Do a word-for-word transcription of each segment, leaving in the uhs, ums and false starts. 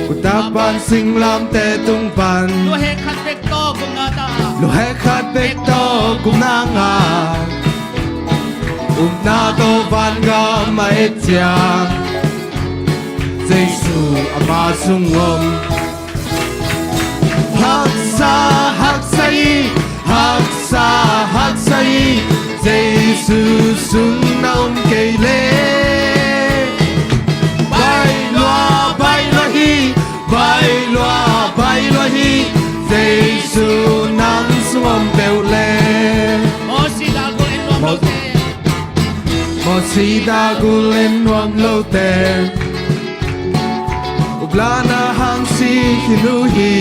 Utak pan singlamteh tung pan, lua heh khat bek tawh gupna ta, lua heh khat bek tawh gupna ngah, upna tawh vangam a et ciang, Jesu ama sung om. Haksa, haksa hi, haksa, haksa hi, Jesu sung na om kei leh. Baih lua, baih lua hi, baih lua, baih lua hi, Jesu nang sung om peuh leh. Mawsi dah gul en nuam lote, Mawsi dah gul en nuam lote, uplahna hang si khin uh hi.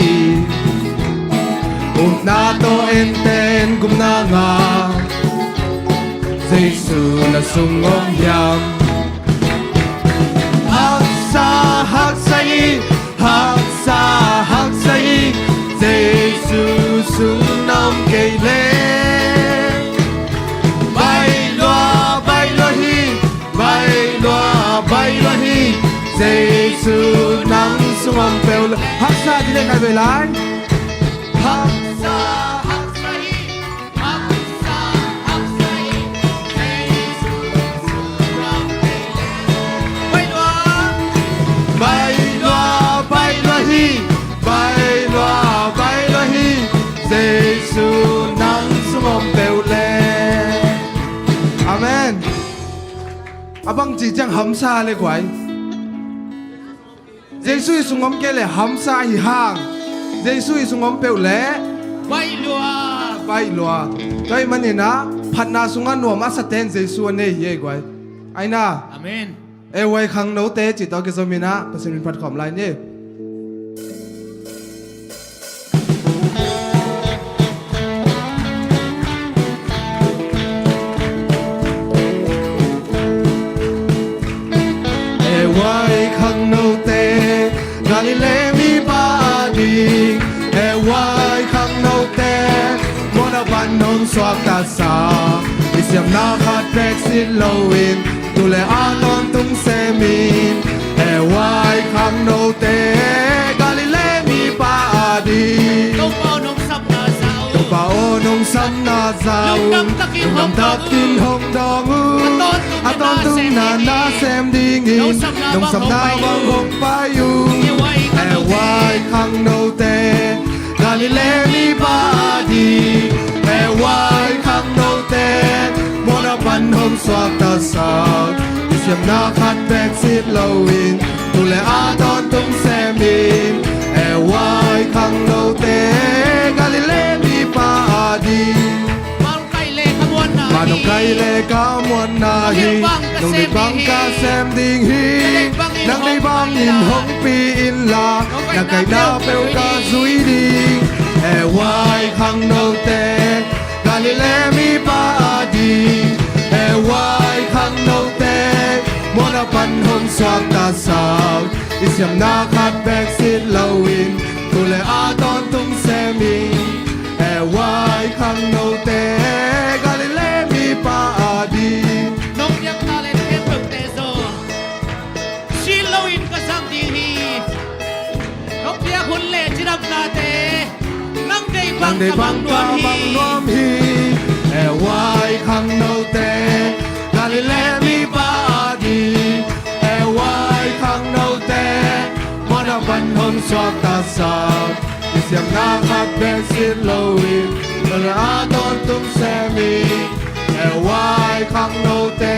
Upna tawh ente'n gupna ngah, Jesu na sung om hiam? Haksa, haksa hi, haksa, haksa hi, Jesu sung na om kei leh. Baih lua, baih lua hi, baih lua, baih lua hi, Jesu nang sung om peuh leh. Haksa ding leh kai ve lai. Haksa, haksa hi, haksa, haksa hi, Jesu sung na om peuh leh. Baih lua, baih lua, baih lua hi, baih lua, baih lua hi, Jesu nang sung om peuh leh. Amen. A bangci ciang hamsa leh guai. Jesu i sung om kei leh hamsa hi hang. Jesu i sung om peuh leh baih lua, baih lua. Tua ahih manin ah phatna sungah nuam a sate'n Jesu a nei hi ei guai. Aina. Amen. E huai khangnote cih tawh kizom in ah Pasian min phat khawm lai ni. E huai khangnote, Galilee mipa ading. E huai khangnote, mawhna pan hong suaktasak. I siamna khat bek sit loin, tu leh a tawntung sem in. E huai khangnote, Galilee mipa ading. Topa aw, nong sapna za uh, Topa aw, nong sapna za uh, lungdam takin hong dawng uh. A tawntungna nasem dingin nong sapna bang hong pai uh. E huai khangnote, Galilee mipa ading. E huai khangnote, mawhna pan hong suaktasak. I siamna khat bek sit loin, tu leh a tawntung sem in. E huai khangnote, Galilee mipa ading. Mah nong kai leh ka muanna hi. Nong deih bang ka sem ding hi. Nang deih bangin hong pi inla, nang kaihna peuh ka zui ding. E huai khangnote, Galilee mipa ading. E huai khangnote, mawhna pan hong suaktasak. I siamna khat bek sit loin, tu leh a tawntung sem in. E huai khangnote, Galilee mipa ading. Nong piak talent khempeuhte zaw sit loin ka zang ding hi. Nong piak hun leh cidamnate, nang deih bang ka bang nuam hi. E huai khangnote, Galilee mipa ading. E huai khangnote, mawhna pan hong suaktasak. I siamna khat bek sit loin, tu leh a tawntung sem in. E huai khangnote,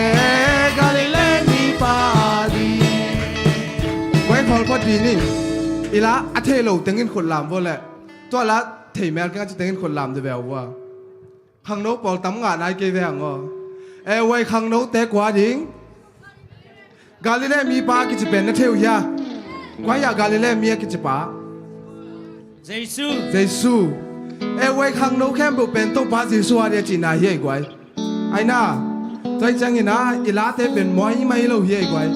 Galilee mipa ading. Guai khawl phot dih ni. I la a thei lo tengin khut lam vua leh, tua la thei mel keng a ci tengin khut lam dih ve vua. Khangno pawl tam ngah nai kei ve hang aw. E huai khangnote kua ding? Galilee mipa kici pen na thei uh hia? Kua hia Galilee mi a kici pa? Jesu. Jesu. E huai khangno khempeuh pen Topa Jesu a ding a cihna hi ei guai. Aina. Tua ahih ciangin ah i late pen muai mai lo hi ei guai.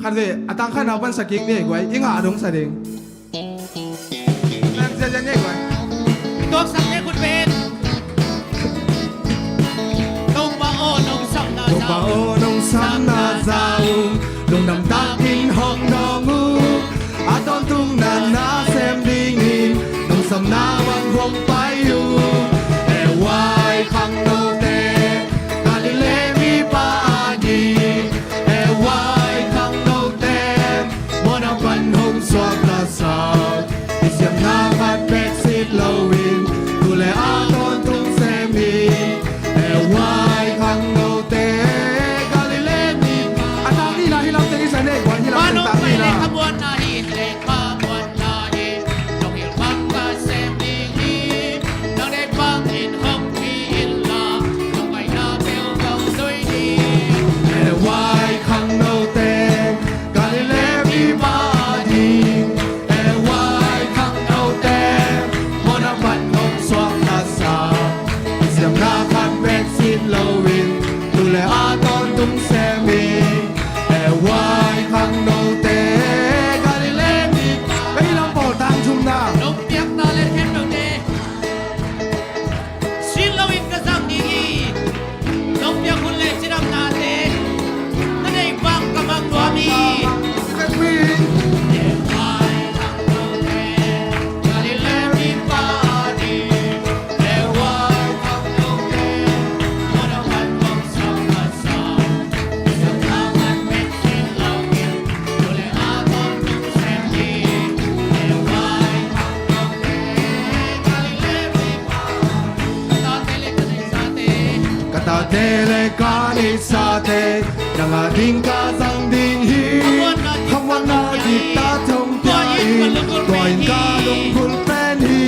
Khatvei a tang khat nau pan sa kik ni ei guai. I ngah dong sa ding. Nang ziazia ni ei guai. I tuaksakte khut pen. Topa aw, nong sapna za uh, lungdam takin hong dawng uh. Nang a ding ka zang ding hi. Khamhuanna diktak thong pia in, tua in ka lunggulh pen hi.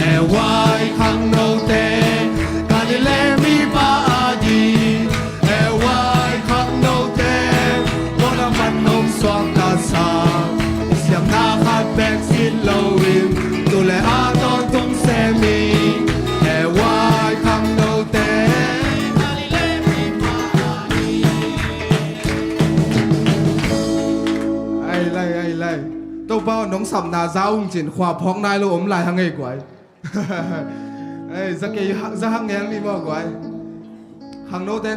E wai khangnote, Galilee mipa a ding. E wai khangnote, kua lam ah om suak ta sa. Siamna khat bek sin loin, tu le a tawntung sem hi. E wai khangnote. Ai lai, ai lai. Topa aw, nong sapna za ung cin khua phawk nai lo om lai hang ei guai. Ei, za kei ha-, za hang ngel ni maw guai. Khangnote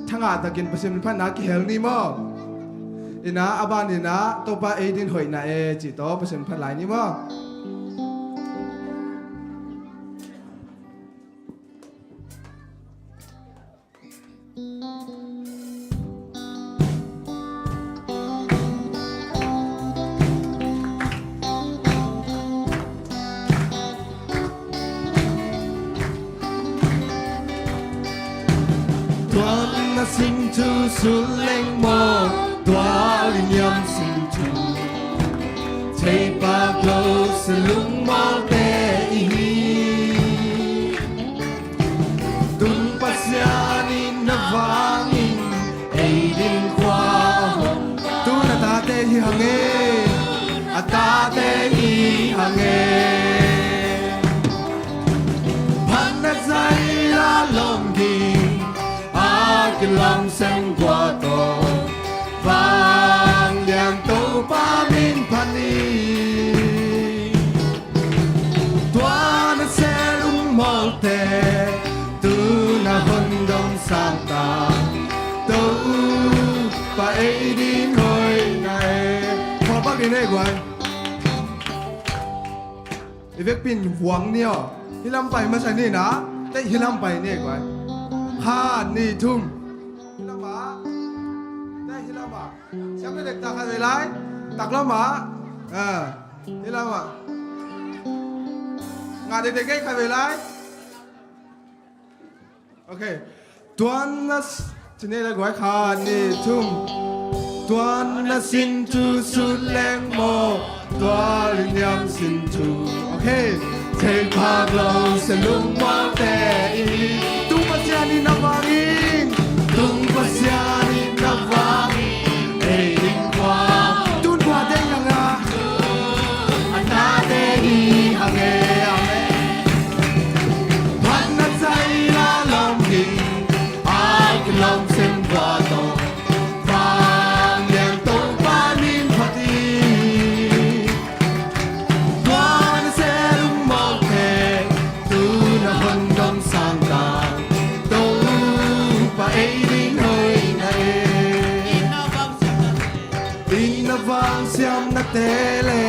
thangah takin Pasian min phatna kihel ni maw. Ina, a ban ina, Topa ei din hoih na e, ci tawh Pasian min phat lai ni maw. Tuan na sin thu sul leng maw, tual i niam sin thu. Theipak lo sa lungmawlte i hi. Tun Pasian in na vangin ei ding khua a hong. Tun a tate hi hang e, a tate hi hang e. Phatna zaila lawm ding a kilawm sem gua tawh, vanglian Topa min phat ni. Tua nasep lungmawlte tu na hon dong sang ta, Topa ei ding hoih na e. Khua bak in e guai. I vekpi in vuang ni aw. Hi lam pai masa ni na. Teh hi lam pai ni guai. Khat, nih, thum. Hi lam ah. Teh hi lam ah. Siam le dek tak khat vei lai. Tak lam ah. Ah. Hi lam ah. Ngah dekdek kei khat vei lai. Ok. Tuan na s-, ci ni le guai, khat, nih, thum. Tuan na sin thu sut leng maw, tual i niam sin thu. Ok. Theiphak lo sa lungmawlte i. Tung Pasian in na vangin. Tung Pasian in na vangin. Ei ding khua. Tun khua dei hang a. A tate hi hang e, amen. Phatna zaila lawm ding a kilawm sem gua tawh, vanglian Topa min phat ni. Tua nasep lungmawlte tu na hon dong sang ta, Topa ei ding hoih na e. Inn a vangsiamnate le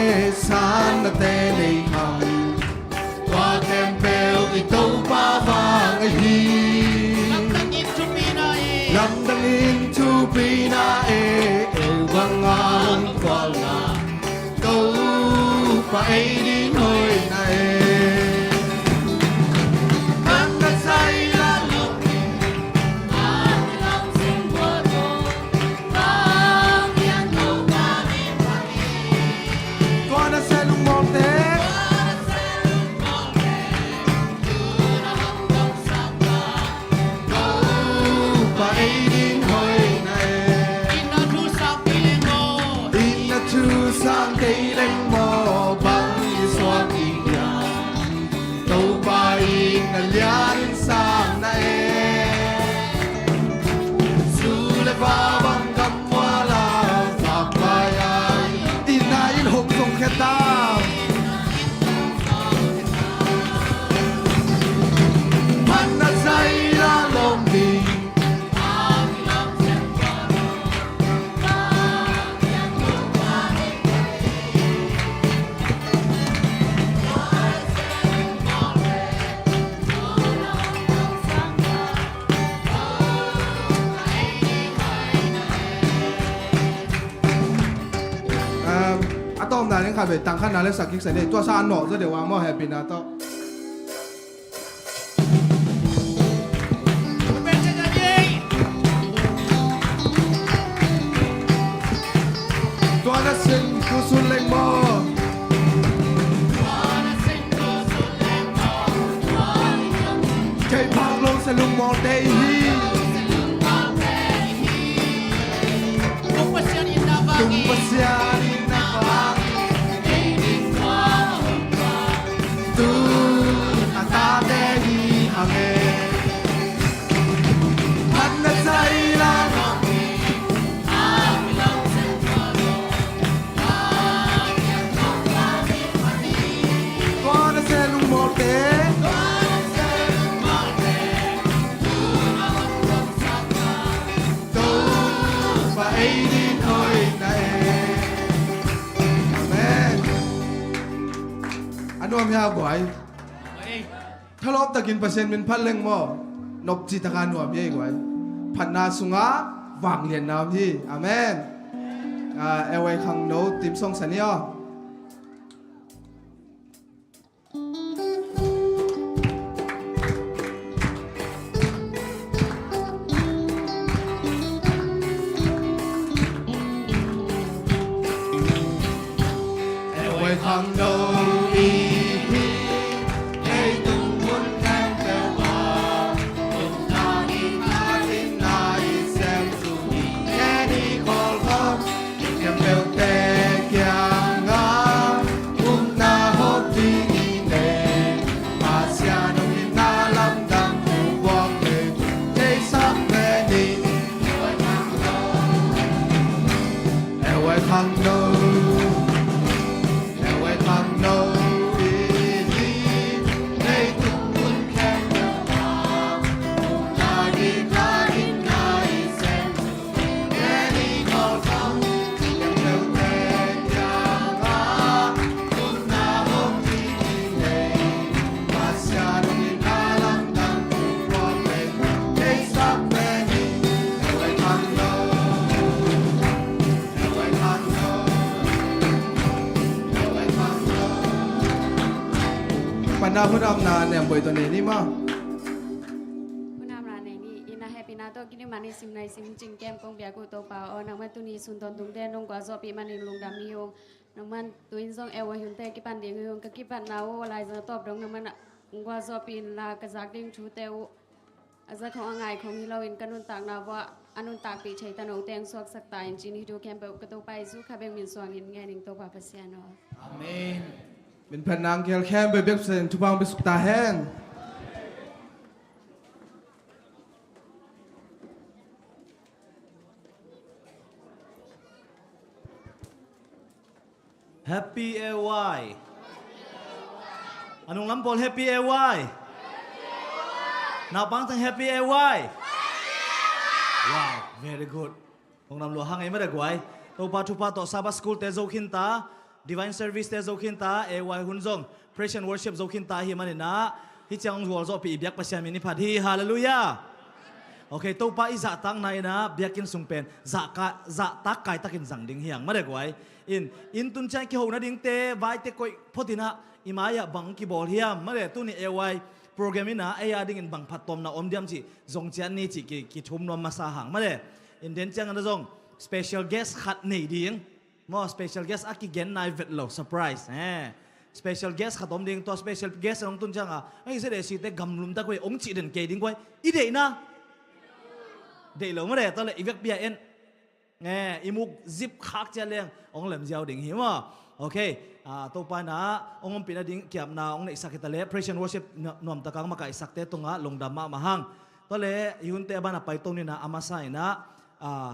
sannate nei hang. Tua khempeuh i Topa vang ahi. Lamdang in thupina e. Lamdang in thupina e. Ei bang a hong khualna. Topa ei ding hoih na e. Phatna zaila lawm ding a kilawm sem gua tawh. Tua nasep lungmawlte. Topa ei ding hoih na e. Inn a thu sang kei leng maw. Inn a thu sang kei leng maw, bang i suak ding hiam. Topa in na lian in sang na e. Su le va bang gam mual a, fak vai a. Inn a in hong zong khia ta. Phatna zaila lawm ding. Um, a tawpna ding khat vei tang khatna le sak kik sa ni. Tua sa a nawh zaw deuh a maw, happy na tawh. Sun leng maw. Kei phak lo se lungmawlte hi. Tung Pasian in na vang. Tu a tate hi hang e. Phatna sai la. Kua na se lungmawlte. Topa ei din hoihna e. Amen. A nuam hia guai. Thalawp takin Pasian min phat leng maw, nopci taka nuam hi ei guai. Phatna sungah vangliatna om hi. Amen. Ah, L Y Khangno team song sa ni aw. Pana hunamna nem boi tawh nei ni maw. Hunamna nei ni. Ina hehpihna tawh kiniman i simna i simcing kem kong biak uh Topa aw, nangmah tuni sun tawntungte nong gualzawhpih manin lungdam hi ung. Nangman tu-in zong L Y hunte kipan ding hi ung. Ka kipatna uh Laizang tawp dong nangman hong gualzawhpih inla, ka zak ding thute uh a za khong a ngai khong hi loin ka nuntakna vuah a nuntakpih thei tanote hong suaksak ta in ci-in hih thu khempeuh ka Topa Jesuh kha bek min suangin ngen ing Topa Pasian aw. Amen. Min phat nang kial khempeuh bek Pasian in thupha hong pia suk ta hen. Happy A Y. A nunglam pawl Happy A Y. Naupang teng Happy A Y. Wow, very good. Hong nam lua hang ei mah de guai. Topa thupha tawh Sabbath School te zo khin ta, Divine Service te zo khin ta, A Y hun zong Praise and Worship zo khin ta hi manin ah, hih ciang hong gualzawhpih i biak Pasian min i phat hi. Halleluiah. Ok, Topa i zahtakna in ah biakinn sung pen zahka-, zahtak kaitakin zang ding hi hang mah de guai. In, inn tun ciang kiho nadingte, vaite koih phot in ah i mai-ah bang kibawl hiam mah de, tuni A Y program in ah ei a dingin bang phattuamna om diam cih zong ciat ni cih ki, kithum nuam masa hang mah de. In den ciang in ah zong special guest khat nei ding. Maw, special guest a kigen nai vet lo, surprise. Eh. Special guest khat om ding, tua special guest in hong tun ciangin, ei, Z A C te gamlum tak uh hi, hong cih den kei ding guai. I deihna. Deih lo mah de, tua leh i vekpi-a en. Eh, i muk zip khak ciat leng hong lem ziau ding hi maw. Ok. Ah, Topa in ah hong ompih nading kiapna hong neihsak hi ta leh, Praise and Worship nuamtak a hong makaihsakte tungah lungdam mahmah hang. Tua leh i hunte a banah pai to ni in ah, a masa in ah, ah,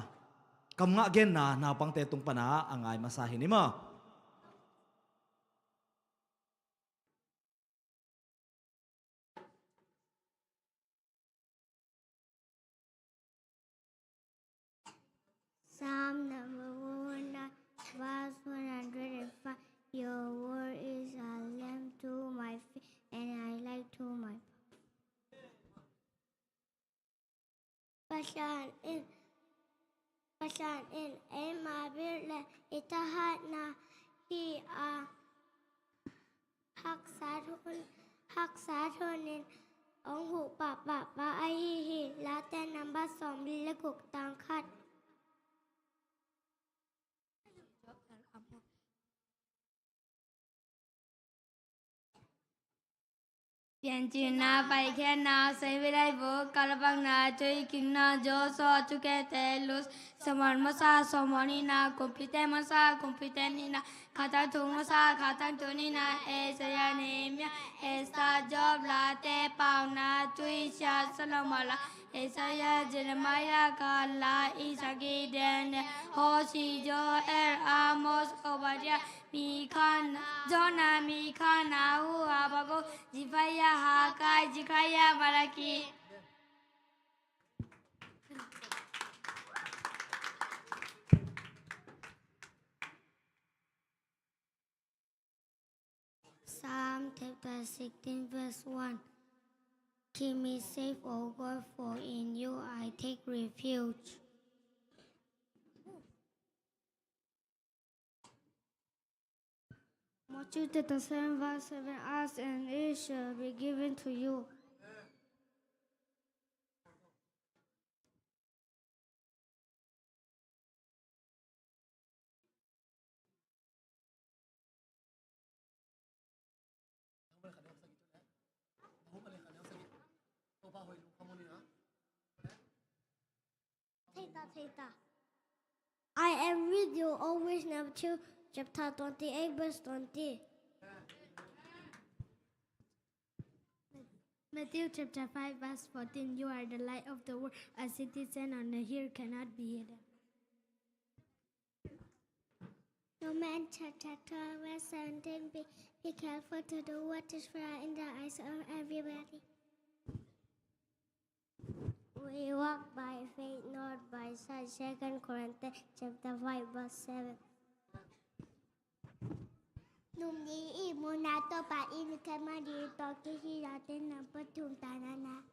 kam ngah genna naupangte tung pan ah a ngai masa hi ni maw. Psalm number one, verse one hundred and five. Your word is a lamp to my feet and a light to my path. Pasian in, Pasian in eima bil le i thahatna hi a, haksat hun, haksat hunin hong huh pahpah pa ahi hi. Late number sawmli le guk tang khat. Piancilna, paikhiatna, seivilai vuk, kalvakna, tuikikna, Joshua two, Ketelos, Solomon masa, Solomon hihna, kumpite masa, kumpite nihna, khatang thuk masa, khatang thuk nihna, Isaiah, Nehemiah, Esther, Job, Late, Pauna, Tuisia, Solomon la, Isaiah, Jeremiah, Kala, Isaki, Daniel, Hosea, Joel, Amos, Obadiah, Mikha, Jonah, Mikha, Nahum, Habakkuk, Zephaniah, Haggai, Zechariah, Malachi. Psalm chapter sixteen, verse one. Keep me safe, O God, for in you I take refuge. Matthew chapter seven, verse seven. Ask, and it shall be given to you. Thei ta, thei ta. I am with you always, Matthew chapter twenty-eight, verse twenty. Matthew chapter five, verse fourteen. You are the light of the world. A city set on a hill cannot be hidden. Romans chapter twelve, verse seventeen. Be, be careful to do what is right in the eyes of everybody. We walk by faith, not by sight. Second Corinthians chapter five, verse seven. Nungni i muna Topa i ni kemari toki hi ya te na patum tanana.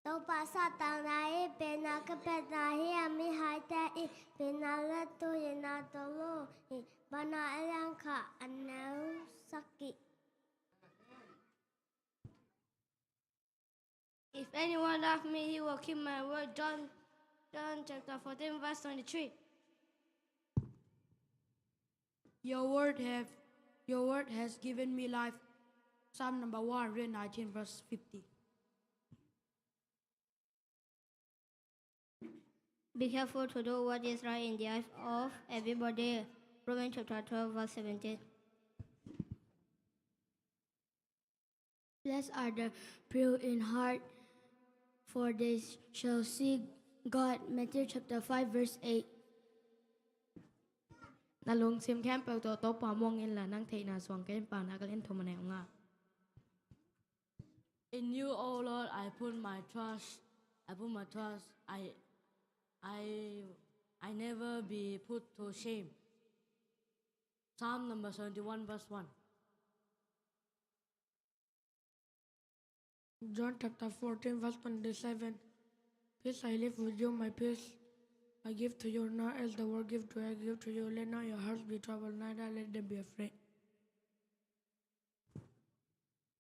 Topa satang na i pena ka pena hi a, mihaite i pena la tu hi na tolo i bana a liang kha a neu sak i. If anyone love me, he will keep my word. John, John chapter fourteen, verse twenty-three. Your word have, your word has given me life. Psalm number one hundred nineteen, verse fifty. Be careful to do what is right in the eyes of everybody. Romans chapter twelve, verse seventeen. Blessed are the pure in heart, for they shall see God. Matthew chapter five, verse eight. Na lungsim khempeuh tawh Topa muang inla, nang theihna suang kei in, Paunak a lian thum a neu nga. In you, O Lord, I put my trust. I put my trust. I, I, I never be put to shame. Psalm number seventy-one, verse one. John chapter fourteen, verse twenty-seven. Peace I leave with you, my peace I give to you. Not as the world give do I give to you. Let not your hearts be troubled, neither let them be afraid.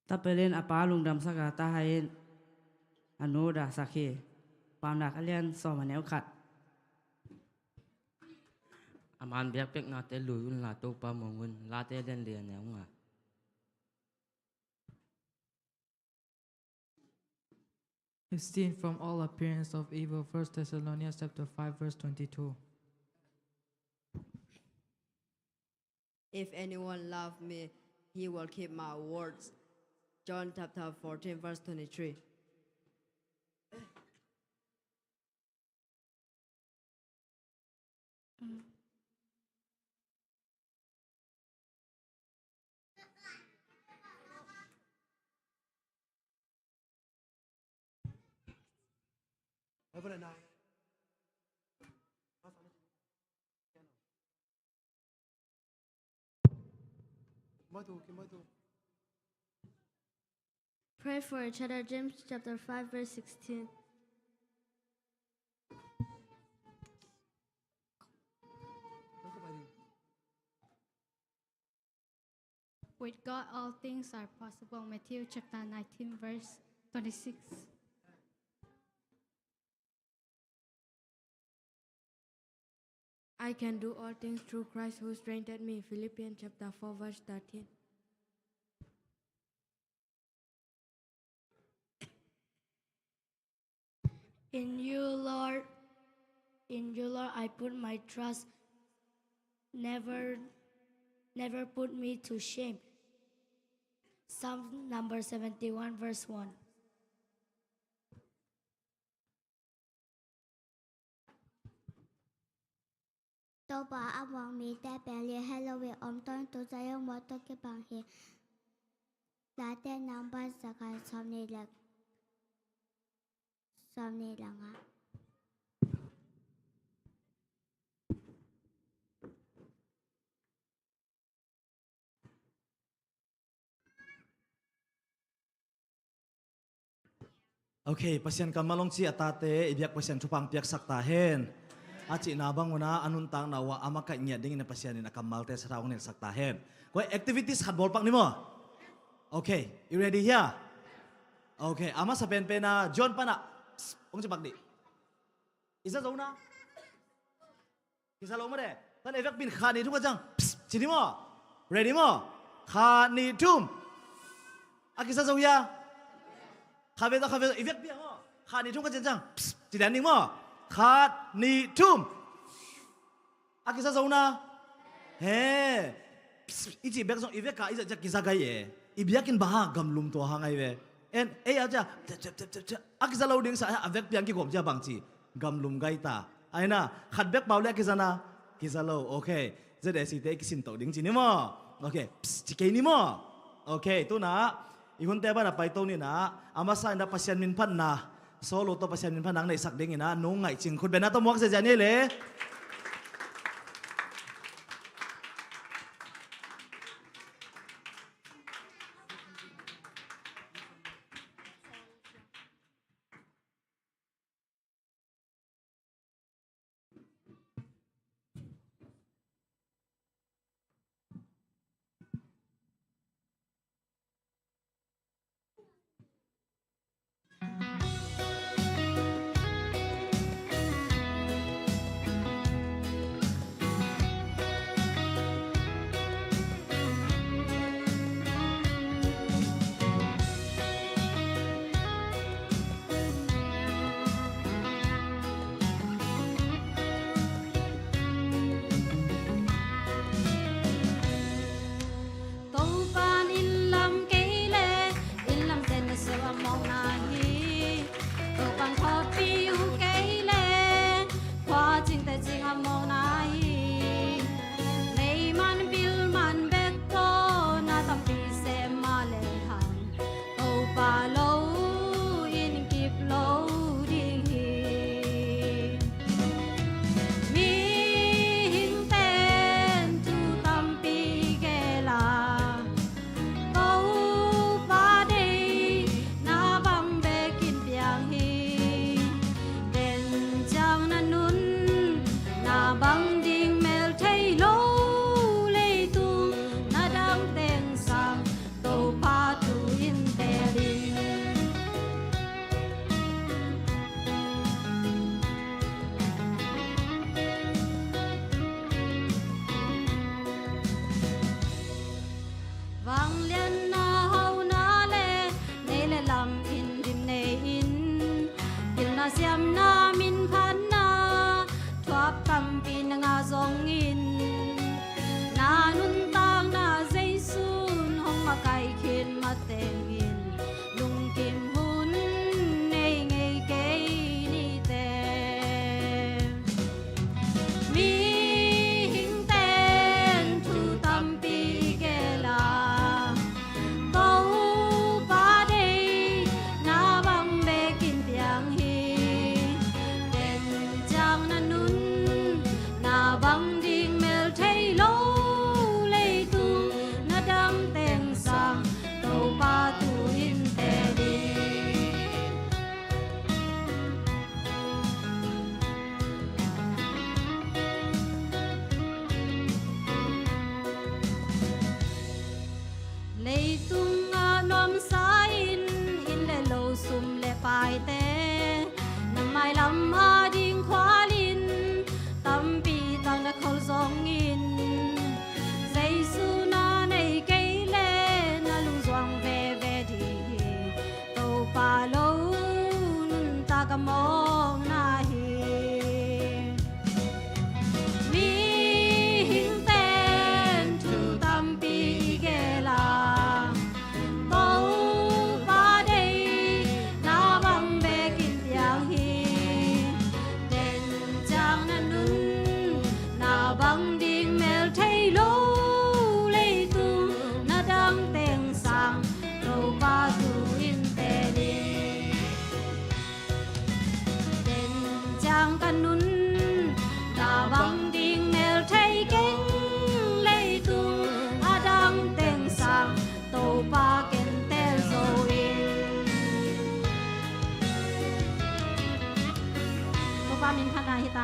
Tapelin a pa lungdamsak a, ta hai in a nu dahsak hi. Paunak a lian sawm a neu khat. A man biakpiaknate lui unla, Topa muang un. Late lian li a neu nga. Abstain from all appearance of evil. First Thessalonians chapter five, verse twenty-two. If anyone love me, he will keep my words. John chapter fourteen, verse twenty-three. Pray for each other, James chapter five, verse sixteen. With God, all things are possible. Matthew chapter nineteen, verse twenty-six. I can do all things through Christ who strengthened me. Philippians chapter four, verse thirteen. In you, Lord, in you, Lord, I put my trust. Never, never put me to shame. Psalm number seventy-one, verse one. Topa a muang mite pen lian het lo hi, om tawntung Zion mual tawh kibang hi. Late nang ban zakhat sawmnih le, sawmnih le nga. Ok, Pasian kammal hong ci a tate, i biak Pasian thupha piaksak ta hen. A cihna bang un ah a nuntakna uh ah a makaih ngiat dingin Pasian in a kammalte sathau hong nilsak ta hen. Koi activities khat bawl pak ni maw? Ok, you ready here? Ok, a masa penpen ah John pan ah, psst, hong ci pak dih. I za zo na? Kiza lo maw de. Tan ei vekpi in khat nih thum khat ciang, psst, ci ni maw? Ready maw? Khat nih thum. A kiza zo hia? Khat vei tawh, khat vei tawh, i vekpi a maw? Khat nih thum khat ciang, psst, ci lian ding maw? Khat nih thum. A kiza zo na? He. Psst, i cih bek zong i vek a i zat ciang kiza gai e. I biakinn bang hang gamlum tua hang ahi ve. En, ei a ciang, a kiza lo ding sa a vekpi hang kikhawm ciang bang ci. Gamlum gai ta. Aina, khat bek pau le a kiza na? Kiza lo. Ok. Z A C te i kisin toh ding ci ni maw? Ok. Psst, ci kei ni maw? Ok, tu-in ah i hunte ban ah paito ni-in ah, a masa in ah Pasian min phatna, solo tawh Pasian min phatna hong neihsak dingin ah nung ngaih cing khut beng na tawh muak ziahziah ni le.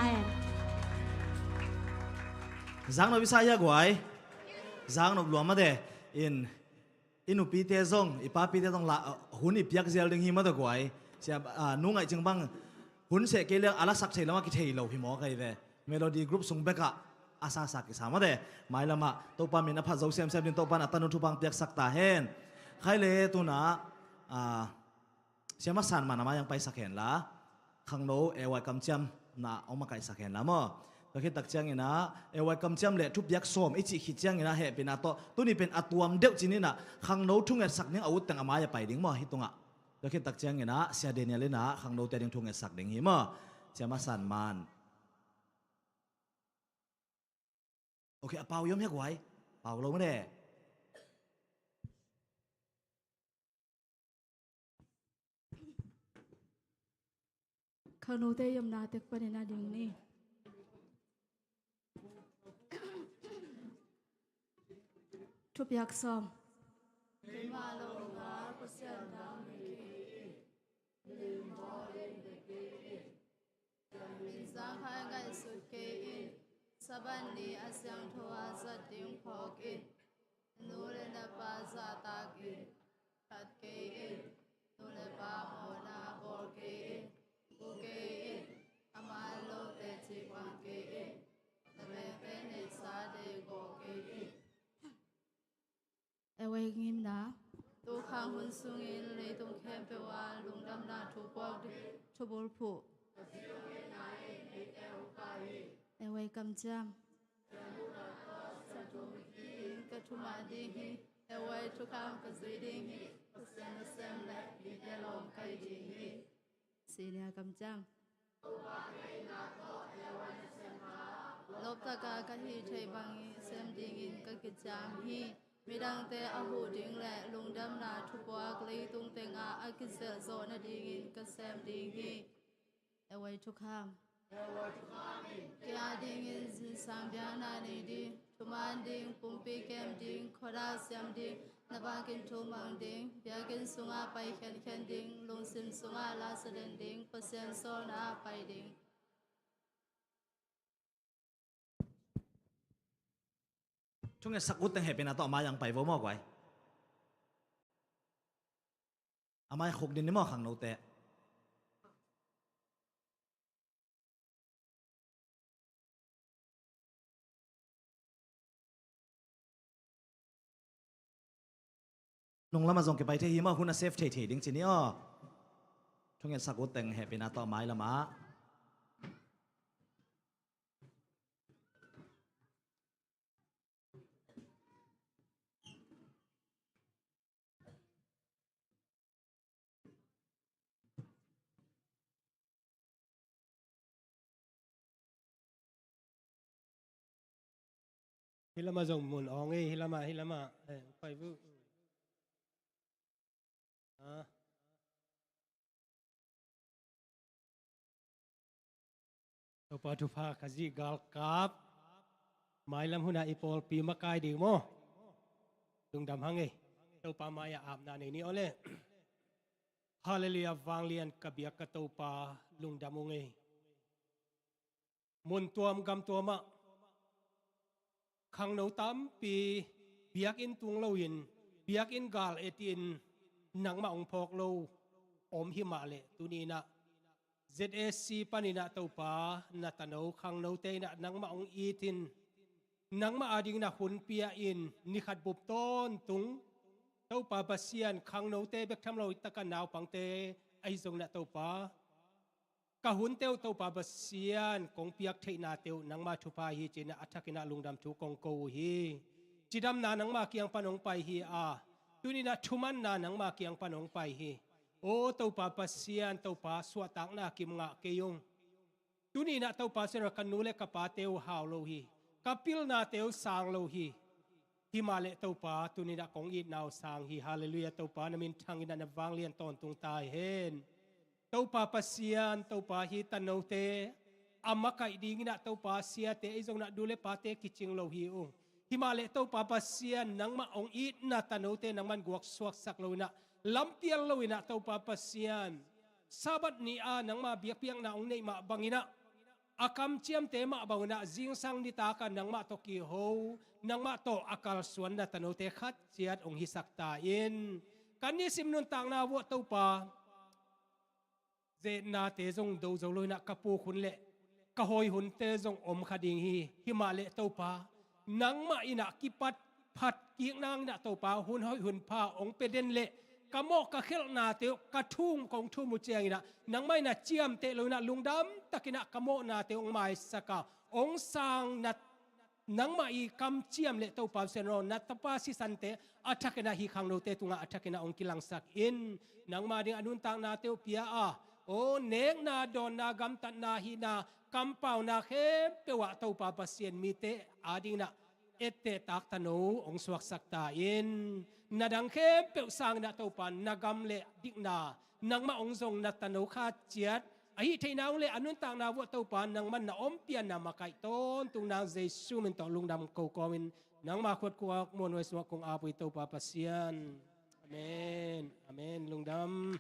Amen. Zaknop i sa hia guai? Zaknop lua mah de. In, i nupite zong, i papite zong la, hun i piak zel ding hi mah de guai. Sia, ah, nu ngaih cing bang hun seh kei leng a lasak thei lamah kithei lo hi maw kai ve. Melody group sung bekah a sasa kisa mah de. Mailamah Topa min a phat zo semsem din Topa in a tanu thupha piaksak ta hen. Khai le tuna, ah, Siama San Man a mai ang paisak hen la. Khangno A Y kamciamna hong makaihsak hen la maw. Tua khit tak ciangin ah A Y kamciam le thupiak sawm i cih khit ciangin ah hehpihna tawh tuni pen a tuam deuh cin in ah khangno thungetsak ding a utteng a mai a pai ding maw hih tungah. Tua khit tak ciangin ah Sia Daniel in ah khangnote ding thungetsak ding hi maw. Siama San Man. Ok, a pau i om hia guai? Pau lo mah de. Khangnote i omna tek panin a ding ni. Thupiak sawm. Keima lo nga Pasian dang hi kei in, lim bawl in bia kei in. Min zangkhai ngaihsut kei in, Sabbath ni a siangtho a zat ding phawk in, nu le na pa zahtak in, that kei in, nu le pa mawhna bawl kei in, bu kei in, a man lote cih bang kei in, na mengte neihsa deih gawh kei in. A Y ngimna. Tukhang hun sungin leitung khempeuh ah lungdamna thu puak ding thubulphuh. A Y kamciam. Ka thumah ding hi. A Y thukham ka zui ding hi. Pasian nasem le mite lawm ka hi ding hi. Senior kamciam. Lawptaka ka hih theih bangin sem dingin ka kiciam hi. Midangte a huh ding le lungdamna thupuak leitung tengah a kizelh zawh nadingin ka sem ding hi. A Y thukham. Kei a dingin zingsang biakna nei ding, thuman ding, pumpi kem ding, khuadak siam ding, na bangin thumang ding, biakinn sungah pai khenkhen ding, lungsim sungah la sa den ding, Pasian sawlna ah pai ding. Thungetsak utteng hehpihna tawh a mai ang pai vo maw guai? A mai khuk din ni maw khangnote? Nung lamah zong kipai thei hi maw, hun a save thei thei ding ci ni aw. Thungetsak utteng hehpihna tawh a mai lamah. Hih lamah zong mun awng ei, hih lamah, hih lamah. Eh, pai vu. Ah. Topa thupha ka zih galkap. Mailam hunah i pawlpi makai ding maw? Lungdam hang ei. Topa mai-ah apna nei ni aw le. Halleluiah, vanglian ka biak ka Topa, lungdam ung ei. Mun tuam gam tuamah khangno tampi biakinn tung loin, biakinn gal etin nangmah hong phawk lo om himah leh tuni inah Z A C paninah Topa na tano khangnote inah nangmah hong itin, nangmah adingin a hun pia in, nikhat bup tawntung Topa Pasian khangnote bek tham lo taka naupangte ahi zongin ah Topa, ka hunte uh Topa Pasian kong piak theihnate uh nangma thupha hi cinah a thakinah lungdam thu kong ko uh hi. Cidamna nangma kiang pan hong pai hi a, tuninah thumanna nangma kiang pan hong pai hi. Aw Topa Pasian, Topa suahtakna kim ngah kei ung. Tuninah Topa Pasian, ka nu le ka pate uh hau lo hi. Ka pilnate uh sang lo hi. Himahleh Topa, tuninah kong itna uh sang hi. Halleluiah, Topa na minthang inah na vanglian tawntung ta hen. Topa Pasian, Topa hi tanote a makaih dinginah Topa siate ei zonginah du le pate kicing lo hi ung. Himahleh Topa Pasian, nangmah hong itna tanote nangman guaksuaksak loinah, lampial loinah Topa Pasian, Sabbath ni-a nangma biakpiakna hong neih mah banginah a kamciamte mah bangunah zingsang nitak a nangmah tawh kiho, nangmah tawh a kalsuan na tanote khat ciat hong hisak ta in. Kan nisim nuntakna vuah Topa, ze-etnate zong do zo lo inah ka puk hun le ka hawi hunte zong om kha ding hi. Himahleh Topa, nangmah inah kipat phat kik nang inah Topa, hun hoih hun pha hong pia den le ka mawh ka khelhnate uh ka thum kong thum uh ciang inah nangmah inah ciamteh lo inah lungdam tak inah ka mawhnate hong maisak a hong sang na nangmah i kamciam le Topa Pasian aw, na tapa sisante a thakin ah hih khangnote tungah a thakin ah hong kilangsak in. Nangmah ding a nuntaknate uh pia a, aw, nekna, dawnna, gamtatna, hihna, kampauna khempeuh ah Topa Pasian mite ading inah etteh taktano hong suaksak ta in. Na dang khempeuh sang inah Topa, na gam le dikna, nangmah hong zong na tano khat ciat ahih theihna uh le a nuntakna vuah Topa nangman na ompih a na makaih tawntung nang Jesu min tawh lungdam ko kawmin nangma khutkhuak muanhuai sungah kong ap uh hi Topa Pasian. Amen. Amen. Lungdam.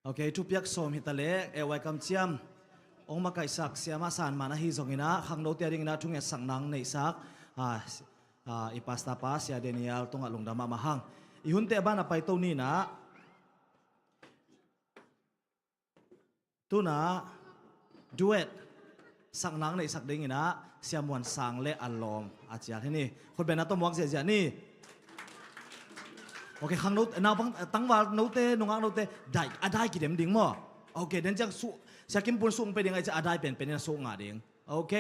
Ok, thupiak sawm hi ta leh, A Y kamciam hong makaihsak Siamah San Man ahi zong inah khangnote ading inah thungetsak nang neihsak, ah, ah, i pastor pa Sia Daniel tungah lungdam mahmah hang. I hunte a ban a paito ni inah. Tu inah duet sak nang neihsak ding inah Sia Muan Sang le a lawm a cial hi ni. Khutbetna tawh muak ziahziah ni. Ok, khangno, naupang, tangval note, nungak note, dai, a dai kidem ding maw? Ok, den ciang su, Sia Kim Pun sung pe ding ahih ciang a dai penpen inah sung ngah ding. Ok.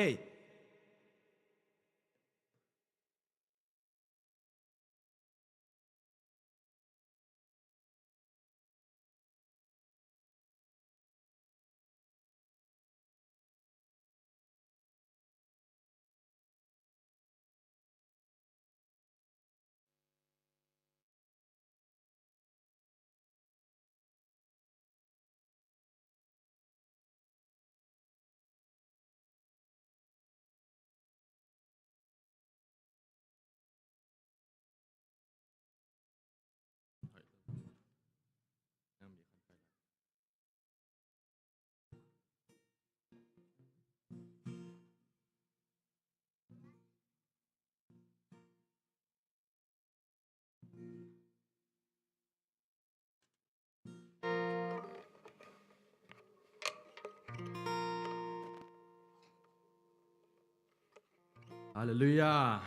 Halleluiah.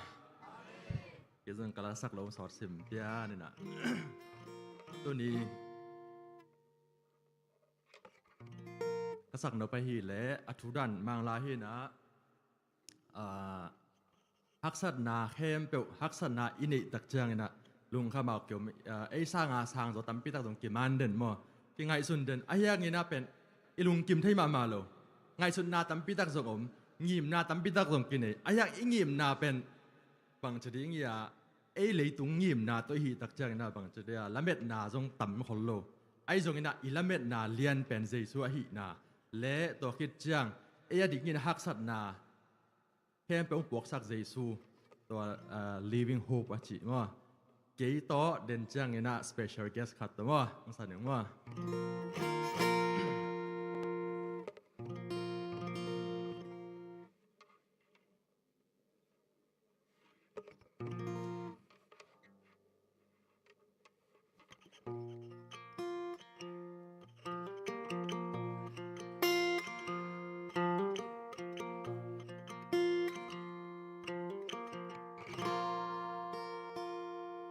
Kei zong ka lasak lo sawt sim pian inah. Tuni ka sak nop ahih leh a thu dan Manglai hi inah, ah, haksatna khempeuh, haksatna i neih tak ciang inah lungkham a kiom, ah, ei sanga sang zaw tampi tak zong kiman den maw, kingaihsun den. Ahi hang inah pen i lungkim thei mahmah lo. Ngaihsutna tampi tak zong om, ngimna tampi tak zong kinei. Ahi hang i ngimna pen bangci ding hi a, ei leitung ngimna tawh i hih tak ciang inah bangci ding a, lametna zong tam khol lo. Ahi zong inah i lametna lian pen Jesu ahihna le tua khit ciang ei a dingin haksatna khempeuh hong puaksak Jesu, tua, ah, living hope a cih maw. Kei tawh den ciang inah special guest khat tawh maw, hong sa ning maw.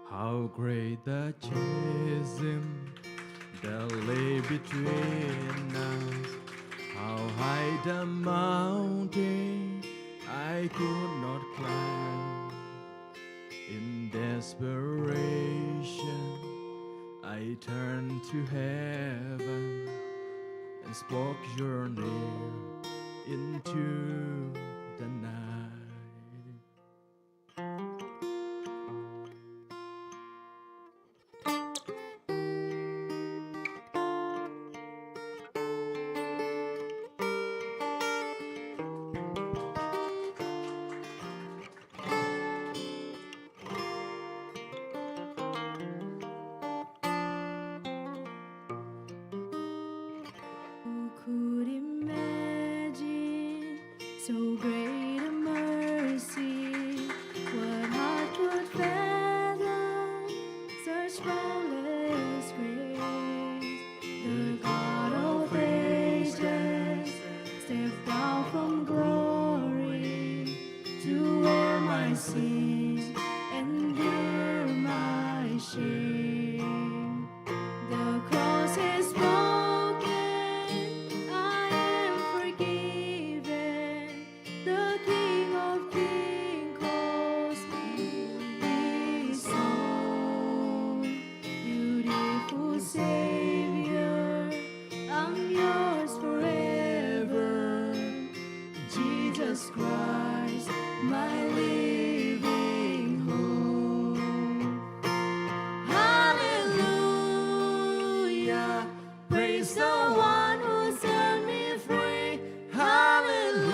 How great the chasm that lay between us, how high the mountain I could not climb. In desperation, I turned to heaven and spoke your name into the night. So great a mercy, what heart could fathom such boundless grace? The God of ages stepped down from glory to wear my sins, endure my shame. The cross is broken, I am forgiven. The King of Kings calls me his own. Beautiful Savior, I'm yours forever. Jesus Christ, my living hope. Hallelujah, praise the one who set me free. Hallelujah,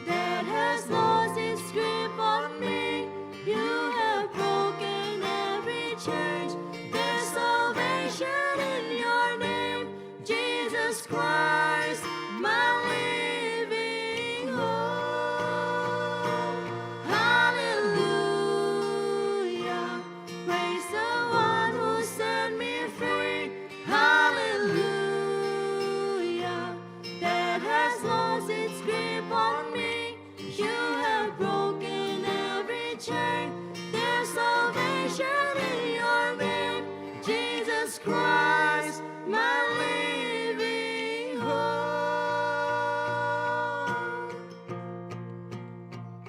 death has lost its grip on me. You have broken every chain. There's salvation in your name, Jesus Christ, my living hope. Hallelujah, praise the one who set me free. Hallelujah, death has lost its grip on me. You have broken every chain. There's salvation in your name, Jesus Christ, my living hope.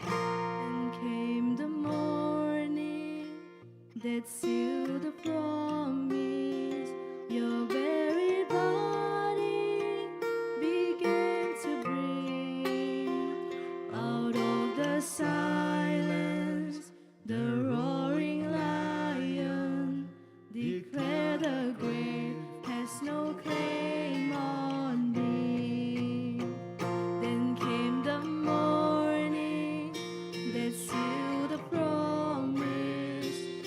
And came the morning that sealed the promise. Your very body began to breathe. Out of the silence, the roaring lion declared the grave has no claim on me. Then came the morning that sealed the promise.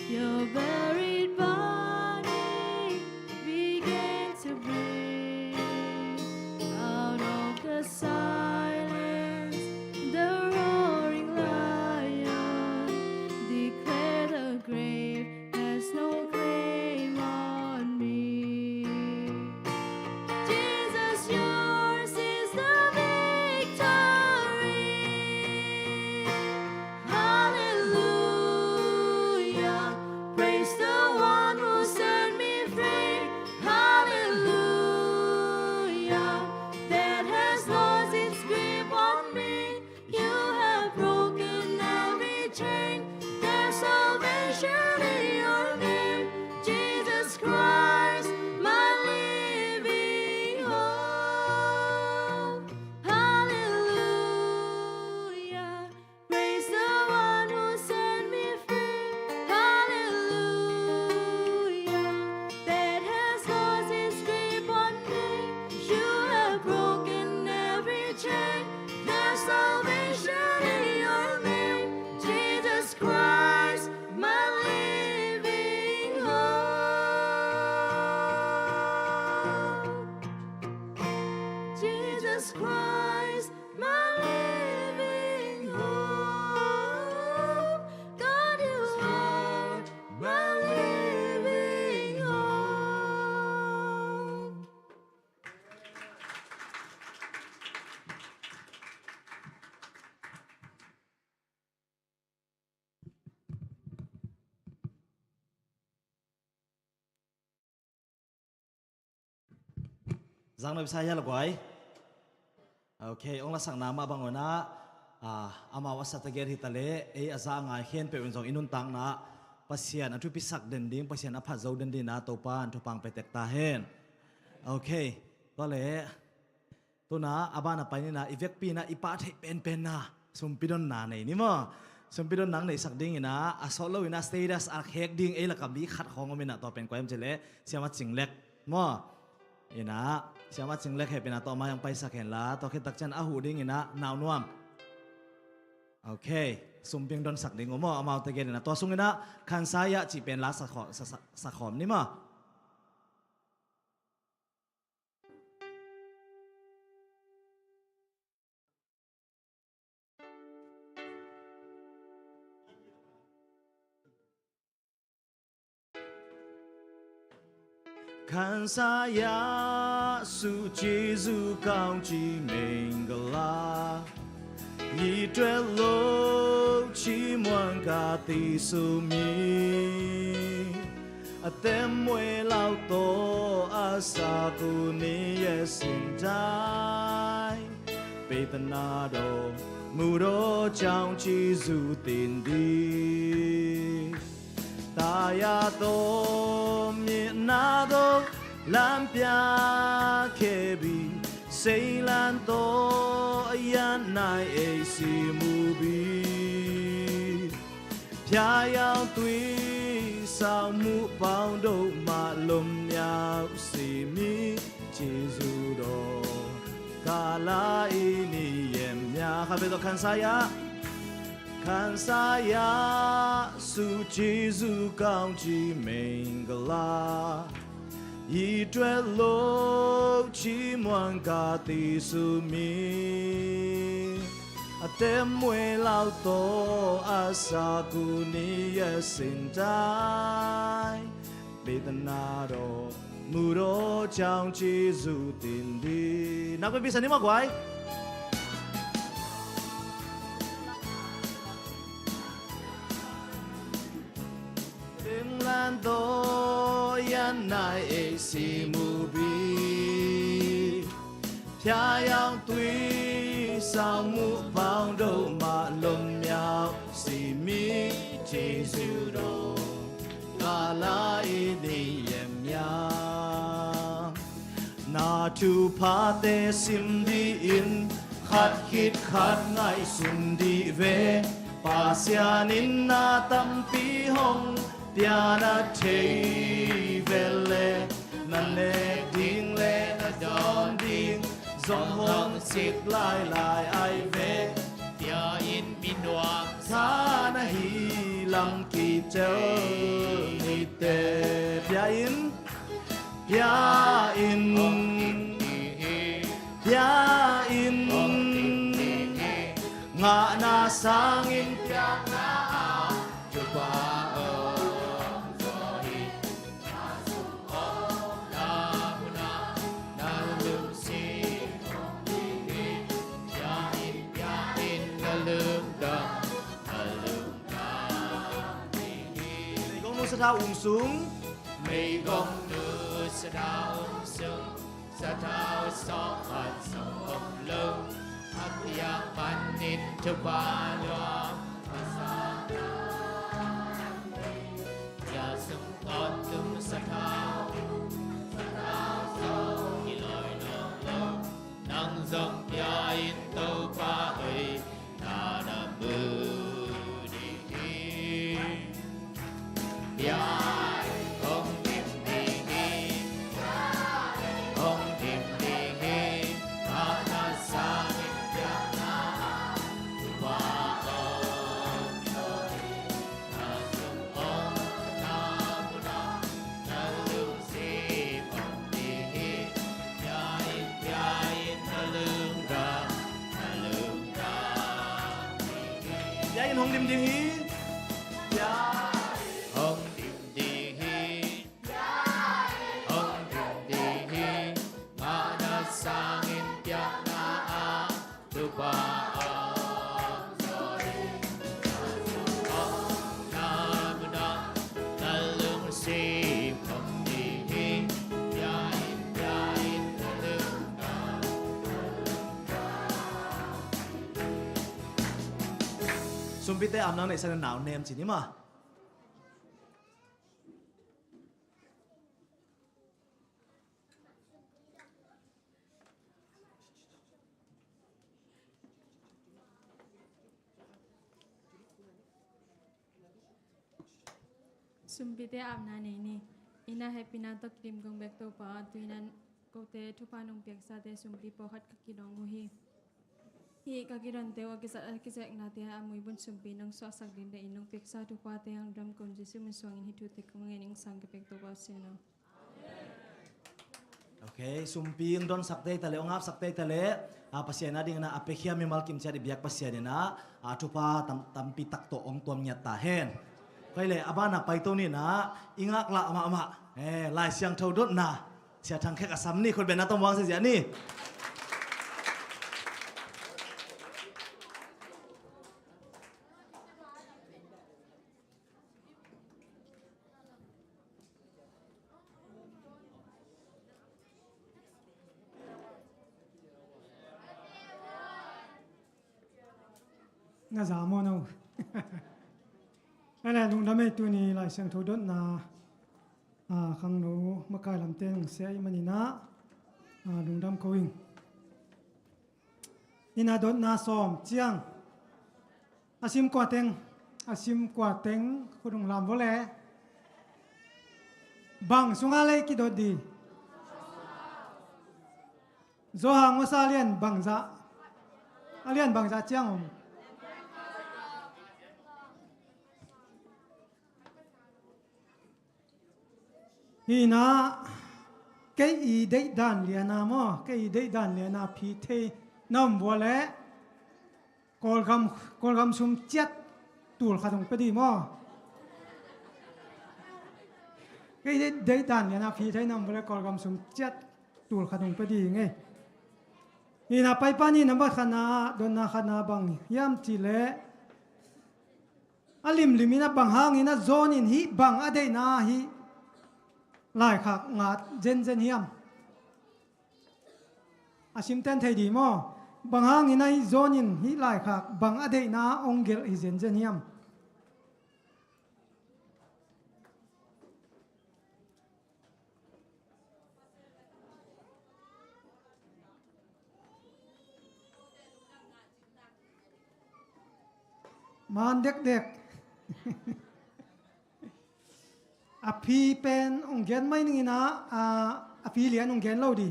Your buried body began to breathe. Out of the silence, the roaring lion declared the grave has no claim on me. Jesus, yours is the victory. Hallelujah, praise the one who set me free. Hallelujah, death has lost its grip on me. You have broken every chain. There's salvation in your name, Jesus Christ, my living hope. Hallelujah, praise the one who set me free. Hallelujah, death has lost its grip on me. You have broken every chain. There's salvation in your name, Jesus Christ, my living hope. Jesus Christ, my living hope. God, you are my living hope. Zang noi sa hia la guai. Ok, ong lasakna mah bang un ah, ah, amau a sa tegel hi ta leh, ei a za a ngai khempeuh in zong i nuntakna Pasian a thupisak den ding, Pasian a phat zo den ding ah Topa in thupha pia tek ta hen. Ok, tua leh, tu-in ah a ban a pai ni-in ah, i vekpi-in ah i pah theih penpen na, sumpi donna nei ni maw. Sumpi donna neihsak dingin ah, a sawt lo-in ah status a khek ding ei lakah mi khat khawng om in ah, tua pen kua hiam cih leh Siamah Cing Lek maw. In ah, Siamah Cing Lek hehpihna tawh amah hong paisak hen la, tua khit tak ciang a huh dingin ah Nau Nuam. Ok, sumpi hong donsak ding uh maw, amaute gen in ah, tua sungin ah Khansai ah cih pen la sa khaw-, sa, sa, sa khawm ni maw. ခံစားရစို့ ကျေးဇူးကောင်းကြီးမင်္ဂလာ၊ ရေတွက်လို့ချီးမွမ်းကသီဆိုမြေ၊ အသက်မွေးလောက်သောအစာကို နေ့ရက်စဉ်တိုင်း ပေးသနားတော်မူသောကြောင့် ကျေးဇူးတင်သည်။ သာယာသောမျက်နှာသို့ လမ်းပြခဲ့ပြီး၊ စိမ်းလန်းသောအရပ်၌ အိပ်စင်မူပြီး၊ ဖြာရောင်သွေးဆောင်မှုပေါင်းတို့မှ လွတ်မြောက်စေမည်။ ကျေးဇူးတော်ကာလ၊ ဤနေ့ရက်များ၊ ခါပဲတော့ ခံစားရ၊ ခံစားရစို့ ကျေးဇူးကောင်းကြီးမင်္ဂလာ၊ ရေတွက်လို့ချီးမွမ်းကသီဆိုမြေ၊ အသက်မွေးလောက်သောအစာကို နေ့ရက်စဉ်တိုင်း ပေးသနားတော်မူသောကြောင့် ကျေးဇူးတင်သည်။ နောက်တစ်ပတ်ပြန်စနေမှာကွာ။ စိမ်းလန်းသောအရပ်၌ အိပ်စင်မူပြီး၊ ဖြာရောင်သွေးဆောင်မှုပေါင်းတို့မှ လွတ်မြောက်စေမည်။ ကျေးဇူးတော်ကာလ၊ ဤနေ့ရက်များ၊ နာထူဖားသဲ စင်တီအင်း၊ ခတ်ဟစ်ခတ်ငိုက် စွန့်ဒိဝဲ၊ ပါစျာနင်းနာ တမ်ပီဟုံ ပြာနာထေဝဲလဲ၊ နလဲဒင်းလဲ နဒွန်ဒင်း ဇွန်ဟုံ စစ်လိုက်လိုက်အိုက်ဝဲ၊ ပြာအင်းမီနွား ဆာနဟီလမ်ကီတဲလ်နီတဲ၊ ပြာအင်း ပြာအင်း ပြာအင်း ငါနာစင်အင်း ပြာနာအါ ကျူပါအီၤ Meigong nu sathau um sung. Meigong nu sathau um sung. Sathau sawkhat sawk om lo. A piak panin thupha lua. Sia sung tawntung sathau, sathau sawk kilawh nawn lo. Nang zong pia in, Topa hoih na na mu ding hi. Pia in, hong dim ding hi. Hong dim ding hi. Mah na sangin piakna ah, Topa hong Pia in, hong dim ding hi. Pia in, hong dim ding hi. Pia in, hong dim ding hi. Mah na sangin piakna ah, Topa hong zaw hi. Hong na mun ah na lungsim hong ding hi. Pia in, pia in, na lungdam. Sumpite apna neihsa na nau nem ci ni maw. Sumpite apna nei ni. Inn ah hehpihna tawh kidim kong bek Topa, tu-in ah kote thupha nong piaksate sumpi pawlkhat ka kidong uh hi. Hih ka kidonte uh a kizat a kizeknate a muibun sumpi nong suahsak ding deih in, nong piaksa thuphate hong dam kawm Jesuh min suangin hih thute kong ngen ing. Sang ka pek Topa Pasian aw. Ok, sumpi hong donsak tei ta leh, hong apsak tei ta leh, a, Pasian a ding in ah a piakhia mimal kim ciat i biak Pasian in ah, a, thupha tam, tampi tak tawh hong tuam ngiat ta hen. Koi leh a ban ah paito ni in ah, i ngaklah mahmah Eh, Lai Siangtho dotna, Sia Thang Khek a sam ni, khut beng na tawm vang sia sia ni. Na za maw no? Ele lungdam ei, tuni Lai Siangtho dotna, a, khangno makai lamte nong sia i maninah, a, lungdam ko ing. Ina dotna sawm ciang a sim kua teng, a sim kua teng khut hong lam vawle. Bang sunga lei kidot di? Johan masa a lian bangzah, a lian bangzah ciang om? Hina, kei i deihdan liana maw, kei i deihdan liana phi thei na om vua leh Kawlgam, Kawlgam sum ciat tul khat hong pia di maw? Kei i deih, deihdan liana phi thei na om vua leh Kawlgam sum ciat tul khat hong pia di ngei. Hina, paipa ni nambat khatna, dotna khatna bang hiam cih leh, a limlim in a bang hangin a John in hih bang a deihna hih laikhak ngat zenzen hiam? A simten thei di maw? Bang hangin a hih John in hih laikhak bang a deihna hong gelh hi zenzen hiam? Man dekdek. A phi pen hong gen mai ning ina, a, a phi lian hong gen lo di.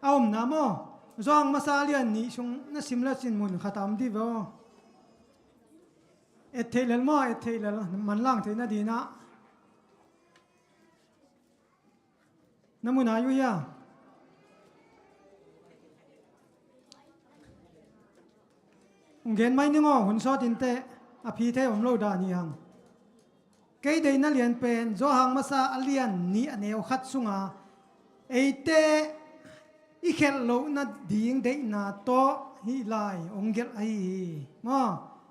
A omna maw? Johan masa a lian nih sung na sim le cin mun khat a om di ve aw. Et theih lel maw, et theih lel, manlang theih nadinah. Na mun a yu hia? Hong gen mai ning aw, hun sawt inteh, a phi thei om lo dan hi hang. Kei deihna lian pen Johan masa a lian nih a neu khat sunga eite i khelh loh nading deihna tawh hih lai hong gelh ahi hi. Maw?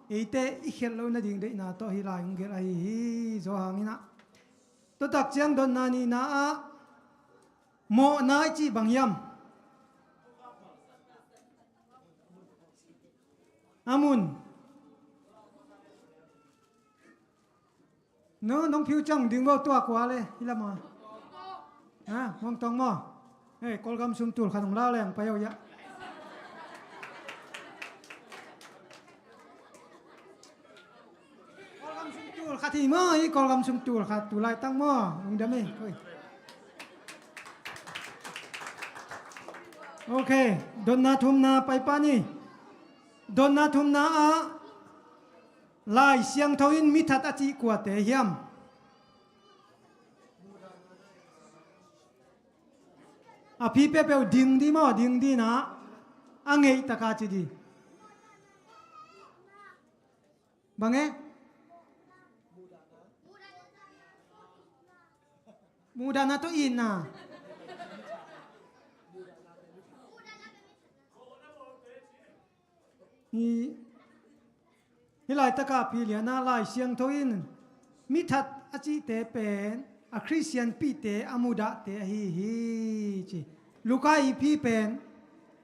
Eite i khelh loh nading deihna tawh hih lai hong gelh ahi hi, Johan inah. Tua tak ciang dotna nihna ah mawhna i cih bang hiam? A mun. No, nong phiu ciang ding bo tua kua le, hi lama. Ha, Muangtawng maw? Hei, Kawlgam sum tul khat hong lau leng pai aw ya. Kawlgam sum tul khat hi maw, hi Kawlgam sum tul khat, tu laitak maw, lungdam hi. Oi. Ok, dotna thumna paipa ni. Dotna thumna ah Lai Siangtho in mithat a cih kuate hiam? A phi peuhpeuh ding di maw, ding dinah a ngeih taka ci di. Bang e? Muhdahna tawh itna. Hi, hih laitakah phi lianah Lai Siangtho in mithat a cihte pen a Khristianpihte a mudahte ahi hi ci. Luka i phi pen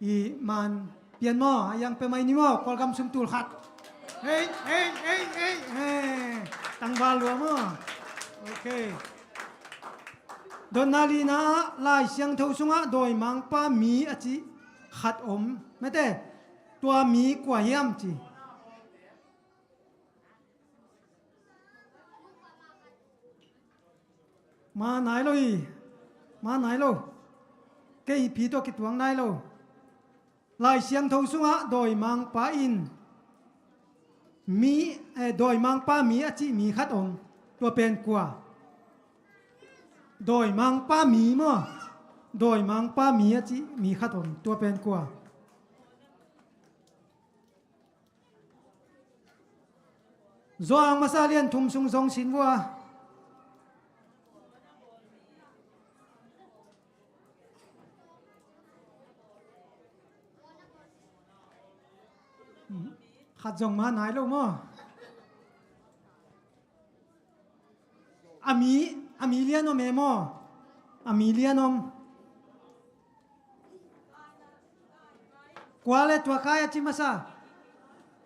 i man pian maw, a yang pia mai ni maw, Kawlgam sum tul khat. Hei, hei, hei, hei, hei. Tangval lua maw. Ok. Dotna lina ah Lai Siangtho sungah dawimangpa mi a cih khat om. Mate, tua mi kua hiam ci. Ma nai lo hi. Ma nai lo. Kei i phi tawh kituang nai lo. Lai Siangtho sungah dawimangpa in mi, eh, dawimangpa mi a cih mi khat om. Tua pen kua? Dawimangpa mi maw? Dawimangpa mi a cih mi khat om. Tua pen kua? Johan masa lian thum sung zong sin vua. Zong ma nai lo maw? A mi, a mi lian om e maw? A mi lian om. Kua le tua kai a ci masa.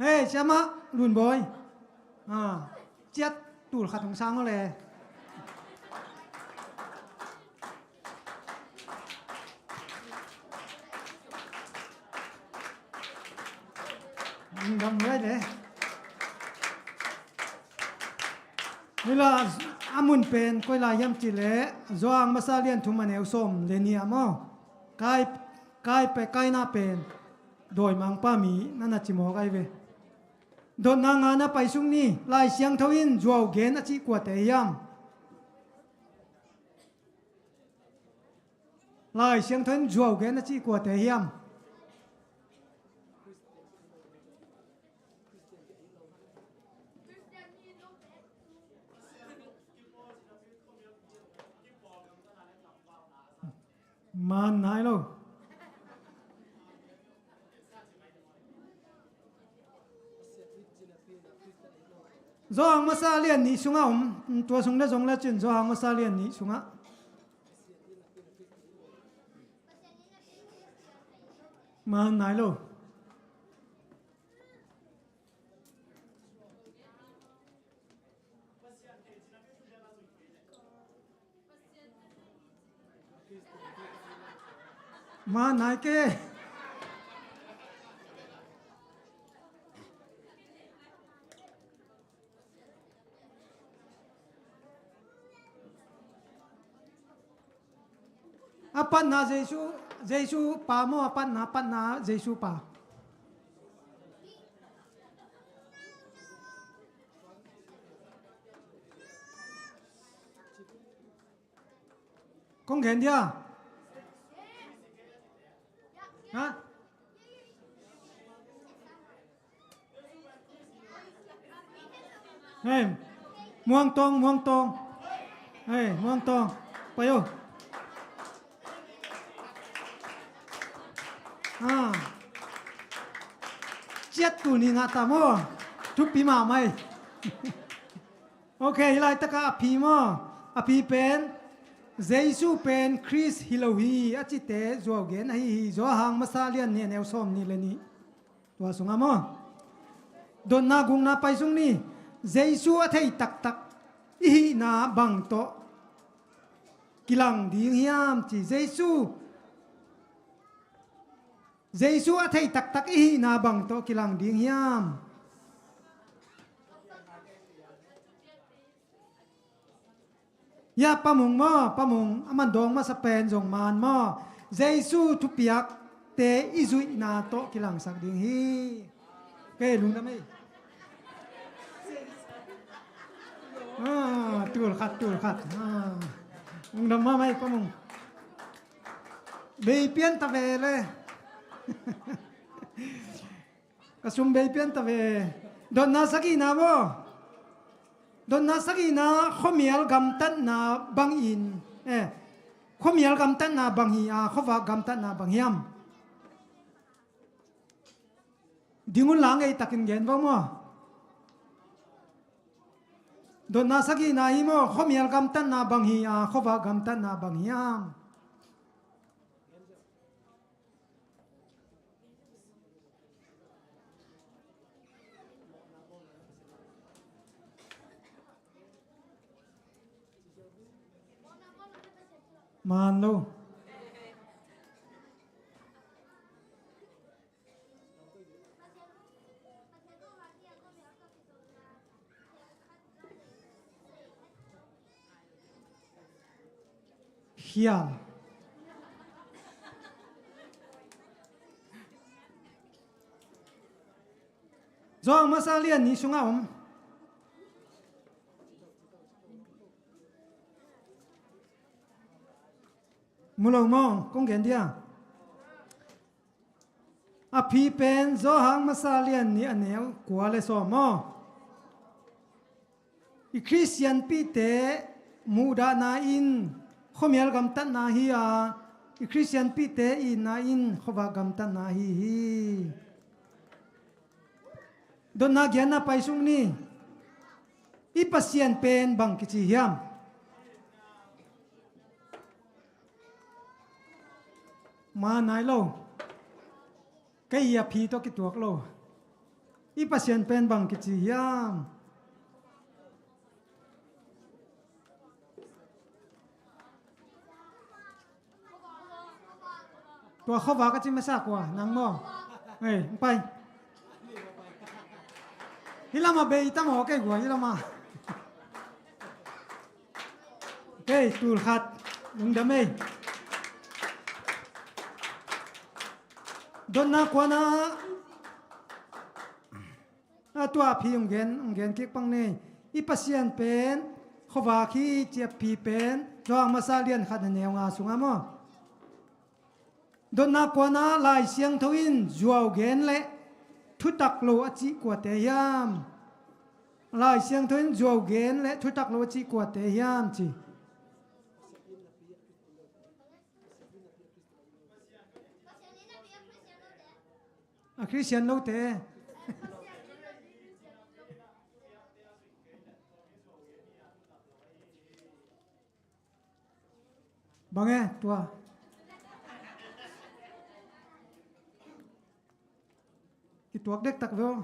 Hei, siamah Lunbawi. Ah, ciat tul khat hong sang aw le. Dam lai le. Hila a mun pen koi lai hiam cih leh Johan masa lian thum a neu sawm le nih ah maw? Kai, kai pe, Kaina pen dawimangpa mi na na ci mawk ai ve. Dotna nga na pai suk ni. Lai Siangtho in zuau gen a cih kuate hiam? Lai Siangtho in zuau gen a cih kuate hiam? Man nai lo. Johan masa lian nih sungah om, tua sung le zong le cin Johan masa lian nih sungah. Man nai lo. Man nai ke. A patna Jesu, Jesu pa maw, a patna, patna Jesu pa. Kong gen dia. Ha? Hei, Muangtawng, Muangtawng. Hei, Muangtawng. Pai o. Ah. Ciat tul nih ngah ta maw. Thupi mahmah ei. Ok, hih laitakah a phi maw? A phi pen Jesu pen Khrist hi lo hi a cite zuau gen ahi hi. Johan masa lian nih a neu sawm nih le nih. Tua sungah maw? Dotna gukna pai sung ni. Jesu a thei taktak i hihna bang tawh kilang ding hiam ci. Jesu Jesu a thei taktak i hihna bang tawh kilang ding hiam? Ya, Pa Mung maw, Pa Mung, a man dawng masa pen zong man maw? Jesu thupiakte i zuihna tawh kilangsak ding hi. Kei lungdam ei. Ah, tul khat, tul khat. Ah. Lungdam mahmah ei, Pa Mung. Bei pian ta ve le. Ka sum bei pian ta ve. Dotna sagihna maw? Dotna sagihna khuamial gamtatna bangin, eh, khuamial gamtatna bang hi a, khuavak gamtatna bang hiam? Ding un la, ngeitakin gen vo maw? Dotna sagihna hi maw, khuamial gamtatna bang hi a, khuavak gamtatna bang hiam? Man lo. Khial. Johan masa lian nih sungah om. Mu lo maw, kong gen dia. A phi pen Johan masa lian nih a neu kua le sawm maw? I Khristianpihte muhdahna in khuamial gamtatna hi a, i Khristianpihte itna in khuavak gamtatna hi hi. Dotna giatna pai suk ni. I Pasian pen bang kici hiam? Ma nai lo. Kei a phi tawh kituak lo. I Pasian pen bang kici hiam? Tua khuavak a ci masa kua, nang maw? Ei, pai. Hi lama bei ta maw, kei gua hi lama. Kei, tul khat. Lungdam ei. Dotna kuana. A tua phi hong gen, hong gen kik pang nei. I Pasian pen khuavak hi ci a phi pen Johan masa lian khat a neu nga sungah maw? Dotna kuana Lai Siangtho in zuau gen le thutak lo a cih kuate hiam? Lai Siangtho in zuau gen le thutak lo a cih kuate hiam ci. A Christian lote. Bang e tua. Kituak dektak ve aw.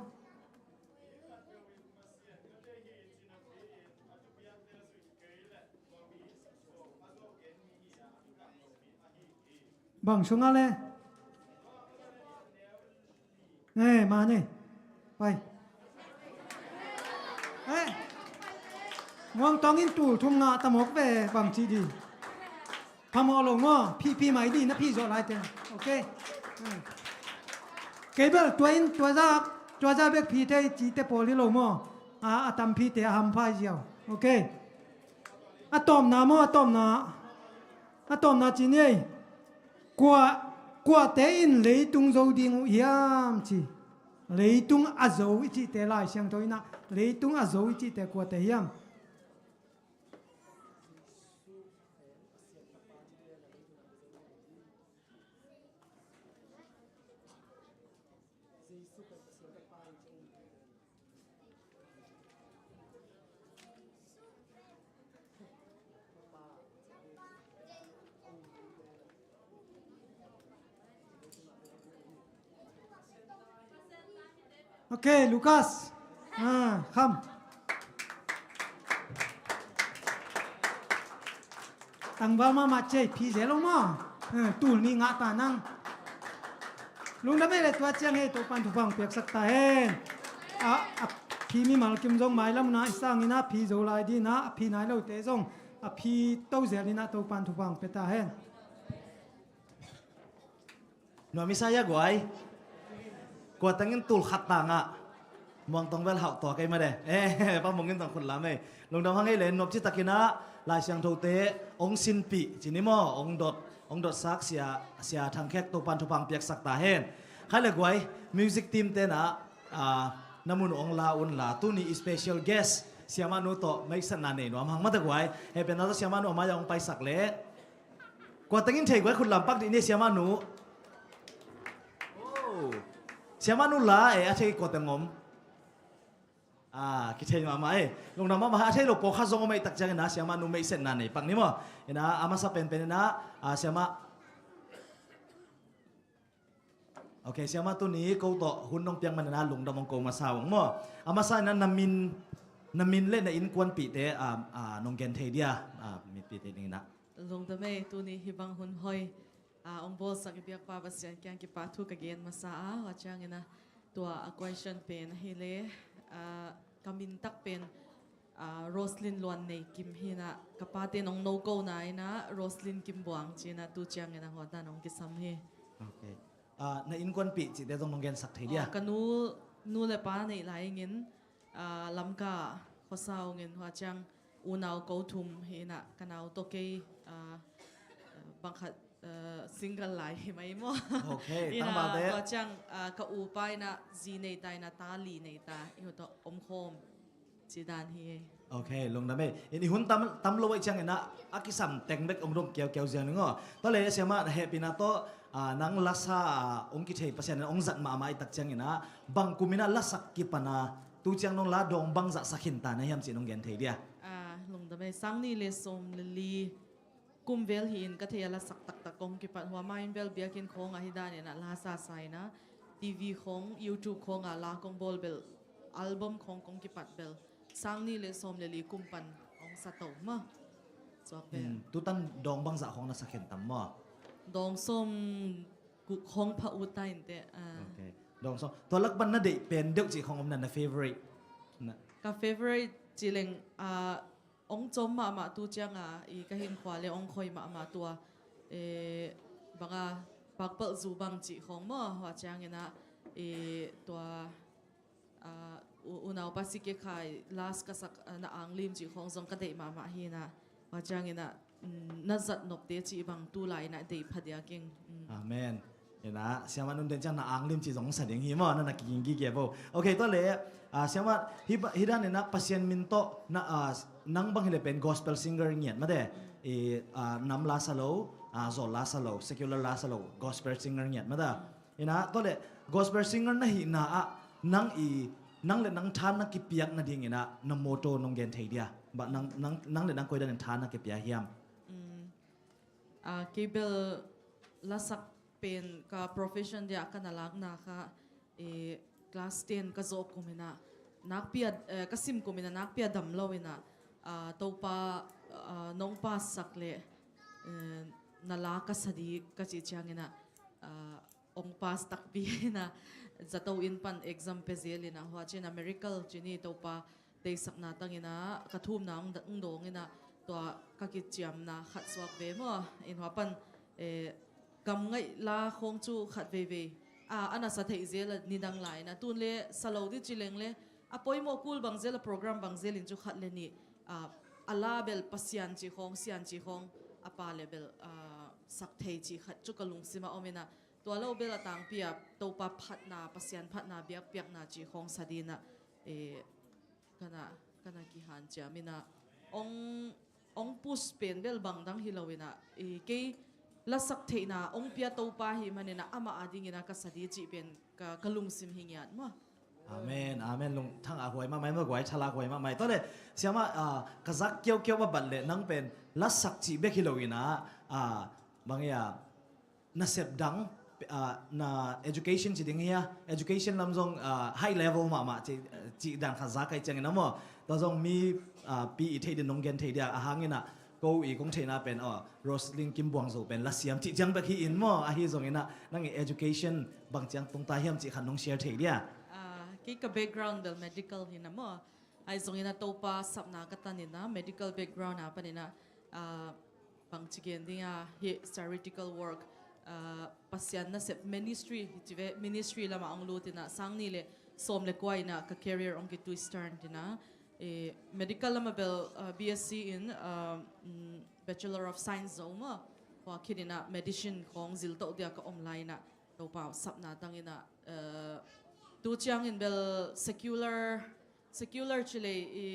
Bang sungah le. Nei, ma nei. Pai. Eh. Muangtawng in tul thum ngah ta mawk ve bang ci di. Phamawh lo maw, phi, phi mai di na phi zawh lai teng. Ok. Eh. Kei bel tua in, tua za, tua za bek phi thei cite pawl hi lo maw. A, a tam phite a hampha ziau. Ok. A tawpna maw, a tawpna. A tawpna ci ni ei. Kua, kuate in leitung zo ding uh hiam ci. Leitung a zo i cihte Lai Siangtho in ah, leitung a zo i cihte kuate hiam? Ok, Lucas. Ah, kham. Tangval mahmah cei phi zel lo maw? Eh, tul nih ngah ta nang. Lungdam ei le tua ciang hei Topan thupha hong piaksak ta hen. A, a phi mimal kim zong mailam na i sangin a phi zo lai dina a phi nai lote zong a phi to zel dina Topan thupha hong pia ta hen. Nuam i sa hia guai. Kua tengin tul khat tangah Muangtawng bel hauh tua kei mah de. Eh, Pa Mung in tawng khut lam ei. Lungdam hang ei le nop ci takinah Lai Siangthote ong sinpih ci ni maw, ong dot, ong dotsak sia, sia thangkhek Topan thupha hong piaksak ta hen. Khai le guai, music team tenah, ah, na mun ong la un la, tuni special guest siamah nu tawh meisatna nei nuam hang mata guai. Hei penna tawh siamah nu a mai-ah ong paisak le. Kua tengin thei guai khut lam pak dih ni siamah nu. Oh. Siamah nu la e a thei kua teng om. Ah, kithei mahmah e. Lungdam mahmah a thei lo pawlkhat zong om ei tak ciangin a siamah nu meihsetna nei pak ni maw. Ina a masa penpen ina a siamah. Ok, siamah tuni ko tawh hun nong piak man ina lungdam hong ko masa ung maw. A masa ina na min, na min le na innkuanpihte a, a nong gen thei dia, a mipite ding ina. Lungdam ei, tuni hih bang hun hoi a ong bawlsak i biakpa Pasian kiang kipahthu ka gen masa a, hua ciangin a tua a question pen ahi le, a, ka min tak pen, a, Roslyn Luan Nei Kim hi ina, ka pate nong no ko na ina Roslyn Kim Buang ci ina tu ciangin a hua dan ong kisam hi. Ok. A, na innkuanpih cihte zong nong gensak thei dia. Aw, ka nu, nu le pa neih lai ingin, a, Lamka khuasa ungin hua ciang unau ko thum hi ina ka nau tawh kei, a, bangkhat, a, single lai hi mai maw. Ok, ina tangvalte. Hua ciang, a, ka upa ina zi nei ta ina ta li nei ta i hua tawh om khawm. Ci dan hi. Ok, lungdam ei. In i hun tam, tam lo ei ciangin a, a kisam teng bek ong dong kiaukiau ziau ning aw. Tua le siamah hehpihna tawh, Ah, nang lasa ah hong kithei Pasian in hong zat mahmah i tak ciangin ah, bang kum in ah lasak kipan a tu ciang nong la dawng bangzah sak khin ta na hiam cih nong gen thei dia? Ah, lungdam ei, sang nih le sawm le li kum vel hi in ka thei a lasak taktak kong kipat hua ma in bel biakinn khawngah hi danin ah la sasa in ah T V khawng, YouTube khawngah la kong bawl bel, album khawng kong kipat bel sang nih le sawm le li kum pan hong sa to maw. Suak vel. Hmm, tutan dawng bangzah khawng na sa khen tam maw? Dawng sawm guk khawng pha ut ta in teh. Ah. Okay. Dawng sawm. Tua lak pan na deih pen deuh cih khawng om na, na favorite? Na. Ka favorite ci leng, ah, hong cawm mahmah tu cianga i ka hinkhua le hong khoi mahmah tua, eh, banga pakpalh zu bang cih khawng maw, hua ciangin ah, eh, tua, ah, u-, unaupa si ke khai last ka sak, ah, na ang lim cih khawng zong ka deih mahmah hi in ah, hua ciangin ah, mm, na zat nopte cih bang tu lai in ah deih phadiak ing. Mm. Amen. Ina, siama nun den ciang na ang lim ci zong sa ding hi maw, na na kiging gige bo. Okay, tua le, ah, siama, hi ba, hi dan ina Pasian min tawh, na, ah, nang bang hi le pen gospel singer ngiat mate. I, ah, nam la sa lo, ah, zawl la sa lo, secular la sa lo, gospel singer ngiat mate. Ina, tua le, gospel singer na hi na ah, nang i, nang le nang than na kipiak na ding ina, na motto nong gen thei dia. Ba nang, nang, nang le nang koi dan in than na kipiak hiam? Mm. Ah, kei bel lasak pen ka profession dia ka na lakna kha, eh, class ten ka zawh kum in ah, nakpi a, eh, ka sim kum in ah nakpi a dam lo in ah, ah, Topa, ah, nong pass sak le, eh, na la ka sa ding ka cih ciangin ah, ah, hong pass takpi in ah, zato inn pan exam pia zel in ah, hua cin ah miracle cin hi Topa deihsakna tangin ah ka thumna hong da-, hong dawng in ah tua ka kiciamna khat suak ve maw. In hua pan, eh, gamngaih la khawng cu khat veivei, ah, a na sa theih zel a nidang lai in ah tun le sa lo dih ci leng le a poimawh kul bang zel a program bang zel in cu khat le nih, ah, a la bel Pasian cih khawng, Sian cih khawng, a pa le bel, ah, sak thei cih khat cu ka lungsim ah om in ah tua lo bel a tangpi ah Topa phatna, Pasian phatna, biakpiakna cih khawng sa ding in ah, eh, ka na, ka na kihanciam in ah, hong, hong push pen bel bang dang hi lo in ah, i, kei lasak theihna hong pia Topa hi manin ah, amah a dingin ah ka sa ding cih pen ka, ka lungsim hi ngiat maw. Amen, amen. Lungthang a huai mahmah, ma guai thalak huai mahmah. Tua le, siama, ah, ka zak kiaukiau a bat le nang pen lasak cih bek hi lo in ah, ah, bang ia, nasep dang, ah, na education ci ding hia, education lam zong, ah, high level mahmah ci, ci dan khat za kai ciangin a maw. Tua zong mi, ah, pi i thei din nong gen thei dia, a hangin ah, ko i kong theihna pen, oh, Roslyn Kim Buang Zo pen lasiam cih ciang bek hi in maw, ahi zongin ah, nang i education bang ciang tung ta hiam cih khat nong share thei dia. Ah, kei ka background bel medical hi na maw. Ahi zongin ah Topa sapna ka tan in ah medical background a panin ah, ah, bang ci gen ding a, hi theoretical work, ah, Pasian nasep ministry, hi ci ve, ministry lamah hong lut in ah sang nih le sawm le kua in ah ka career hong ki twist turn in ah, eh, medical lamah bel, ah, B S C in, ah, mm, Bachelor of Science zo maw, hua khin in ah medicine khawng zil toh dia ka om lai in ah Topa sapna tangin ah, eh, tu ciangin bel secular, secular ci lei i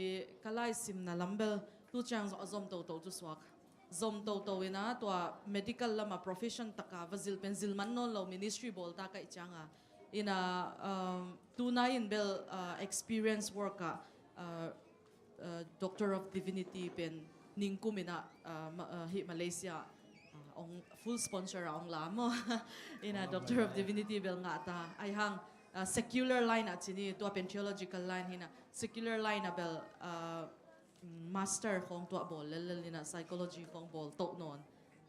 ka laisimna lam bel tu ciang zong a zom toto cu suak. Zom toto in ah tua medical lamah profession taka va zil pen zil man nawn lo, ministry bawl ta kaih cianga. In ah, um, tunai in bel, uh, experience work ah, uh, uh, Doctor of Divinity pen ningkum in ah, uh, ma-, uh, hi Malaysia, uh, hong full sponsor a hong la maw. In ah Doctor of Divinity bel ngah ta. Ahi hang, uh, secular line ah ci ni, tua pen theological line hi in ah secular line ah bel, uh, master khawng tuah bawl lellel in ah psychology khawng bawl toh nawn.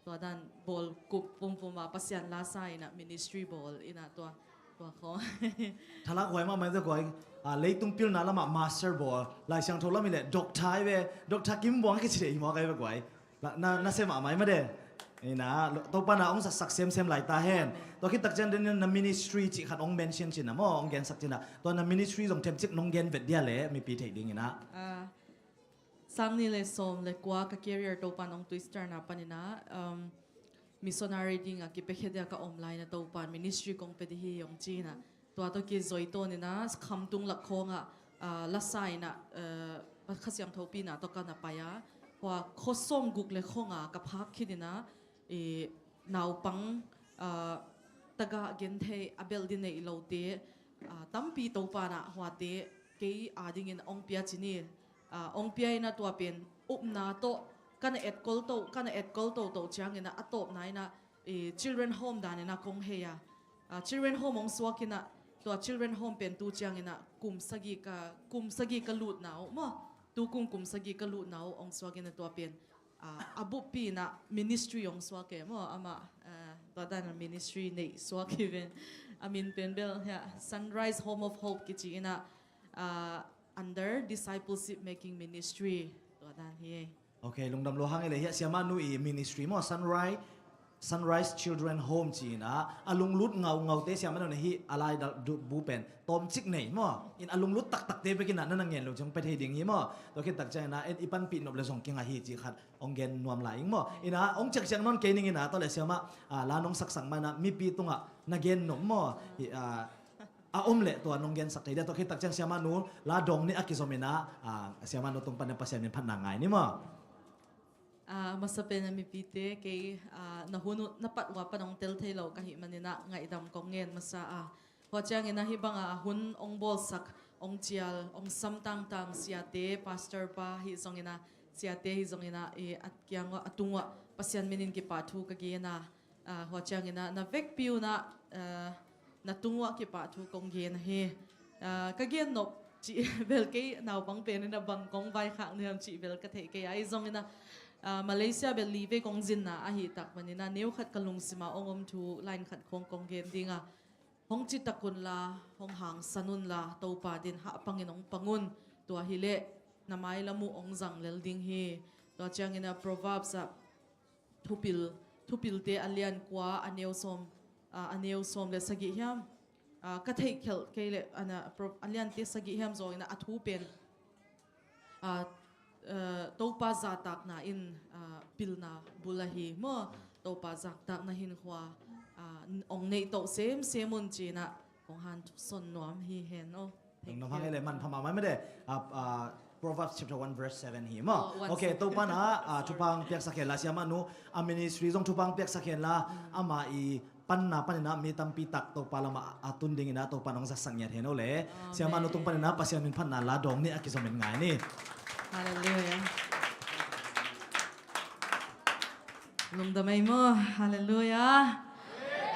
Tua dan bawl kup pumpum a Pasian la sa in ah ministry bawl in ah tua, tua khawng. Thalak huai mahmah te guai, ah, leitung pilna lamah master bawl, Lai Siangtho lam i le doctor hi ve, Doctor Kim Buang a kici dei hi maw kai ve guai. Na, na, na sem mahmah i mah de. Ina, Topa na hong zatsak semsem lai ta hen. Tua khit tak ciang den na ministry cih khat hong mention cin a maw, hong gensak cin a. Tua na ministry zong themcik nong gen vet dia le mipi theih ding in ah. Ah, sang nih le sawm le kua ka career Topa nong twist turn a panin ah, um, missionary ding a kipiakhia dia ka om lai in ah Topa ministry kong pia ding hi hong ci in ah. Tua tawh kizoi tawn in ah Khamtung lak khawngah, ah, lasa in ah, ah, Kha Siangtho pina tawh ka na pai a. Hua khuasawm guk le khawnga ka phak khit in ah, i, naupang, ah, tagah genthei a belh ding neih lote, ah, tampi Topa in ah huate kei adingin hong pia ci ni. Ah, hong pia in ah tua pen upna tawh ka na etkol to, ka na etkol toto ciangin ah a tawpna in ah, eh, children home danin ah kong hei a. Ah, children home hong suak in ah, tua children home pen tu ciangin ah kum sagih ka, kum sagih ka lutna uh maw. Tu kum kum sagih ka lutna uh hong suak in ah tua pen, ah, a buppi in ah ministry hong suak e maw. Amah, ah, tua dan a ministry neih suak hi ven. A min pen bel, ya, Sunrise Home of Hope kici in ah, ah, under Discipleship Making Ministry. Tua dan hi e. Ok, lungdam lua hang e le, hiah siamah nu i ministry maw, Sunrise, Sunrise Children Home ci in ah, a lunglut ngaungaute siamah nu na hih a lai dal du bu pen tawmcik nei maw. In a lunglut taktakte bek in ah na na ngen lo ciang pia thei ding hi maw. Tua khit tak ciang in ah, en i panpih nop le zong kingah hi ci khat hong gen nuam lai ing maw. In ah hong ciakciak nawn kei ning in ah, tua le siamah, ah, la nong saksak ma in ah mipi tungah na gen nop maw. Hi, ah, a om leh tua nong gensak thei dia. Tua khit tak ciang siamah nu la dawng nih a kizom in ah, ah, siamah nu tung pan in Pasian min phatna ngai ni maw. Ah, masa pen a mipite kei, ah, na hun uh na pat uh a pan hong tel thei lo ka hih manin ah ngaihdam kong ngen masa a. Hua ciangin ah hih bang a hun hong bawlsak, hong cial, hong sam tangtang siate, pastor pa hi zongin ah, siate hi zongin ah, eh, a kiang uh, a tung uh ah Pasian minin kipahthu ka gen a. Ah, hua ciangin ah na vekpi un ah, ah, na tung uh ah kipahthu kong gen ahi. Ah, ka gen nop cih bel kei naupang pen in ah bang kong vaikhak na hiam cih bel ka theih kei a. Ahi zongin ah, ah, Malaysia bel li vei kong zinna ahih tak manin ah neu khat ka lungsim ah hong om thu line khat khawng kong gen ding a. Hong citak un la, hong hangsan un la, Topa din hahpangin hong pang un. Tua hi leh na mailam uh hong zang lel ding hi. Tua ciangin ah Proverbs ah Thupil, Thupilte a lian kua, a neu sawm, ah, a neu sawm le sagih hiam? Ah, ka theih khelh kei leh, a na, pro-, a liante sagih hiam zawng in ah a thu pen, ah, ah, Topa zahtakna in, ah, pilna bul ahi maw. Topa zahtakna hinkhua, ah, hong neih toh semsem un ci in ah kong hanthawn nuam hi hen aw. Thank you. Nong hang e le, manpha mahmah mede. Ah, ah, Proverbs chapter one verse seven hi maw. Oh, one seven. Ok, Topa in ah, ah, thupha hong piaksak hen la, siamah nu a ministry zong thupha hong piaksak hen la, mm, ama i panna panin ah mi tampi tak Topa lamah a tun dingin ah Topa in hong zatsak ngiat hen aw le. Amen. Siamah nu tung panin ah Pasian min phatna la dawng nih a kizom in ngai ni. Hallelujah. Lungdam ei maw. Hallelujah.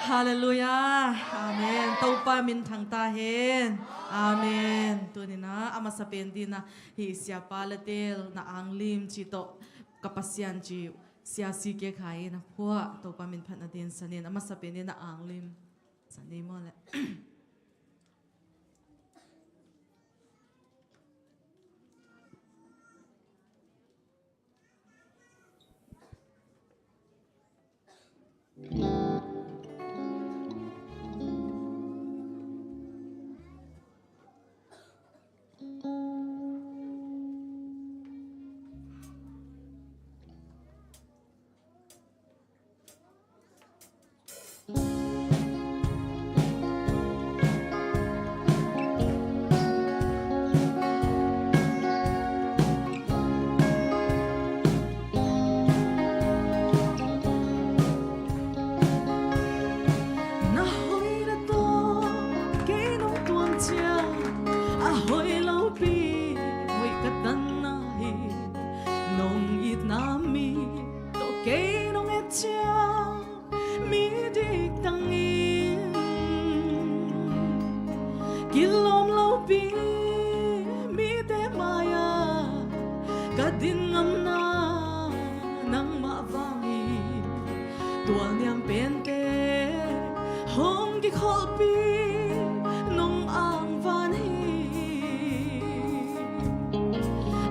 Hallelujah. Amen. Topa min thang ta hen. Amen. Tuni in ah a masa pen dingin ah hih siapa Latel na anglim ci tawh ka Pasian ci Sia C K Khai in a phuah, Topa min phatna dingin san in, a masa pen dingin ah anglim san ni maw le. Na hoihna tawh kei nong tuam ciang, a hoih lopi hoih ka tanna hi. Nong itna mi tawh kei nong et ciang, mi dik tangin kilawm lopi mite mai-ah ka din ngamna nangmah vang hi. Tualniam pente hong kikholhpi nong angvan hi.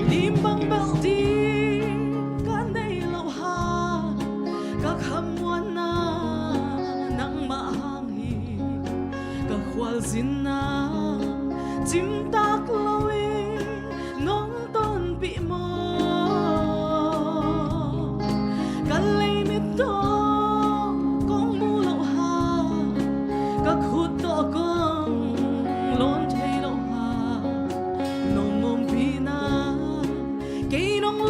Lim bang belh ding ka nei loh hang, ka khamuanna nangmah hang hi. Ka khualzinna cimtak loin nong tonpih maw? Ka leimit tawh kong mu loh hang, ka khut tawh kong lawn thei loh hang, nong ompihna kei nong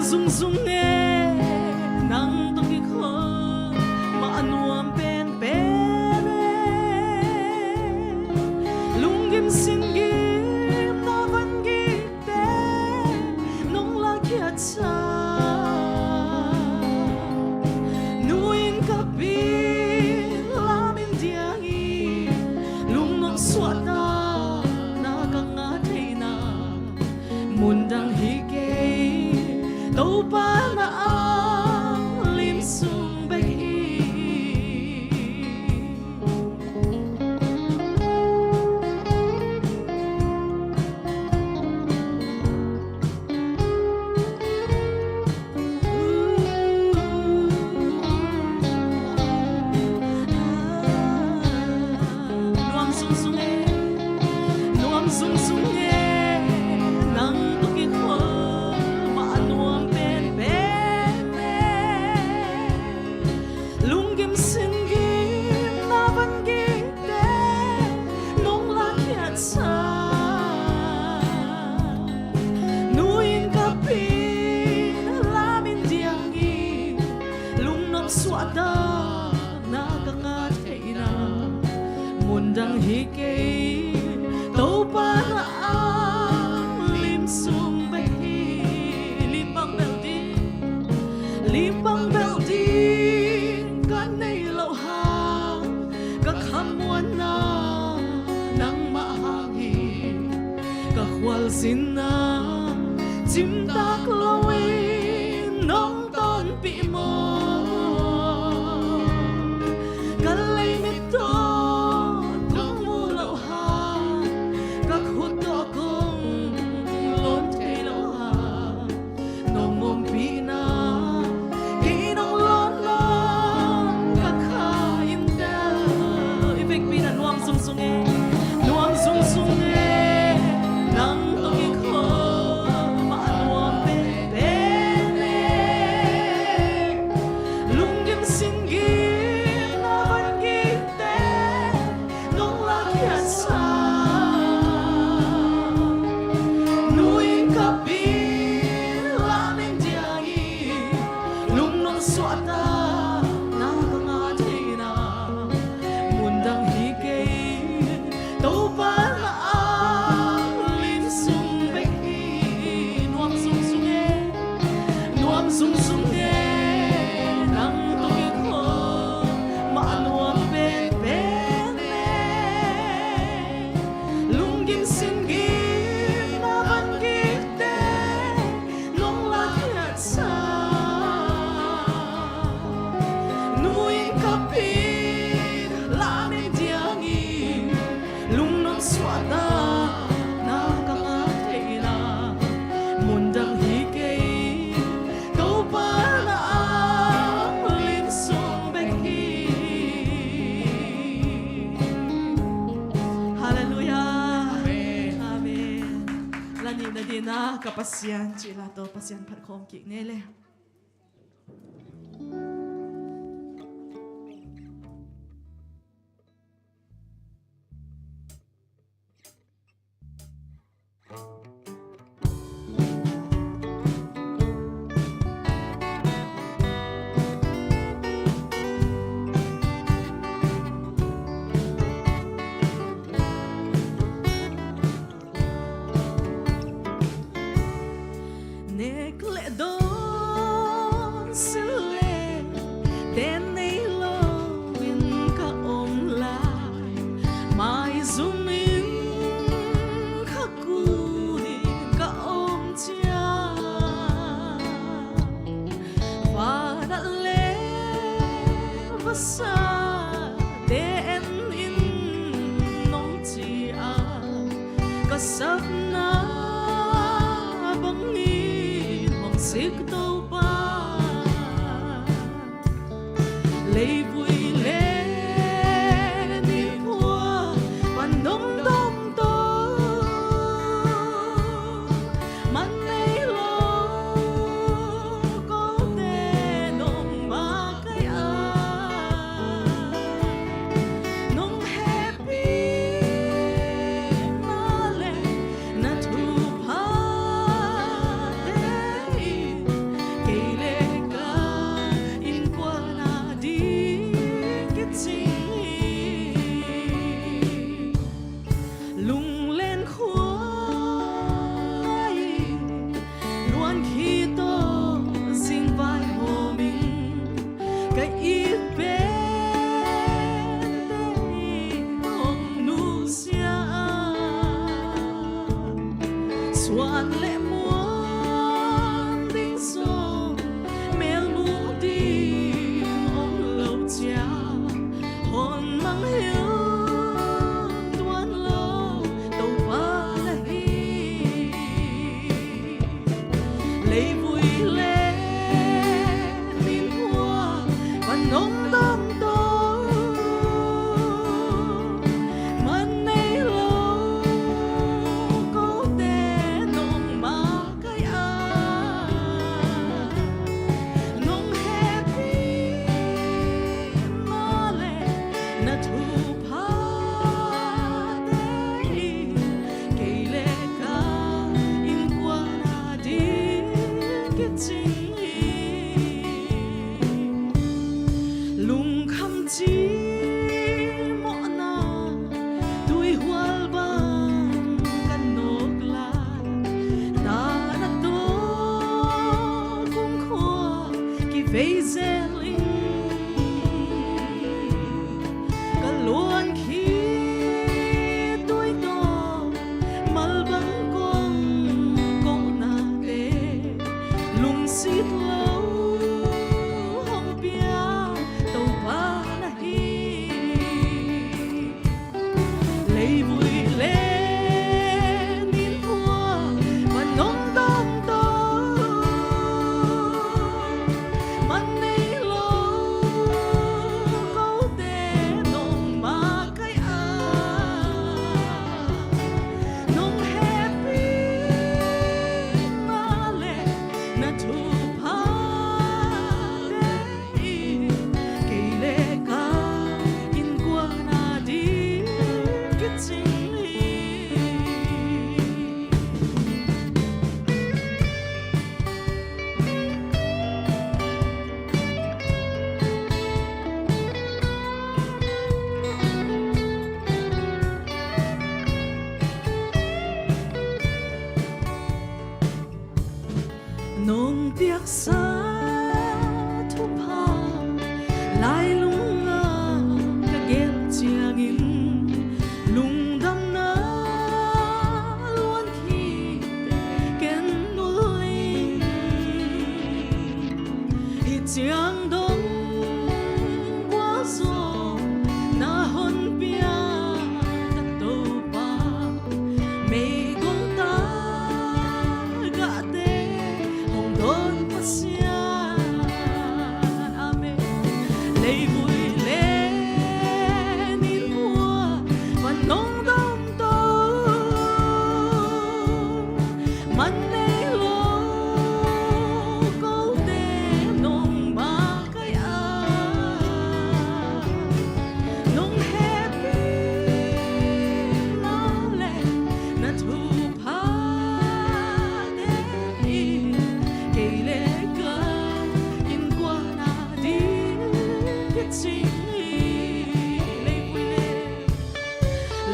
Zungzung e, nang tawh kikhol mah a nuam penpen e. Lunggim singgim na van gikte nong lakkhiat sa, nu-in ka pi lamin diang hi, lungnuam suahtakna ka ngah theihna. Mundang hi kei, Topa na a lim sung bek hi. Nuam zungzung e, nuam zungzung e, nang tawh kikhol mah a nuam penpen e. Lunggim singgim na van gikte nong lakkhiat sa, nu-in ka pi lamin diang hi, lungnuam suahtakna ka ngah theihna. Mundang hi kei, Topa na a lim sung bek hi. Limpang belh ding, limpang belh ding ka nei loh hang, ka khamuanna nangmah hang hi. Ka khualzinna cimtak loin nong tonpih maw? Ka leimit tawh kong mu loh hang, ka khut tawh kong lawn thei loh hang, nong ompihna kei nong lawnlawn ka kha in tel. I vekpi-in ah nuam zungzung e, nuam zungzung e, nang tawh kikhol mah a nuam penpen e. Lunggim singgim na van gikte nong lakkhiat sa, nu-in ka pi lamin diang hi, lungnuam suahtakna ka ngah theihna. Mundang hi kei, Topa na a lim sung bek hi. Nuam zungzung e, nuam zungzung e, nang tawh kikhol mah a nuam penpen e. Lunggim singgim na van gikte nong lakkhiat sa, nu-in ka pi lamin diang hi, lungnuam suahtakna ka ngah theihna. Mundang hi kei, Topa na a lim sung bek hi. Halleluiah. Amen. Amen. La nihna dingin ah ka Pasian cih la tawh Pasian phat khawm kik ni le. Nek le dawn, sil le ten nei loin ka om lai, maizum in kha kun in ka om ciang, vanah le vasa te en in nong ci a, ka sapna bangin hong sik Topa. Leivui le nikhua pan dongdong tawh, man nei lo kote nong makaih a, nong hehpihna le na thupha te in Zel in ka luan khit tui tawh malbang kong kohna te lungsit lo hong pia Topa na hi. Leivui le ninphuak man nong dawng to, man nei lo kote nong makaih a, nong hehpih na le na thupha te in kei le ka innkuan a ding kicing hi. Nong piaksa thupha lailung ah ka gelh ciangin lungdamna luan khit ken nul ing. Hih ciang dong gualzawhna hon pia ka Topa, meigong tagahte hong dawn Pasian. Amen. Leivui le ninphuak man nong dawng to, man nei lo kote nong makaih a, nong hehpihna le na thupha te in kei le ka innkuan a ding kicing hi. Leivui le,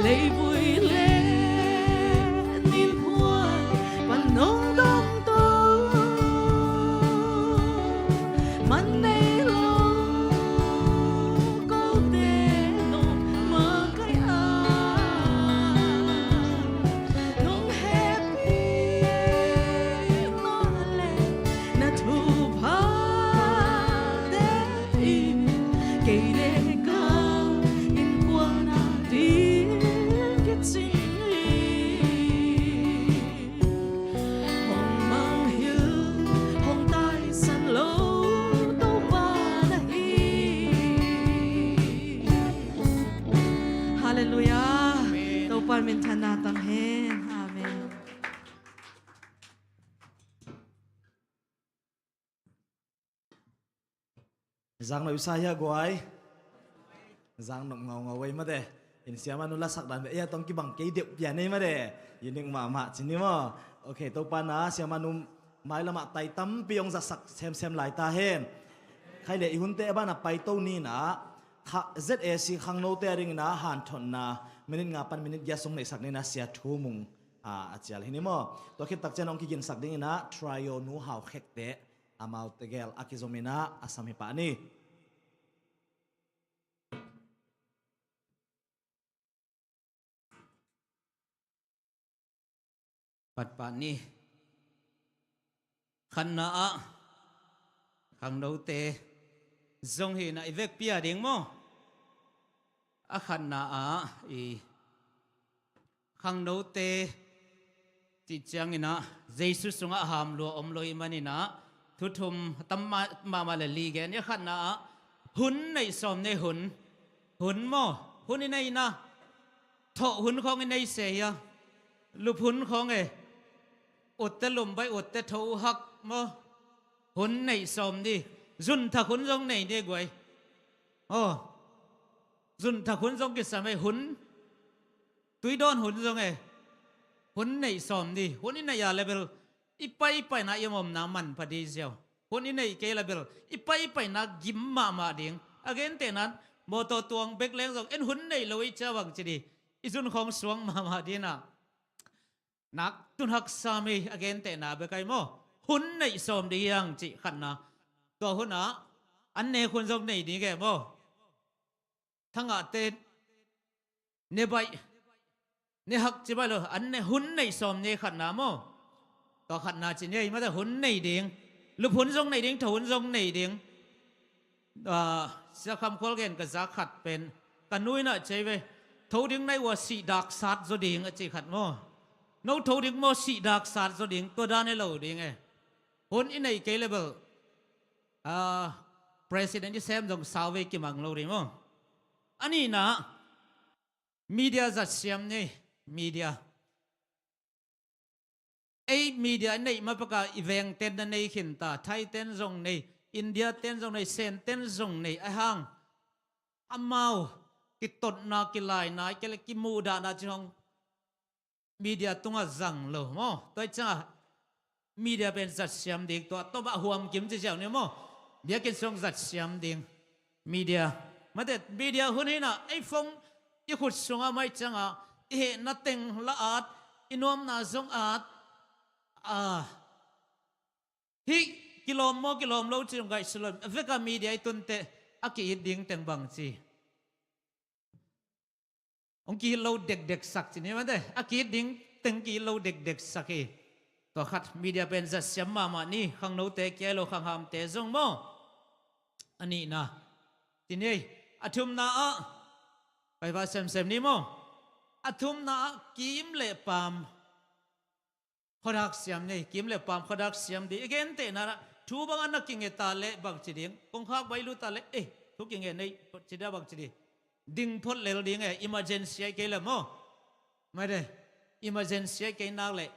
leivui le ninphuak pan nong dawng to, man nei lo kote nong makaih a, nong hehpihna le na thupha te in kei le ka innkuan a ding kicing hi. Hong mangngilh, hong taisan lo Topa na hi. Halleluiah. Amen. Topa minthanna tang hen. Amen. Zang nop sa hia guai. Zang nop ngaungau ei mate. In siamanu lasak dan ve ei a tong kibang kei deuh pian ei mate. Unique mahmah ci ni maw. Ok, Topa na siamanu mailamah tai tampi hong zasak semsem lai ta hen. Khai le i hunte a banah paito ni na. Kha Z A C khangnote a dingin a hanthotna minit nga pan minit giat sung neihsak ni na Sia Thu Mung a, a cial hi ni maw. Tua khit takcian hong kiginsak dingin a Trio Nu Hau Khekte amau tegel a kizom in a, a sam hi pah ni. Patpah ni. Khatna ah khangnote zong hi na i vekpi a ding maw. A khatna ah i khangnote cih ciangin ah Jesu sungah ham lua om lo i manin ah thuthum tam mahmah le li gen i khatna ah hun neih sawm nei hun. Hun maw? Hun i neihna thawh hun khawng i nei se hia? Lup hun khawng e. Utte lumbai utte tho hak maw? Hun neih sawm ni. Zunthak hun zong nei ni guai. Aw. Zunthak hun zong kisam e hun. Tuidawn hun zong e. Hun neih sawm ni. Hun i neih a le bel i pai i paina i omna manpha ding ziau. Hun i neih kei la bel i pai i paina gim mahmah ding. A gentehna in mawtaw tuang bek leng zong en hun neih lo i cia bang ci ding. I zun khawng suang mahmah ding a. Nak tun haksa mi a gentehna bek ai maw. Hun neih sawm ding hiang cih khatna. Tua hunah An nek hun zong nei ding e maw? Thangahte ne baih, ne hak ci baih lo, an ne hun nei sawm ni khatna maw? Tua khatna ci ni ei mate, hun nei ding. Lup hun zong nei ding, tho hun zong nei ding. Ah, Sia Kham Khual gen ka zak khat pen ka nu in a ci ei ve. Tho ding nai uh a sih dak sat zaw ding a ci khat maw? No tho ding maw, sih dak sat zaw ding, tua dan e lo ding e. Hun i neih kei le bel, ah, president i sem zong sau vei kimang lo ding maw? A nihna, media zat siam ni, media. Ei media i neih ma peka i vengten na nei khin ta, Thaiten zong nei, Indiaten zong nei, Senten zong nei, a hang amau kitotna, kilaina, kei le kimuhdahna ci hong media tungah zang lo maw? Tua i ciangah media pen zat siam ding, tua tawpah huam kim ci ziau ni maw? Biakinn sung zat siam ding. Media. Mate, media hun hinah ei phone i khut sungah mai ciangah i hehna teng la at, i nuamna zong at. Ah, hih kilawm maw, kilawm lo ci ngaihsut lo. A vekah media i tunte a ki-it ding teng bang ci? Hong ki-it lo dekdek sak ci ni mate. A ki-it ding teng ki-it lo dekdek sak hi. Tua khat media pen zat siam mahmah ni, khangnote kia lo, khanghamte zong maw? A nihna. Ci ni ei, a thumna ah, pai va semsem ni maw? A thumna ah kim le paam khuadak siam ni ei, kim le paam khuadak siam ding. I gentehna ah thu bang a na kinge ta leh bang ci ding? Kongkhak bai lut ta leh, eh, thu kinge nei, ci dia bang ci ding? Ding phot lel ding e, emergency ai kei le maw? Mate, emergency ai kei nak leh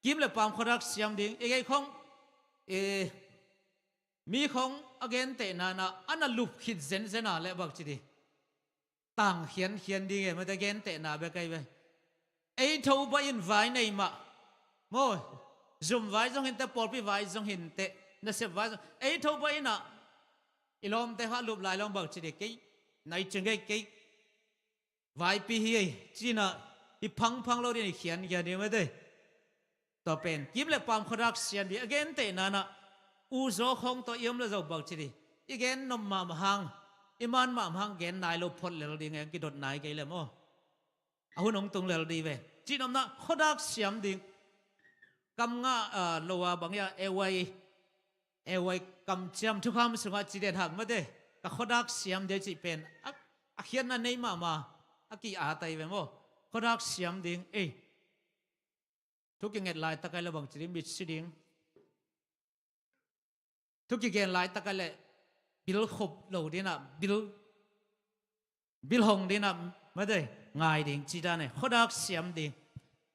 kim le paam khuadak siam ding. I gei khong, eh, mi khong a gentehna ah a na lup khit zenzen a leh bang ci ding? Tang khiankhian ding e, mate, gentehna bek ai ve. Ei tho bai in vai nei mah maw? Zum vai zong hinteh, pawlpi vai zong hinteh, nasep vai zong, ei tho bai inah i lawmte kha lup lai lawng bang ci ding? Kei nai cing kei, kei vaipi hi ei, cinah i phangphang lo ding, i khiankhian ding mate. Tua pen kim le paam khuadak siam ding. A gentehna ah u zaw khong tawh i om le zo bang ci ding? I gen nop mahmah hang, i man mahmah hang gen nai lo phot lel ding e, kidot nai kei le maw? A hun hong tung lel ding ve. Cihnopna, khuadak siam ding. Kam ngah, ah, lo a bang ia, ewai, ewai kamciam thukham sungah ci den hak mate. Ka khuadak siam ding cih pen a, a khiatna nei mahmah, a ki-at ai ve maw? Khuadak siam ding ei. Thu kinget laitak ai le bang ci ding? Mitsi ding. Thu kigen laitak ai le bil khop lo ding ah, bil, bil hong ding ah mate, ngai ding ci dan e. Khuadak siam ding.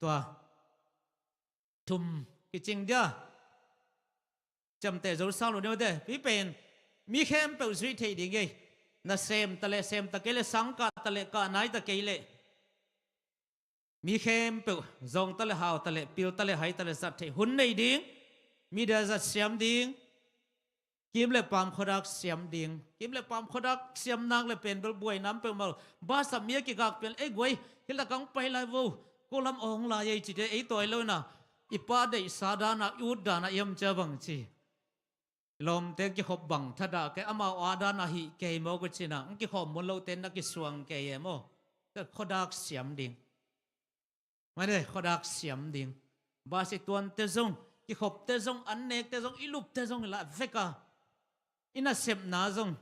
Tua thum kicing dia. Ciamteh zo sang lo ding mate. Hih pen mi khempeuh zuih theih ding ei. Na sem ta leh sem ta kei leh, sang kah ta leh kah nai ta kei leh, mi khempeuh zawng ta leh hau ta leh, pil ta leh hai ta leh, zat theih hun nei ding. Media zat siam ding. Kim le paam khuadak siam ding. Kim le paam khuadak siam nak le pen bel buaina om peuhmah lo. Bus ah mi a kigak pen, ei guai, hih lakah hong pai lai vo, ko lam a hong lai ei, cite ei tawi lo inah, i pa deihsa dan ah, i ut dan ah i om cia bang ci? Lawmte kikhop bang thadah kei, amau a dan ah hih kei maw, ko cinah, hong kikhawm mun lote na kisuang kei e maw? Khuadak siam ding. Mate, khuadak siam ding. Bus i tuante zong, kikhopte zong, an nekte zong, i lupte zong i lah vek a, i nasepna zong,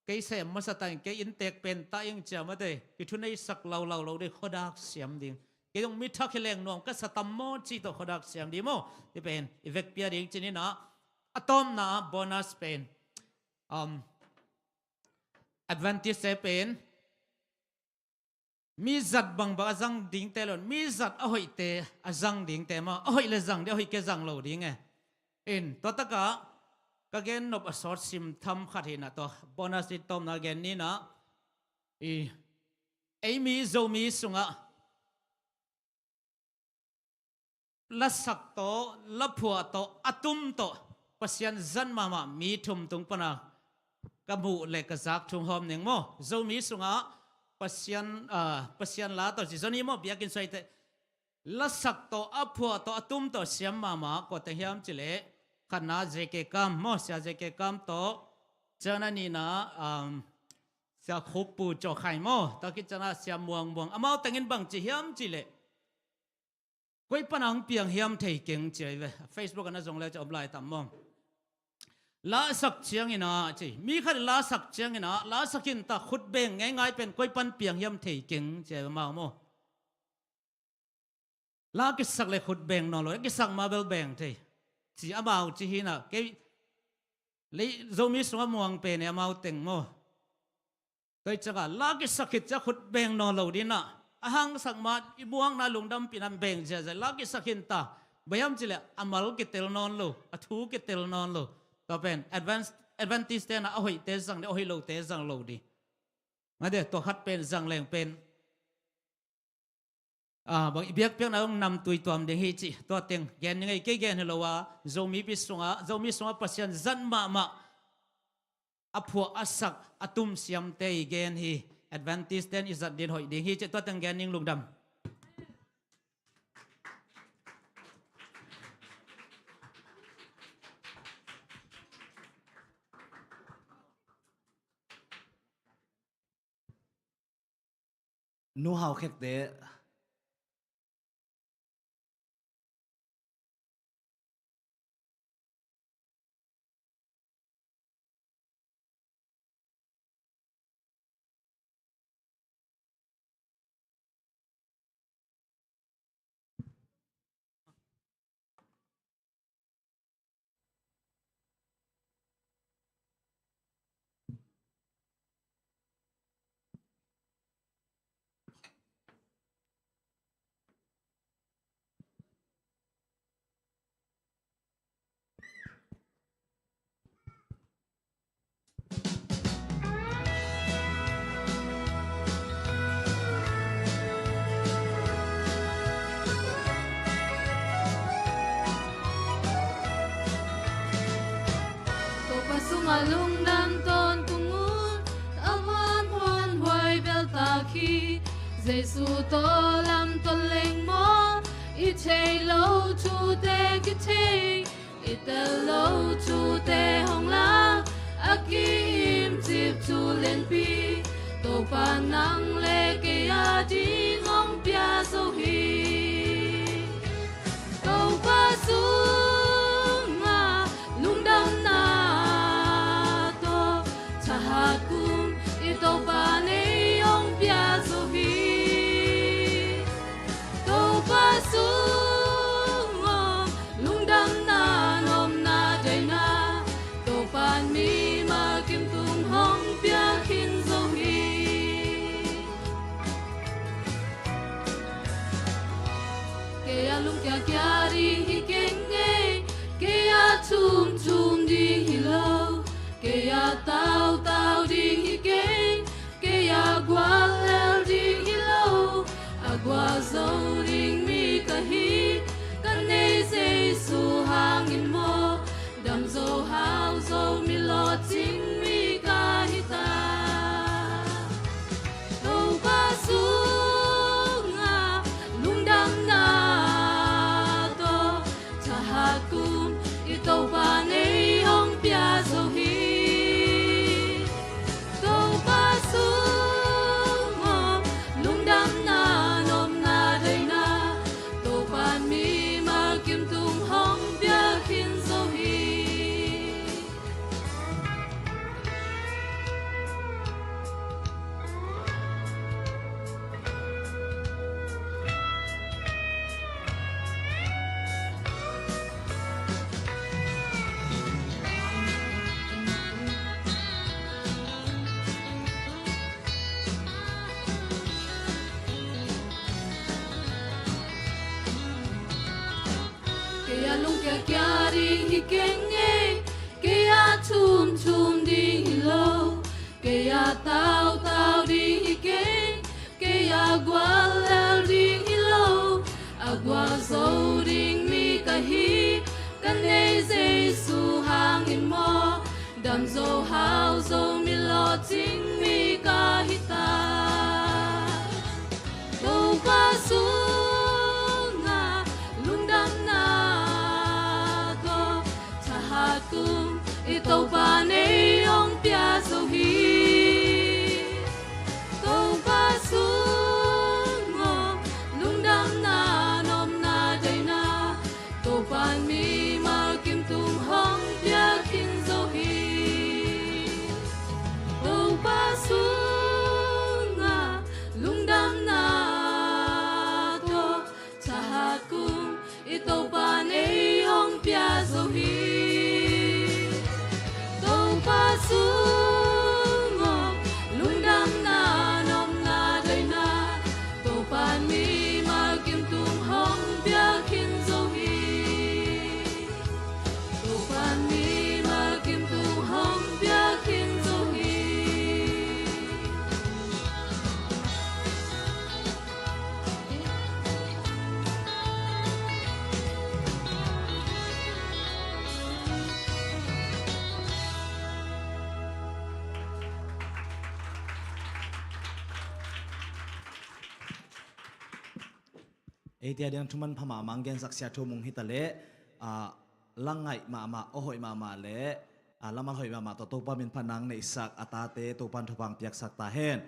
kei sem masa ta ing, kei inntek pen ta ing cia mate, i thuneisak laulau lo ding, khuadak siam ding. Kei zong mi thak hi leng nuam ka sa tam maw cih tawh khuadak siam ding maw? Hih pen i vekpi a ding ci ni inah, a tawpna ah bonus pen, um, advantage te pen, mi zat bangbang a zang dingte lo, mi zat a hoihte a zang dingte maw, a hoih le zang ding, a hoih kei zang lo ding e. In, tua takah ka gen nop a sawt sim tham khat hi inah, tua bonus i tawpna gen ni inah, i, ei mi Zomi sungah lasak tawh, laphuah tawh, a tum tawh Pasian zat mahmah mi thum tung pana ka muh le ka zak thu hong hawm ning maw? Zomi sungah Pasian, ah, Pasian la tawh ci zoni maw, biakinn suaite. Lasak tawh, a phuah tawh, a tum tawh siam mahmah kua teng hiam cih leh, khatna J K Kam maw, Sia J K Kam tawh, Ciang a nihna, um, Sia Khupu Cawkhai maw, tua khit ciangin Sia Muang Muang. Amau tengin bang ci hiam cih leh, koi pan a hong piang hiam thei keng ci hi ve. Facebook ah na zong le ci om lai tam maw. La sak ciangin a ci, mi khat la sak ciangin a, la sak khin ta, khut beng ngeingai pen koi pan piang hiam thei keng ci hi ve amau maw. La kisak le khut beng nawn lo, la kisak ma bel beng thei ci amau ci hi na, kei lei Zomi sungah muang pen e amau teng maw. Tua hi ciangin la kisak khit ciang khut beng nawn lo ding na, a hangsak ma i muakna lungdampihna beng ziahziah, la kisak khin ta, bang hiam cih leh a mal kitel nawn lo, a thu kitel nawn lo. Tua pen Advent, Adventist te na a hoihte zang ding, a hoih lote zang lo ding. Mate, tua khat pen zang leng pen ah, bang i biakpiakna hong namtui tuam ding hi cih tua teng gen ning ei. Kei gen hi lo a, Zomipi sungah, Zomi sungah Pasian zat mahmah a phuah a sak a tum siamte i gen hi. Adventist ten i zat ding hoih ding hi cih tua teng gen ning. Lungdam. Nu Hau Khekte. Topa sungah lungdam tawntung un, a man hon huai beltak hi. Jesu tawh lamton leng maw, i thei lo thute kithei, i tel lo thute hong lak, a ki-imcip thu lianpi, Topa nang le kei a ding hong pia zo hi. Topa sungah lungdamna tawh, thahat kum i Topa nei hong pia zo hi. Topa sungah lungdamna nopna daina, Topa mimal kim tung hong piak khin zo hi. Kei a lungkia kia ding hi keng ei, kei a thum thum ding hi lo. Kei a tautau ding hi keng, kei a guallel ding hi lo. A gualzo ding mi ka hi, ka nei Jesu hangin maw, damzo hauzo mi lawhcing mi ka hi ta. Topa sungah lungdamna tawh, thahat kum i Topa nei hong pia zo hi. Topa sungah lungdamna nopna daina, Topa mimal kim tung hong piak khin zo hi. Kei a lungkia kia ding hi keng ei, kei a thum thum ding hi lo. Kei a tautau ding hi keng, kei a guallel ding hi lo. A gualzo ding mi ka hi, ka nei Jesu hangin maw, damzo hauzo mi lawhcing mi ka hi ta. Topa sungah lungdamna tawh, thahat kum i Topa nei hong pia Eite a ding thuman pha mahmah ang gensak sia thu mung hita leh, ah, la ngaih mahmah, aw hoih mahmah leh, ah, lamal hoih mahmah tawh Topa min pha nang neihsak a tate Topan thupha ang piaksak ta hen.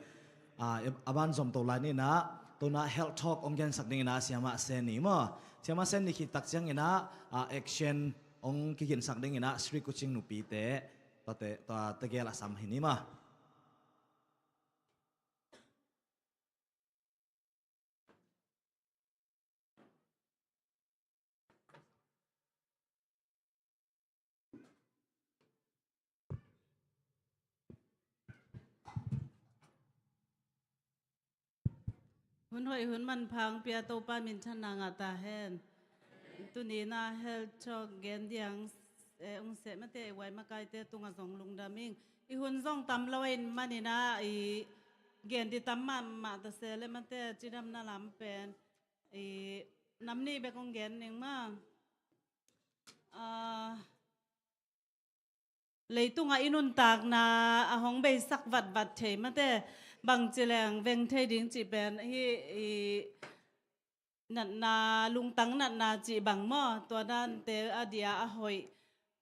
Ah, a ban zom to lai ni inah, tu inah health talk ong gensak ding inah Siamah Sen ni maw. Siamah Sen ni khit tak ciang inah, ah, action ong kiginsak ding inah Sri Kuching nupite, tua te, tua tegel a sam hi ni maw. Hun hoih hun manpha ang pia Topa minthanna ngah ta hen. Tuni inah health talk gen ding ang, eh, ung seh mate, i huai makaite tungah zong lungdam ing. I hun zong tam lo in man inah i gen ding tam mahmah ta se leh mate, cidamna lam pen i nam nih bek ong gen ning maw. Ah, leitungah i nuntakna a hong beisak vatvat thei mate, bangci leng veng thei ding cih pen hih i natna, lungtang natna cih bang maw, tua dante a dia a hoih,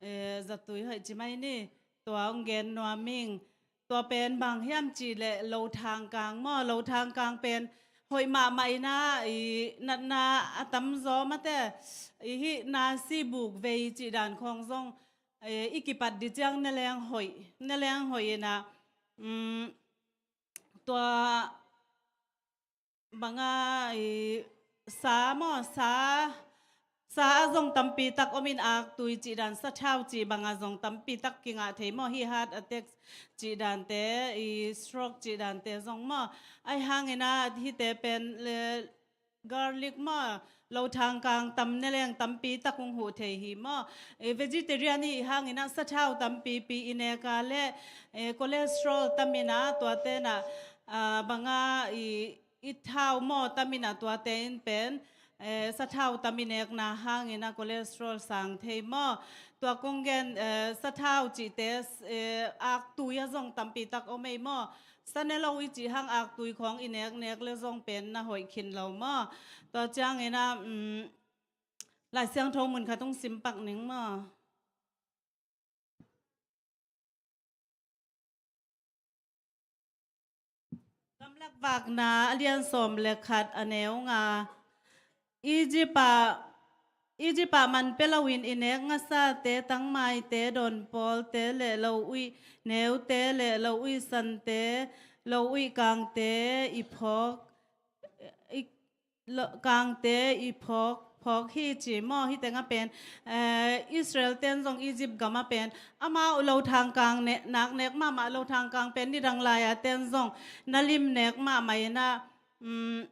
eh, zatui hoih ci mai ni, tua ong gen nuam ing. Tua pen bang hiam cih leh lothang kang maw, lothang kang pen hoih mahmah inah i natna a tamzaw mate, i hih nasi buk vei cih dan khawng zong, eh, i kipat ding ciang ne leng hoih, ne leng hoih inah, um, tua banga i sa maw, sa, sa a zong tampi tak om in, aktui cih dan, sathau cih banga zong tampi tak kingah thei maw, hih heart attack cih dante, i stroke cih dante zong maw. Ahi hang inah hihte pen le garlic maw, lothang kang tam ne leng tampi tak ung huh thei hi maw. Eh, vegetarian i hih hang inah sathau tampipi i nek a leh, eh, cholesterol tam inah tuate inah, ah, banga i, i thau maw tam inah tuate in pen, eh, sathau tam i nekna hang inah cholesterol sang thei maw. Tua kong gen, eh, sathau cihte, eh, aktui a zong tampi tak om ei maw. Sa ne lo i cih hang aktui khawng i neknek le zong pen na hoih khin lo maw. Tua ciang inah, um, Lai Siangtho mun khat ung sim pak ning maw. Gamlak Vakna a lian sawm le khat, a neu nga. Egypt ah, Egypt ah man pia loin i nek ngasate, tangmaite, dawnpawlte le lo uih neute le lo uih sante, lo uih kangte i phawk, i, lo, kangte i phawk, phawk hi ci maw. Hih tengah pen, eh, Israel ten zong Egypt gamah pen amau lothang kang ne, nak nek mahmah lothang kang pen nidang lai-a ten zong na lim nek mahmah inah, um,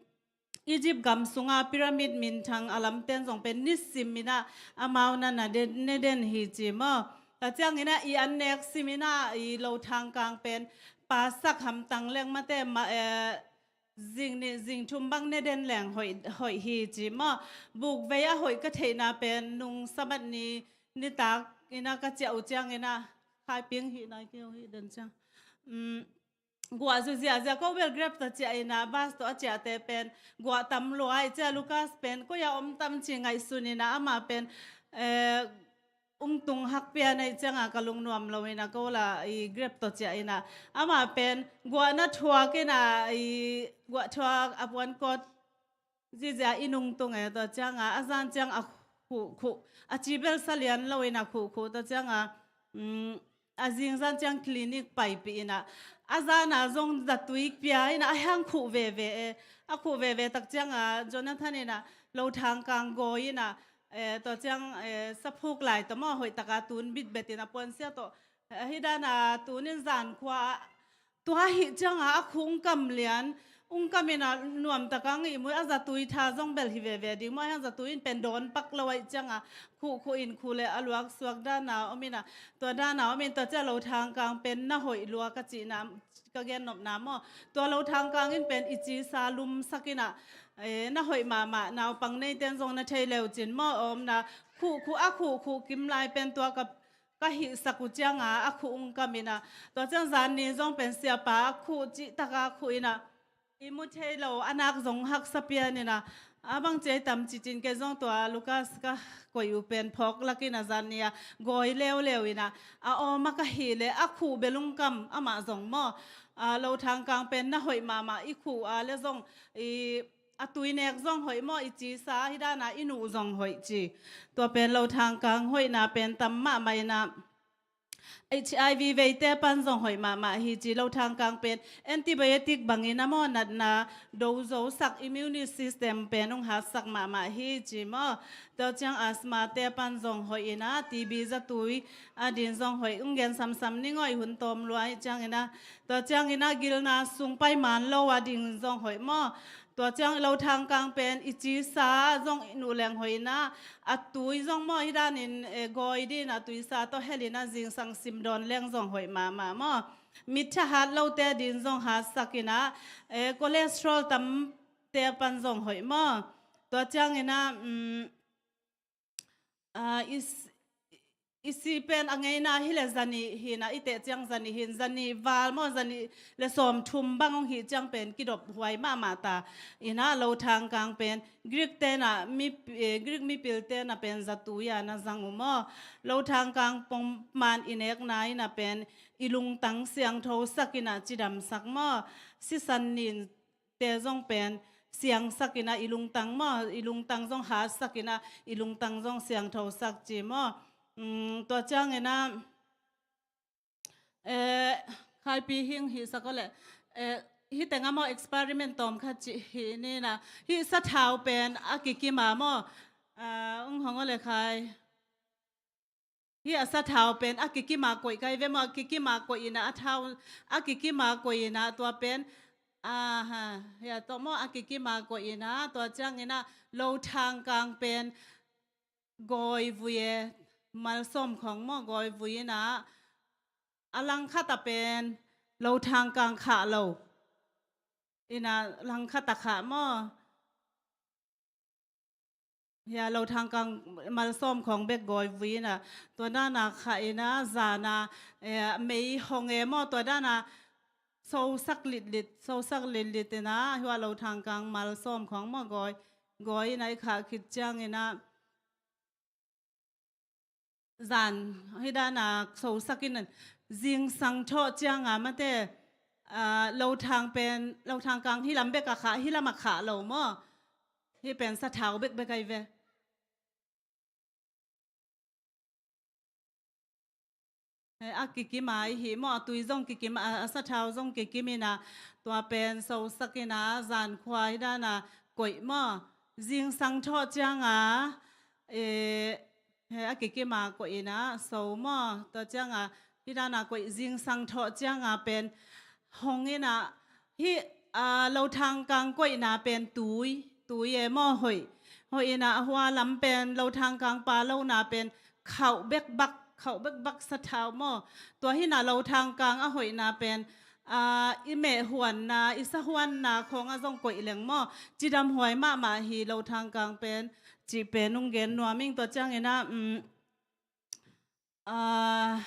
Egypt gam sunga pyramid minthang a lamten zong pen nisim inah amau na na den, ne den hi ci maw. Tua ciang inah i an nek sim inah i lothang kang pen pasak hamtang leng mate ma, eh, zing nih zing thum bang ne den leng hoih, hoih hi ci maw. Bukvei a hoih ka theihna pen nung Sabbath ni, nitak inah ka ciah uh ciang inah, khaiping hih nai kei uh hih den ciang. Um, guah zu ziahziah, ko bel Grab tawh ciah inah, bus tawh a ciahte pen guah tam lua i ciah. Lucas pen koi-ah om tam ci ngaihsun inah amah pen, eh, ung tung hak pia na i cianga ka lungnuam lo inah ko la i Grab tawh ciah inah amah pen guah na thuak inah i guah thuak a puan kawt zizia i nungtung e. Tua cianga a zan ciang a khuh khuh, a ci bel sa lian lo inah khuh khuh. Tua cianga, um, a zing zan ciang clinic paipih inah a zana zong zatui pia inah a hang khuh veve e. A khuh veve tak cianga Jonathan inah lothang kang gawi inah, eh, tua ciang, eh, saphuk lai tawh maw, hoihtaka tun bitbet inah puansia tawh, eh, hih dana tun in zan khua ah tua hih cianga a khuh ung kam lian, ung kam inah nuamtaka ong ihmu, a zatui tha zong bel hi veve ding maw. Ahi hang zatui in pen dawn pak lo ahih cianga khuh khuh in khuh le a luak suak dana om inah, tua dana om in tua ciah lothang kang pen na hoih lua ka cihna, ka gennopna maw. Tua lothang kang in pen i cisa lumsak inah, eh, na hoih mahmah, naupang neiten zong na thei leucin maw, a omna khuh khuh, a khuh khuh kim lai pen tua ka, ka hihsak uh cianga a khuh ung kam inah, tua ciang zan ni zong pen siapa a khuh cihtaka khuh inah i mu thei lo a nak zong haksa pian inah, A bang ci ai tam ci cin kei zong tua Lucas ka koih uh pen phawk lakin a zan ni a gawi leuleu ina a awm a ka hih leh a khuh belungkam amah zong maw. A, lothang kang pen na hoih mahmah i khuh a le zong i a tui nek zong hoih maw, i cisa hi dana i nuh zong hoih ci. Tua pen lothang kang hoihna pen tam mahmah ina H I V veite pan zong hoih mahmah hi ci. Lothang kang pen antibiotic bangin a maw natna do zo sak immune system pen ung hat sak mahmah hi ci maw. Tua ciang asthma te pan zong hoih ina T B zatui a din zong hoih ung gen samsam ning hoih hun tawm luai ciang ina. Tua ciang ina gilna sung pai man lo a ding zong hoih maw. Tua ciang lothang kang pen i cisa zong i nuh leng hoih ina a tui zong maw hi danin, eh, gawi din a tuisa tawh hel ina zingsang sim dawn leng zong hoih mahmah maw. Mit thahat lote din zong hat sak ina, eh, cholesterol tam te pan zong hoih maw. Tua ciang ina, um, a, i s- i si pen a ngeina hi le zanih hi ina i teh ciang zanih hi in zanih val maw zanih le sawm thum bang ung hi ciang pen kidop huai mahmah ta. Ina lothang kang pen Greek tena mi, eh, Greek mipil tena pen zatui a na zang uh maw. Lothang kang pong man i nekna ina pen i lungtang siangtho sak ina cidam sak maw. Sisan nin te zong pen siangsak ina i lungtang maw, i lungtang zong hatsak ina i lungtang zong siangthosak ci maw. Um, tua ciang ina, eh, khaipi hing hihsak aw le, eh, hi teng a maw experiment tawm khat ci hi ni ina hi sathau pen a kikima maw. Ah, ung hong aw le khai. Hi a sathau pen a kikima koih kai ve maw, a kikima koih ina a thau a kikima koih ina tua pen. Aha, hi a tawh maw a kikima koih ina tua ciang ina lothang kang pen gawi vui e, malsawm khong maw gawi vui ina a langkhat a pen lothang kang khah lo ina langkhat a khah maw. Hi a lothang kang malsawm khong bek gawi vui ina tua dana khah ina zana, eh, mei hong e maw tua dana sosak litlit, sosak litlit ina hi a lothang kang malsawm khong maw gawi, gawi ina i khah khit ciang ina zan hi dana sosak ina zingsang thawh cianga mate, ah, lothang pen, lothang kang hi lam bek a khah, hi lam a khah lo maw. Hi pen sathau bekbek ai ve. Eh, a kikim a i hi maw, a tui zong kikim a, a sathau zong kikim ina tua pen sosak ina zan khua hi dana koih maw. Zingsang thawh cianga, eh, he a kikim a koih ina so maw. Tua cianga hi dana koih zingsang thawh cianga pen hong ina hi, a, lothang kang koihna pen tui, tui e maw hoih. Hoih ina a hua lam pen lothang kang pa lona pen khauh bekbak, khauh bekbak sathau maw. Tua hi ina lothang kang a hoihna pen, a, i meh huanna, i sa huanna khong a zong koih leng maw. Cidam huai mahmah hi lothang kang pen, cih pen ung gen nuam ing tua ciang ina, um, a,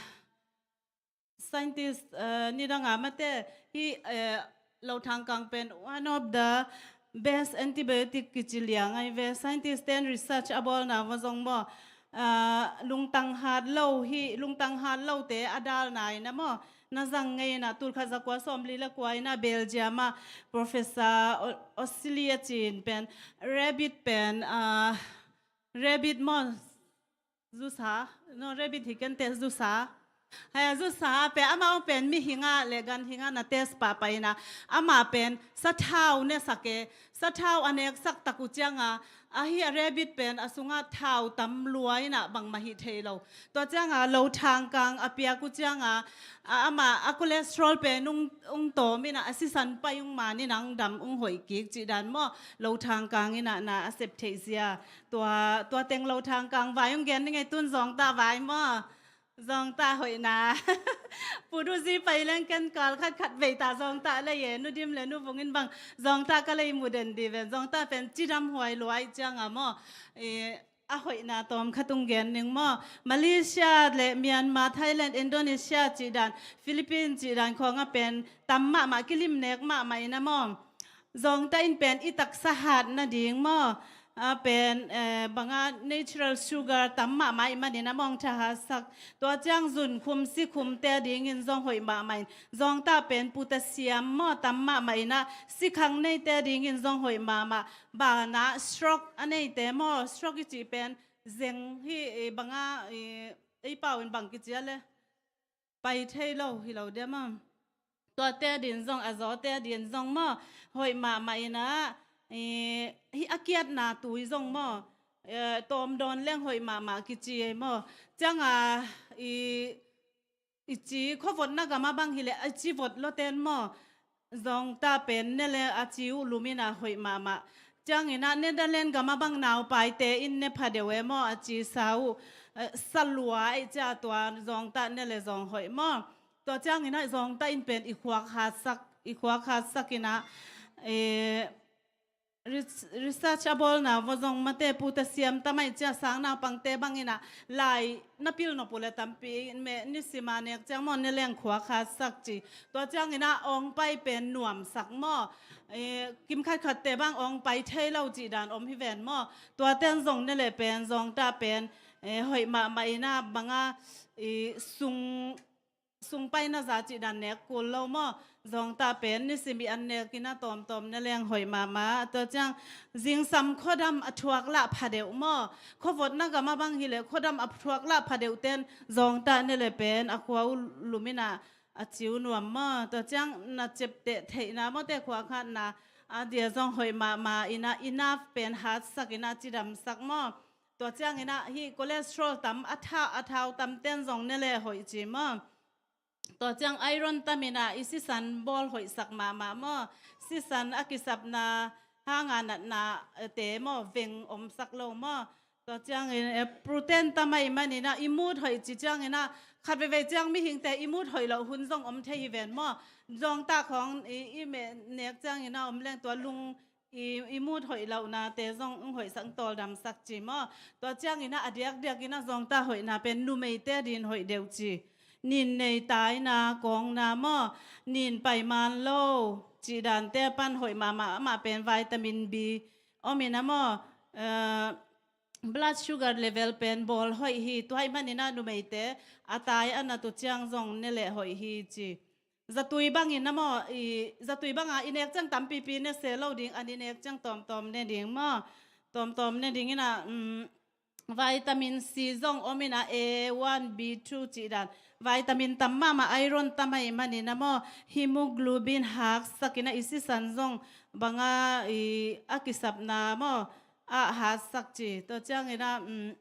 scientist, eh, nidanga mate hi, eh, lothang kang pen one of the best antibiotic kici liang ai ve. Scientist ten research a bawlna va zong maw, eh, lungtang hat lo hi, lungtang hat lote a dalna ina maw na zang ngei ina tulkhat zakua sawmli le kua ina Belgium a professor O- Osili a cin pen rabbit pen, ah, rabbit maw zusa, no, rabbit hi ken teh zusa. Haya zusa pe amau pen mihing a le ganhing a na test pahpah ina ama pen sathau ne sak e, sathau a nek sak tak uh cianga, ahi a rabbit pen a sunga thau tam lua ina bangmah hi thei lo. Tua cianga lothang kang a piak uh cianga, a ama a cholesterol pen ung, ung tawm ina a sisan pai ung man ina ung dam ung hoih kik cih dan maw, lothang kang ina na a sep theih zia. Tua, tua teng lothang kang vai ung gen ni ngei tun zawngtah vai maw. Zawngtah hoihna. Puduzi pai leng ken kal khat khat vei ta zawngtah lei e, nudim le nuvungin bang zawngtah ka lei mu den di ven, zawngtah pen cidam huai luai cianga maw. Eh, a hoihna tawm khat ung gen ning maw. Malaysia le Myanmar, Thailand, Indonesia cih dan, Philippines cih dan khawng a pen tam mahmah kilim nek mahmah ina maw. Zawngtah in pen i taksa hat nading maw, a pen, eh, banga natural sugar tam mahmah i manin a mawngtha hatsak. Tua ciang zunkhum sikhumte a dingin zong hoih mahmah in. Zawngtah pen potassium maw tam mahmah in a, sikhang neite a dingin zong hoih mahmah. Banah stroke a neite maw, stroke i cih pen zeng hi, eh, banga, eh, ei pau in bang kici a le pai thei lo hi lo dia maw. Tuate a din zong, a zawte a din zong maw, hoih mahmah in a, i, hi a kiatna tui zong maw, eh, tawm dawn leng hoih mahmah kici ei maw. Ciang a, i, i ci khuavotna gam a bang hi leh, a ci vot lo ten maw, Zawngtah pen ne le a ci uh lum in a hoih mahmah. Ciang in a Netherlands gam a bang naupaite in ne pha deuh e maw, a ci sa uh, eh, sa lua ei cia tua zawngtah ne le zong hoih maw. Tua ciang in a zawngtah in pen i khuak hatsak, i khuak hatsak in a, eh, res-, research a bawlna vua zong mate potassium tam ei cia sang naupangte bang in a lai na pil nop uh le tampi in meh nisim a nek ciang maw ne leng khuak hatsak ci. Tua ciang in a awngpai pen nuamsak maw. Eh, kim khatkhatte bang awngpai thei lo cih dan om hi ven maw. Tua ten zong ne le pen, zawngtah pen, eh, hoih mahmah in a banga, i, sung, sung paina za cih dan nek kul lo maw. Zawngtah pen nisim i an nek in a tawmtawm ne leng hoih mahmah. Tua ciang zingsam khuadam a thuak lah pha deuh maw. Khuavotna gam a bang hi leh khuadam a thuak lah pha deuh ten zawngtah ne le pen a khua uh lum in a a ciu nuam maw. Tua ciang na ciapteh theihna mawte khuak hatna a dia zong hoih mahmah in a, enough pen hatsak in a cidamsak maw. Tua ciang in a hi cholesterol tam a tha-, a thau tam ten zong ne le hoih ci maw. Tua ciang iron tam in a i sisan bawl hoihsak mahmah maw. Sisan a kisapna hang a natna, eh, te maw, veng omsak lo maw. Tua ciang in, eh, protein tam a i manin a i mut hoih ci ciang in a khat veivei ciang mihingte i mut hoih loh hun zong om thei hi ven maw. Zawngtah khawng i, i meh nek ciang in a om leng tua lung i, i mut hoih lohnate zong ung hoihsak, ung tawldamsak ci maw. Tua ciang in a a diakdiak in a zawngtah hoihna pen numeite a din hoih deuh ci. Nin nei taina kawngna maw, nin pai man lo cih dante pan hoih mahmah, amah pen vitamin B om in a maw, eh, blood sugar level pen bawl hoih hi. Tua ahih manin a numeite a tai a nat uh ciang zong ne leh hoih hi ci. Zatui bangin a maw, i, zatui banga i nek ciang tampipi ne se lo ding, an i nek ciang tawmtawm ne ding maw. Tawmtawm ne ding in a, um, vitamin C zong om in a, A one, B two cih dan. Vitamin tam mahmah, iron tam ahih manin a maw, hemoglobin haksak in a i sisan zong banga i a kisapna maw, a hatsak ci. Tua ciang in a, um,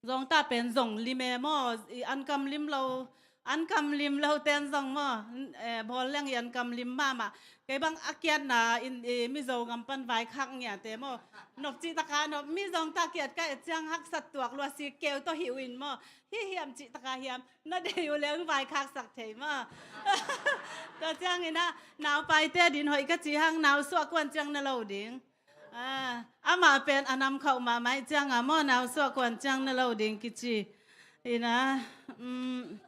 zawngtah pen zong lim e maw, i an kam lim lo, an kam lim lo ten zong maw, eh, bawl leng i an kam lim mahmah. Kei bang a kiatna in, eh, Mizo gam pan vaikhak ngiate maw. Nop cih taka nop, mi zawngtah kiat ka et ciang haksat tuak lua si keu tawh hi uh in maw. Hi hiam cih taka hiam, na dei uh leng vaikhaksak thei maw. Tua ciang in a, naupaite din hoih ka ci hang, nau suah kuan ciang na lo ding. Ah, amah pen a nam khauh mahmah ih ciang a maw, nau suah kuan ciang na lo ding kici. In a, um,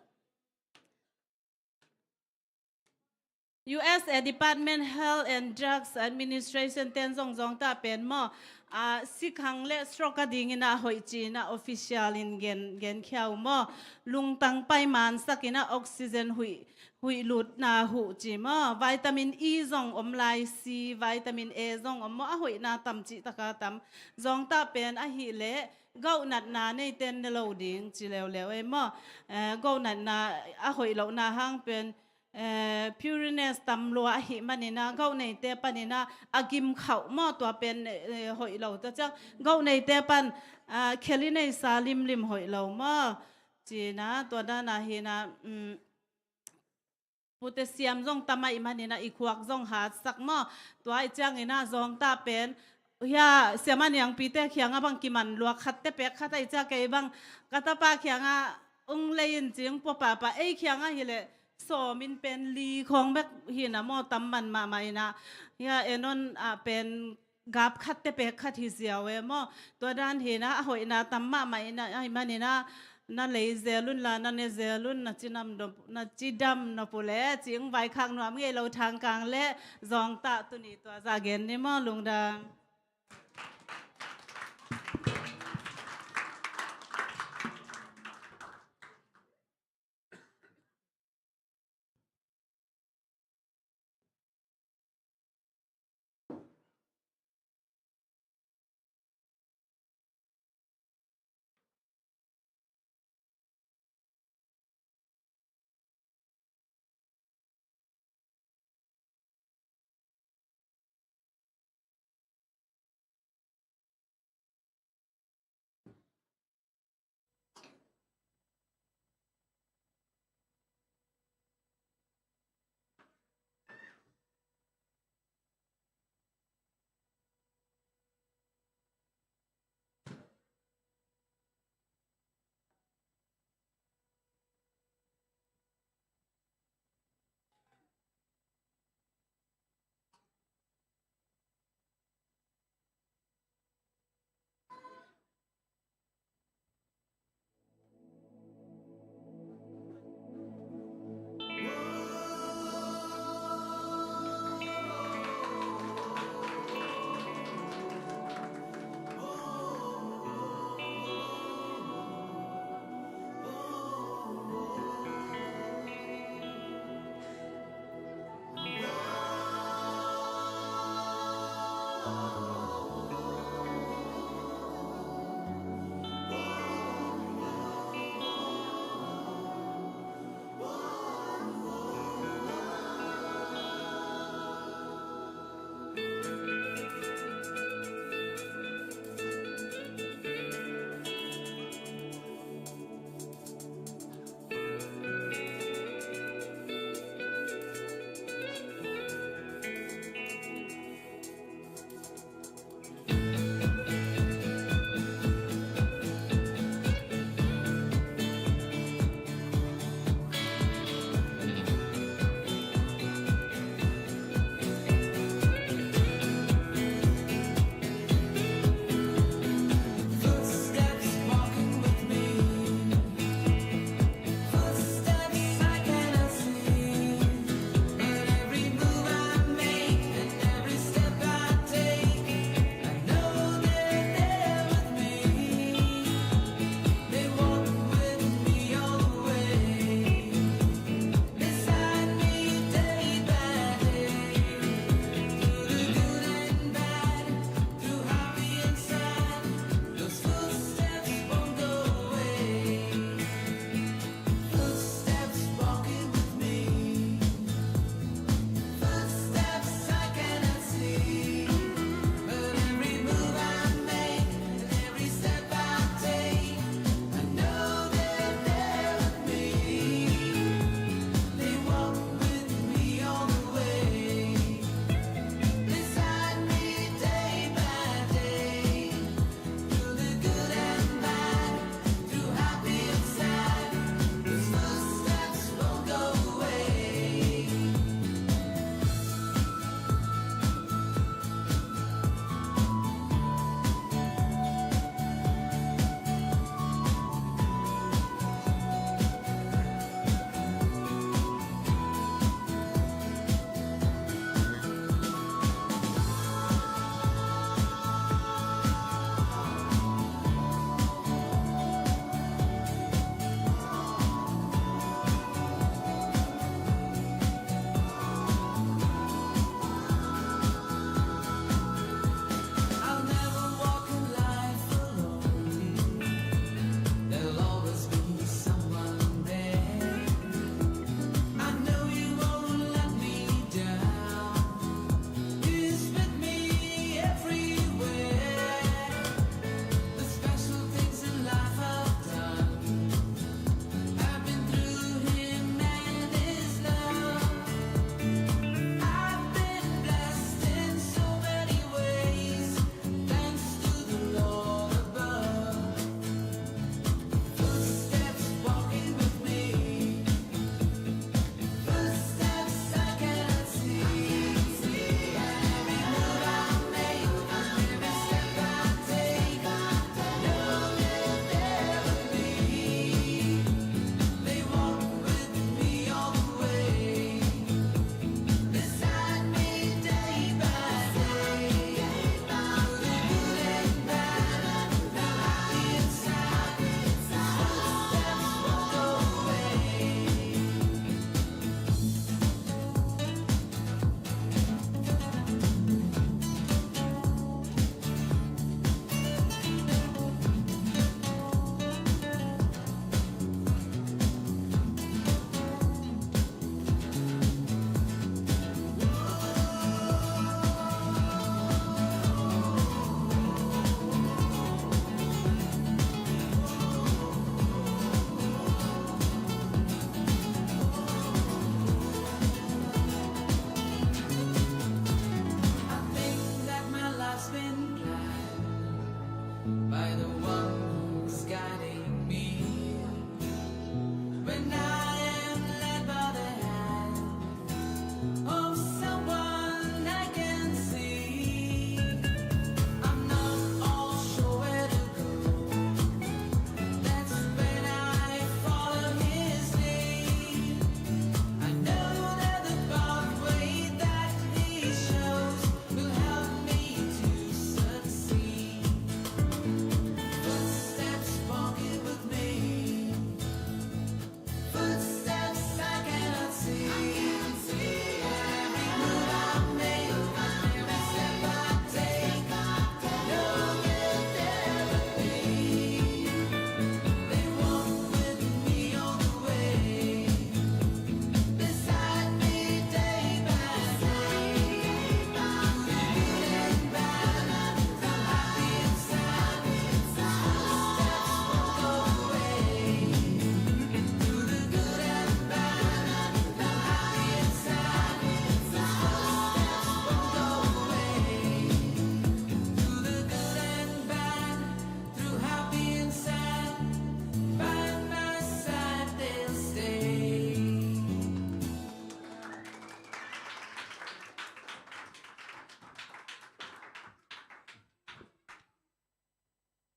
U S A Department Health and Drugs Administration ten zong zawngtah pen maw, ah, sikhang le stroke a dingin a hoih ci-in a official in gen, genkhia uh maw. Lungtang pai mansak in a oxygen huih, huih lutna huh ci maw. Vitamin E zong om lai si, vitamin A zong om maw, a hoihna tam cih taka tam. Zawngtah pen ahih leh goh natna neiten ne lo ding ci leuleu ei maw. Eh, goh natna a hoih lohna hang pen, eh, pureness tam lua ahih manin a, goh neite panin a, a gim khauh maw, tua pen, eh, hoih lo. Tua ciang goh neite pan, ah, kheli neisa limlim hoih lo maw. Ci-in a, tua dan a hi-in a, um, potassium zong tam ahih manin a i khuak zong hatsak maw. Tua ahih ciangin a zawngtah pen, hia, siamah niangpite khiang a bang kiman luak khatte pek khat ahih ciang kei bang ka tapa khiang a ung lei in cing pua pahpah, ei khiang a hi leh sawm in pen li khawng bek hi-in a maw, tam man mahmah in a. Hia, enon a pen gap khatte pek khat hi ziau e maw. Tua dan hi-in a, a hoihna tam mahmah in a, ahih manin a, na lei zel un la, na ne zel un, na cidam nop, na cidam nop uh leh, cing vaikhak nuam ngei lo Thangkang leh Zawngtah tuni tua zah gen ni maw, lungdam.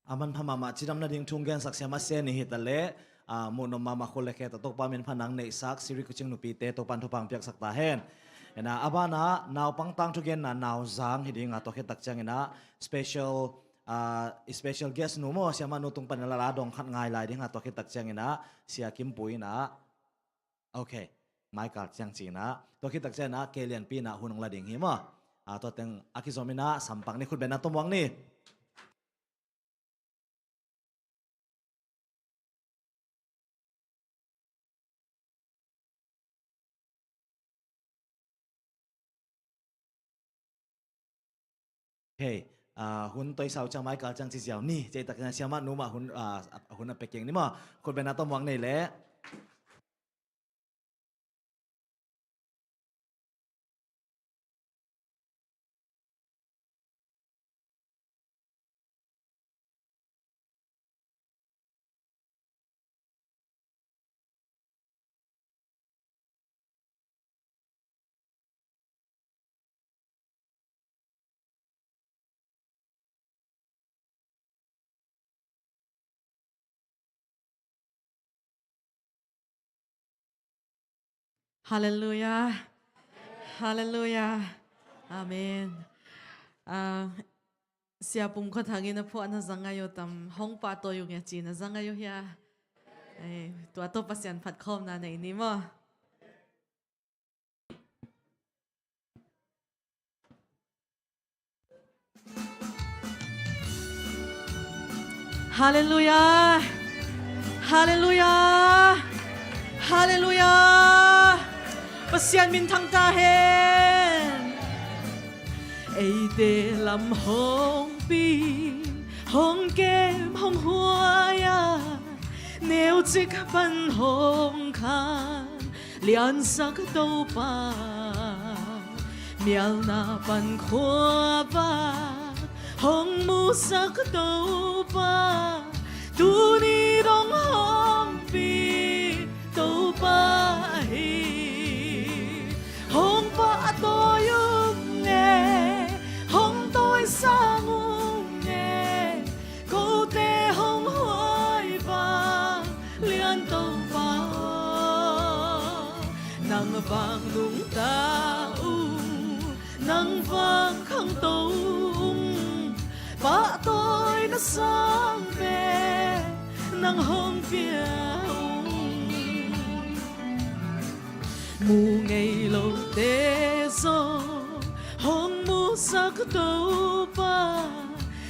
A manpha mahmah cidam nading thu hong gensak siamah Sen hi ta leh, a, muh nop mahmah khut le khe tawh Topa min pha nang neihsak Siri Kucing nupite Topa'n thupha hong piaksak ta hen. Ina, a banah naupang tangthu genna Nauzang hi ding a, tua khit tak ciangin ah special, a, special guest nu maw, siamah nu tung panin la la dong khat ngai lai ding a, tua khit tak ciangin ah Sia Kim Pui in ah, ok, mai kal ciang ci-in ah, tua khit tak ciangin ah Kei Lianpi in ah hun hong la ding hi maw. A, tua teng a kizom in ah sampang ni, khut beng a tawm uak ni. Hei, a, hun toisau ciang mai kal ciang ci ziau ni, ci tak ciang siamah nu mah hun, a, hun a pia keng ni maw, khut beng a tawm uak ni leh. Halleluiah. Halleluiah. Amen. A, Sia Pum Khua Thang in a phuah na za ngai uh tam, hong pahtawi ung e ci na za ngai uh hia? Ei, tua tawh Pasian phatkhawmna nei ni maw. Halleluiah. Halleluiah. Halleluiah. Pasian min thang ta hen. Eite lam hong pi, hong kem hong huai a, neucik pan hong khan liansak Topa, mialna pan khuavak hong musak Topa, tuni dong hong pi Topa hi. Hong pahtawi ung e, hong tawisang ung e, kote hong huai vang lian Topa aw. Nang vang nungta ung, nang vang khangto ung, pahtawina sangpen nang hong pia ung. Mu ngei lote zong hong musak Topa,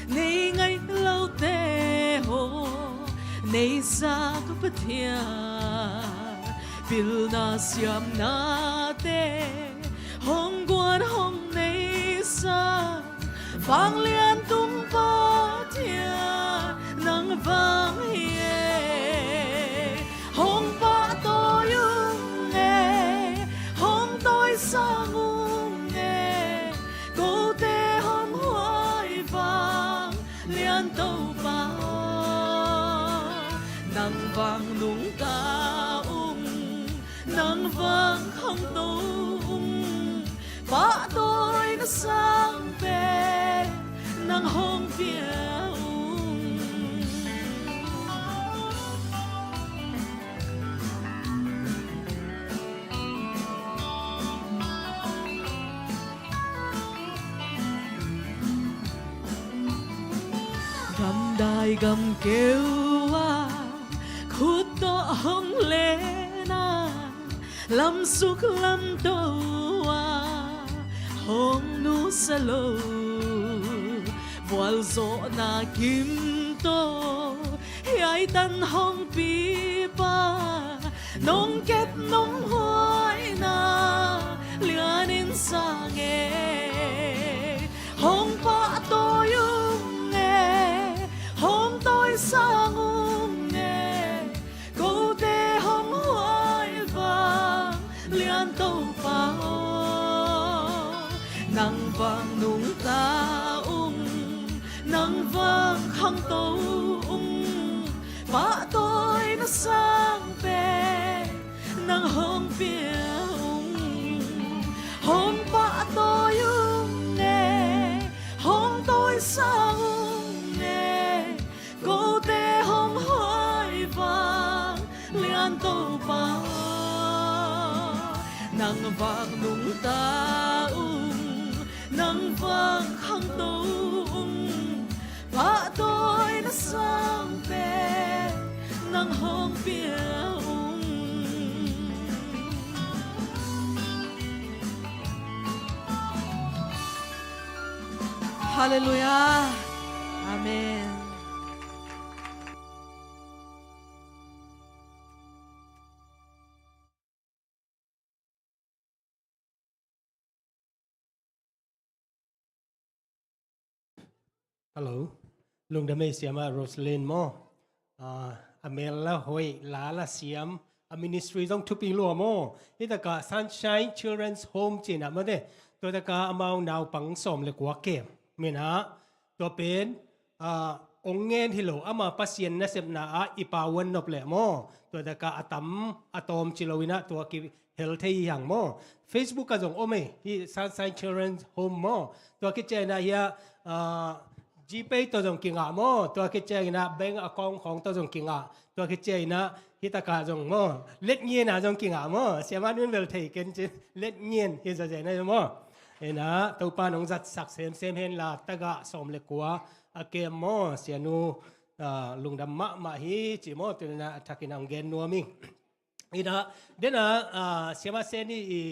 nei ngei lote hong neisak Pathian, pilna siamnate hong guan hong neisak, vanglian tung Pathian nang vang hi e. Hong pahtawi ung e, hong tawisang ung e, kote hong huai vang lian Topa aw. Nang vang nungta ung, nang vang khangto ung, pahtawina sangpen nang hong pia ung. Gamdai gamkeu a khut tawh hong len a, lamsuk lamto a hong nusia lo, vualzawhna kim tawh hiai tan hong pipa, nong kep nong huaina lianin sang e. Hong pahtawi ung e, hong tawisang ung e, kote hong huai vang lian Topa aw. Nang vang nungta ung, nang vang khangto ung, pahtawina sangpen nang hong pia ung. Hong pahtawi ung e, hong tawisang ung e, Vak nungta ung, nang vak khangto ung, pahtawi na sang pen nang hong pia ung. Halleluiah. Amen. Hello. Lungdam ei, Siama Roslyn maw. Ah, a mel la hoih, la la siam, a ministry zong thupi lua maw. Hi takah Sunshine Children's Home ci-in ah maw te. Tua takah amau naupang sawm le kua kem maw. Tua pen, ah, ong ngen hi lo, ama Pasian nasepna ah i pau a nop leh maw, tua takah a tam a tawm ci lo in ah tua kihel thei hi hang maw. Facebook ah zong om ei, hi Sunshine Children's Home maw. Tua khit ciangin ah hi a, ah, GPay tawh zong kingah maw. Tua khit ciangin ah bank account khawng tawh zong kingah. Tua khit ciangin ah hi takah zong maw, let ngian ah zong kingah maw. Siama nun bel thei ken cin, let ngian hi zazen ah maw. Hi in ah Topa nong zatsak semsem hen la, tagah sawm le kua a kem maw, sianu, ah, lungdam mahmah hi ci maw. Tuni in ah a thakin hong gen nuam ing. Hi in ah, den ah, ah, Siama Seni i,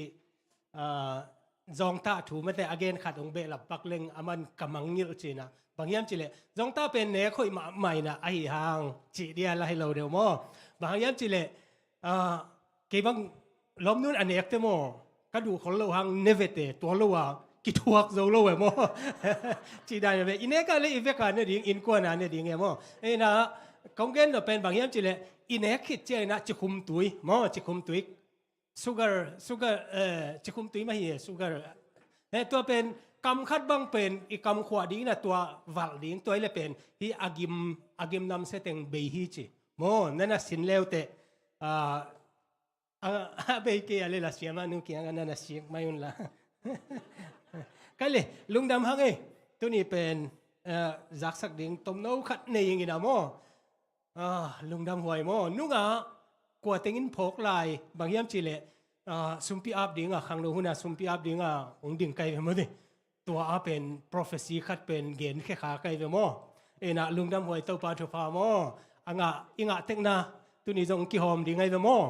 ah, zawngtah thu maw te, a gen khat hong behlap pak leng a man ka mangngilh ci-in ah. Bang hiam cih leh zawngtah pen nek hoih mahmah in ah, ahi hang cih dia la hi lo deuh maw. Bang hang hiam cih leh, ah, kei bang lawmnu in a nek te maw, ka duh khol lo hang ne vete, tua lo a kithuak zo lo e maw. Cih dan ve, i nek a leh i vek a ne ding, innkuan a ne ding e maw. Hi in ah kong gen nop pen bang hiam cih leh, i nek khit ciangin ah cikhum tui maw, cikhum tui. Sugar, sugar, eh, cikhum tui mah hi e, sugar. Eh, tua pen kam khat bang pen i kam khuah ding in ah tua valh ding, tua hi leh pen hi a gim, a gim namsia teng bei hi ci maw. Na na sin le uh teh, ah, a, a bei kei a leh la, Siama nu kiangah na na sik mai un la. Kei leh lungdam hang ei. Tuni pen, eh, zaksak ding tomno khat nei ing in ah maw. Ah, lungdam huai maw. Nungah kua teng in phawk lai, bang hiam cih leh, ah, sumpi ap ding a, khangno hun ah sumpi ap ding a hong ding kei ve maw te. Tua a pen prophecy khat pen gen khia kha kei ve maw. Hi in ah lungdam huai, Topa thupha maw. A ngah, i ngah tekna tuni zong kihawm ding ahi ve maw.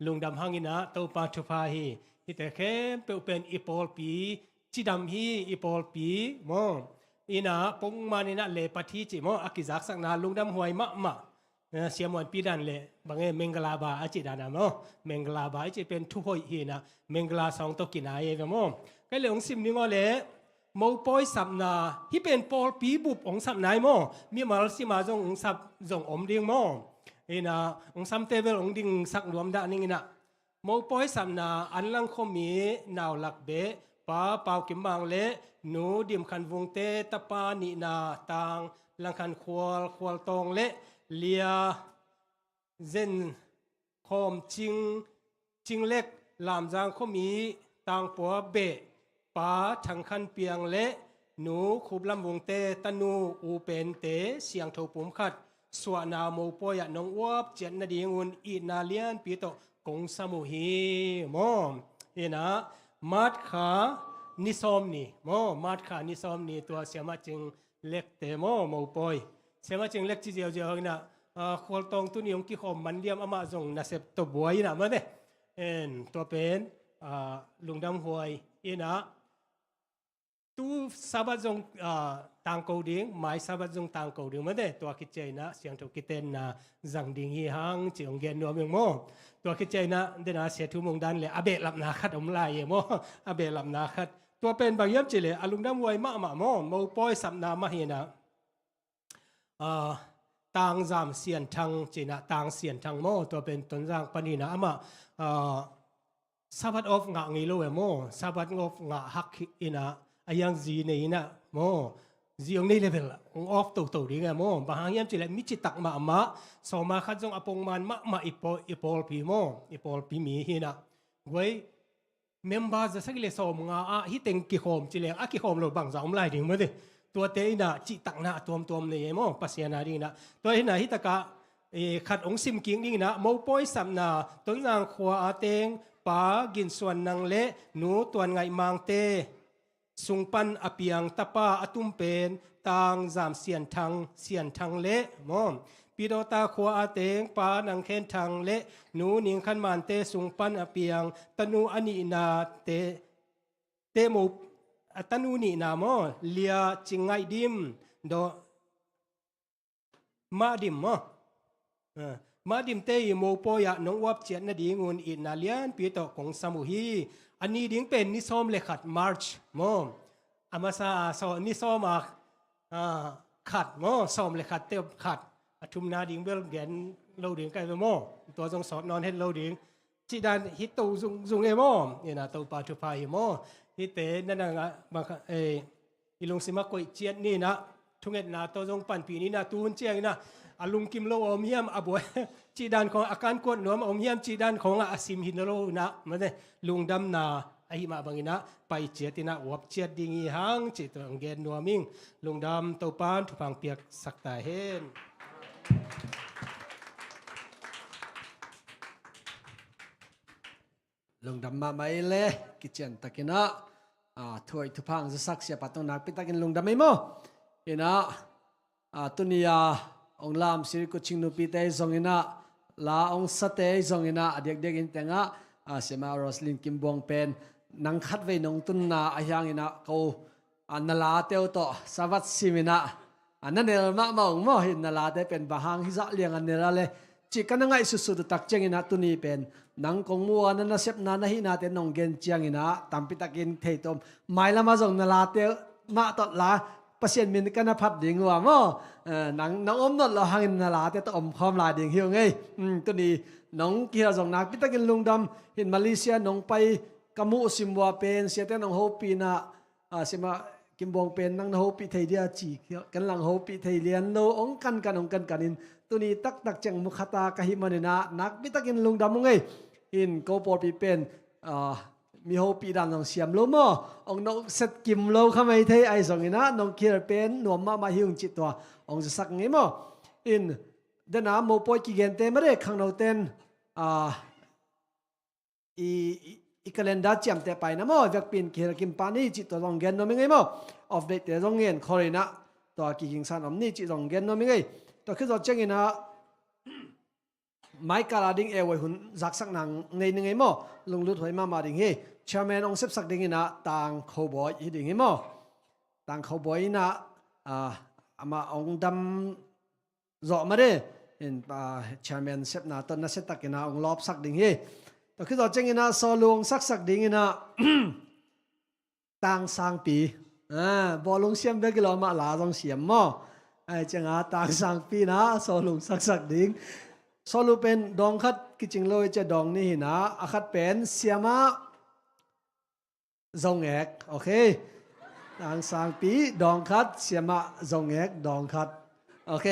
Lungdam hang in ah Topa thupha hi. Hihte khempeuh pen i pawlpi cidam hi, i pawlpi maw. Hi in ah pongman in ah lepat hi ci maw, a kizaksakna lungdam huai mahmah. Eh, Sia Muanpi dan leh bang e, Mengala ba a cih dan a maw. Mengala ba a cih pen thu hoih hi in ah, Mengala sawng tawh kinai e ve maw. Kei leh hong sim ning aw leh, mopawi sapna, hih pen pawlpi bup hong sapna hi maw. Mimal sim a zong hong sap zong om ding maw. Hi in ah hong samte bel hong dingsak nuam dah ning in ah. Mopawi sapna, Anlang khuami naulak beh Pa Pau Kim Mang le Nu Dim Khan Vungte tapa nihna, Tang Lang Khan Khual, Khual Tawng le Lia Zen Khawm Cing, Cing Lek, Lamzang khuami Tangpua beh Pa Thang Khan Piang le Nu Khup Lam Vungte tanu U Pente siangtho pum khat suahna mopawi ah nong uap ciat nadingun itna lianpi tawh kong sam uh hi maw. Hi in ah March kha ni sawm ni maw, March kha ni sawm ni tua Siamah Cing Lekte maw, mopawi. Siamah Cing Lek ci ziauziau hang in ah, ah, Khual Tawng tuni hong kikhawm man diam, amah zong nasep tawh buai in ah maw te. En, tua pen, ah, lungdam huai. Hi in ah tu Sabbath zong, ah, tangko ding, mai Sabbath zong tangko ding maw te. Tua khit ciang in ah siangtho kitenna zang ding hi hang ci hong gen nuam ing maw. Tua khit ciang in ah den a Sia Thu Mung dan leh a behlapna khat om lai e maw. A behlapna khat. Tua pen bang hiam cih leh a lungdam huai mahmah maw, mopawi sapna mah hi in ah. Ah, Tang Zam Sian Thang ci in ah, Tang Sian Thang maw, tua pen Tonzang pan hi in ah, amah, ah, Sabbath off ngah ngei lo e maw, Sabbath off ngah hak hi in ah, a hiang zi nei in ah maw, zi hong nei leh bel hong off toto ding e maw. Bang hang hiam cih leh mi citak mahmah, sawm a khat zong a pongman mahmah i pawl, i pawlpi maw, i pawlpi mi hi in ah. Guai, member za sagih le sawmnga ah hih teng kikhawm ci leng, a kikhawm lo bangzah om lai ding maw te. Tuate in ah cihtakna a tuamtuam nei e maw, Pasian a ding in ah. Tua hi in ah hih takah, eh, khat hong sim kik ding in ah, mopawi sapna, Tonzang khua a teng Pa Gin Suan Nang le Nu Tuan Ngaih Mangte sung pan a piang tapa a tum pen Tang Zam Sian Thang, Sian Thang le maw, Pi Dawta khua a teng Pa Nang Khen Thang le Nu Ning Khan Mante sung pan a piang tanu a nihna te, te mo, a tanu nihna maw, Lia Cing Ngaih Dim, Daw Mah Dim maw? Ah, Mah Dim te i mopawi ah nong uap ciat nadingun itna lianpi tawh kong sam uh hi. A ni ding pen ni sawm le khat, March maw? A masa a saw, ni sawm a, ah, khat maw? Sawm le khat te khat. A thumna ding bel gen lo ding kai ve maw? Tua zong sawt nawn het lo ding. Cih dan hi to zungzung e maw? Ina Topa thupha hi maw? Hite na nang a, bang kha, eh, i lungsim a koih ciat ni na, thungetna tawh zong panpih ni na, tu hun ciang ina, a lungkim lo a om hiam, a buai, cih dan khawng, a kan kuat nuam a om hiam, cih dan khawng a, a sim hi na lo na, mate, lungdamna, ahi mah bang ina, pai ciat ina, uap ciat ding hi hang, cih tawh ang gen nuam ing, lungdam Topan thupha piak sak ta hen. Lungdam mahmah i le, kician takin ah, ah, thuai thupha ang zasak siapa tawh nakpi takin lungdam ei maw? Ina, ah, tuni a, ong lam siri kucing nupi te zong ina, la ong sa te zong ina, a diakdiak in tengah, ah, siama Roslin Kim Buang pen, nang khat vei nong tunna a hiang ina, ko, a, na late uh tawh savat sim ina, a, na nel mahmah ung maw, hi na late pen bang hang hi zah liang a nel a le, cih ka na ngaihsutsut uh tak ciang ina tuni pen, nang kong mu a na nasepna na hihnate nong gen ciang ina, tampi takin thei tawm, mailam a zong na late mah tawh la, Pasian min ka na phat ding uh a maw, eh, nang, nang om nawn lo hangin na late tawh om khawm lai ding hi ung ei. Hmm, tuni nong kihel zong nakpi takin lungdam, hin Malaysia nong pai ka muh sim uh a pen, siate nong hopih ina, ah, siama Kim Buang pen nang na hopih thei dia ci, ken lang hopih thei lian lo, ong kankan, ong kankan in, tuni taktak ciang mukhata ka hih man ina, nakpi takin lungdam ung ei. Hin ko pawlpi pen, ah, mi hopih dan zong siam lo maw, ong nokset kim lo kha mai thei, ahi zong ina, nong kihel pen, nuam mahmah hi ung cih tua, ong zasak ngei maw. In, dena mopawi kigente mare khangno ten, ah, i, i, i calendar ciamteh paina maw, vekpi in kihel kim pah ni cih tua zong gen nuam i ngei maw. Off date te zong ngen khol ina, tua kigingsan om ni cih zong gen nuam i ngei. Tua khit zawh ciang ina, maikal a ding e huai hun zaksakna nei ni ngei maw. Lunglut huai mahmah ding hi. Chairman ong sepsak ding ina Tang Kho Bawi hi ding hi maw. Tang Kho Bawi ina, ah, amah ong dam zawh mah de, in, ah, chairman sepna tawh nasia takin ah ong lawpsak ding hi. Tua khit zawh ciangin ah sawlung saksak dingin ah Tang Sangpi. Ah, bawlung siam bek hi lo, amah la zong siam maw. Ahi ciangin ah Tang Sangpi in ah sawlung saksak ding. Sawlung pen dawng khat kicing lo hi cia, dawng nih hi in ah, a khat pen siamah Zongek, ok. Tang Sangpi dawng khat, siamah Zongek dawng khat. Ok.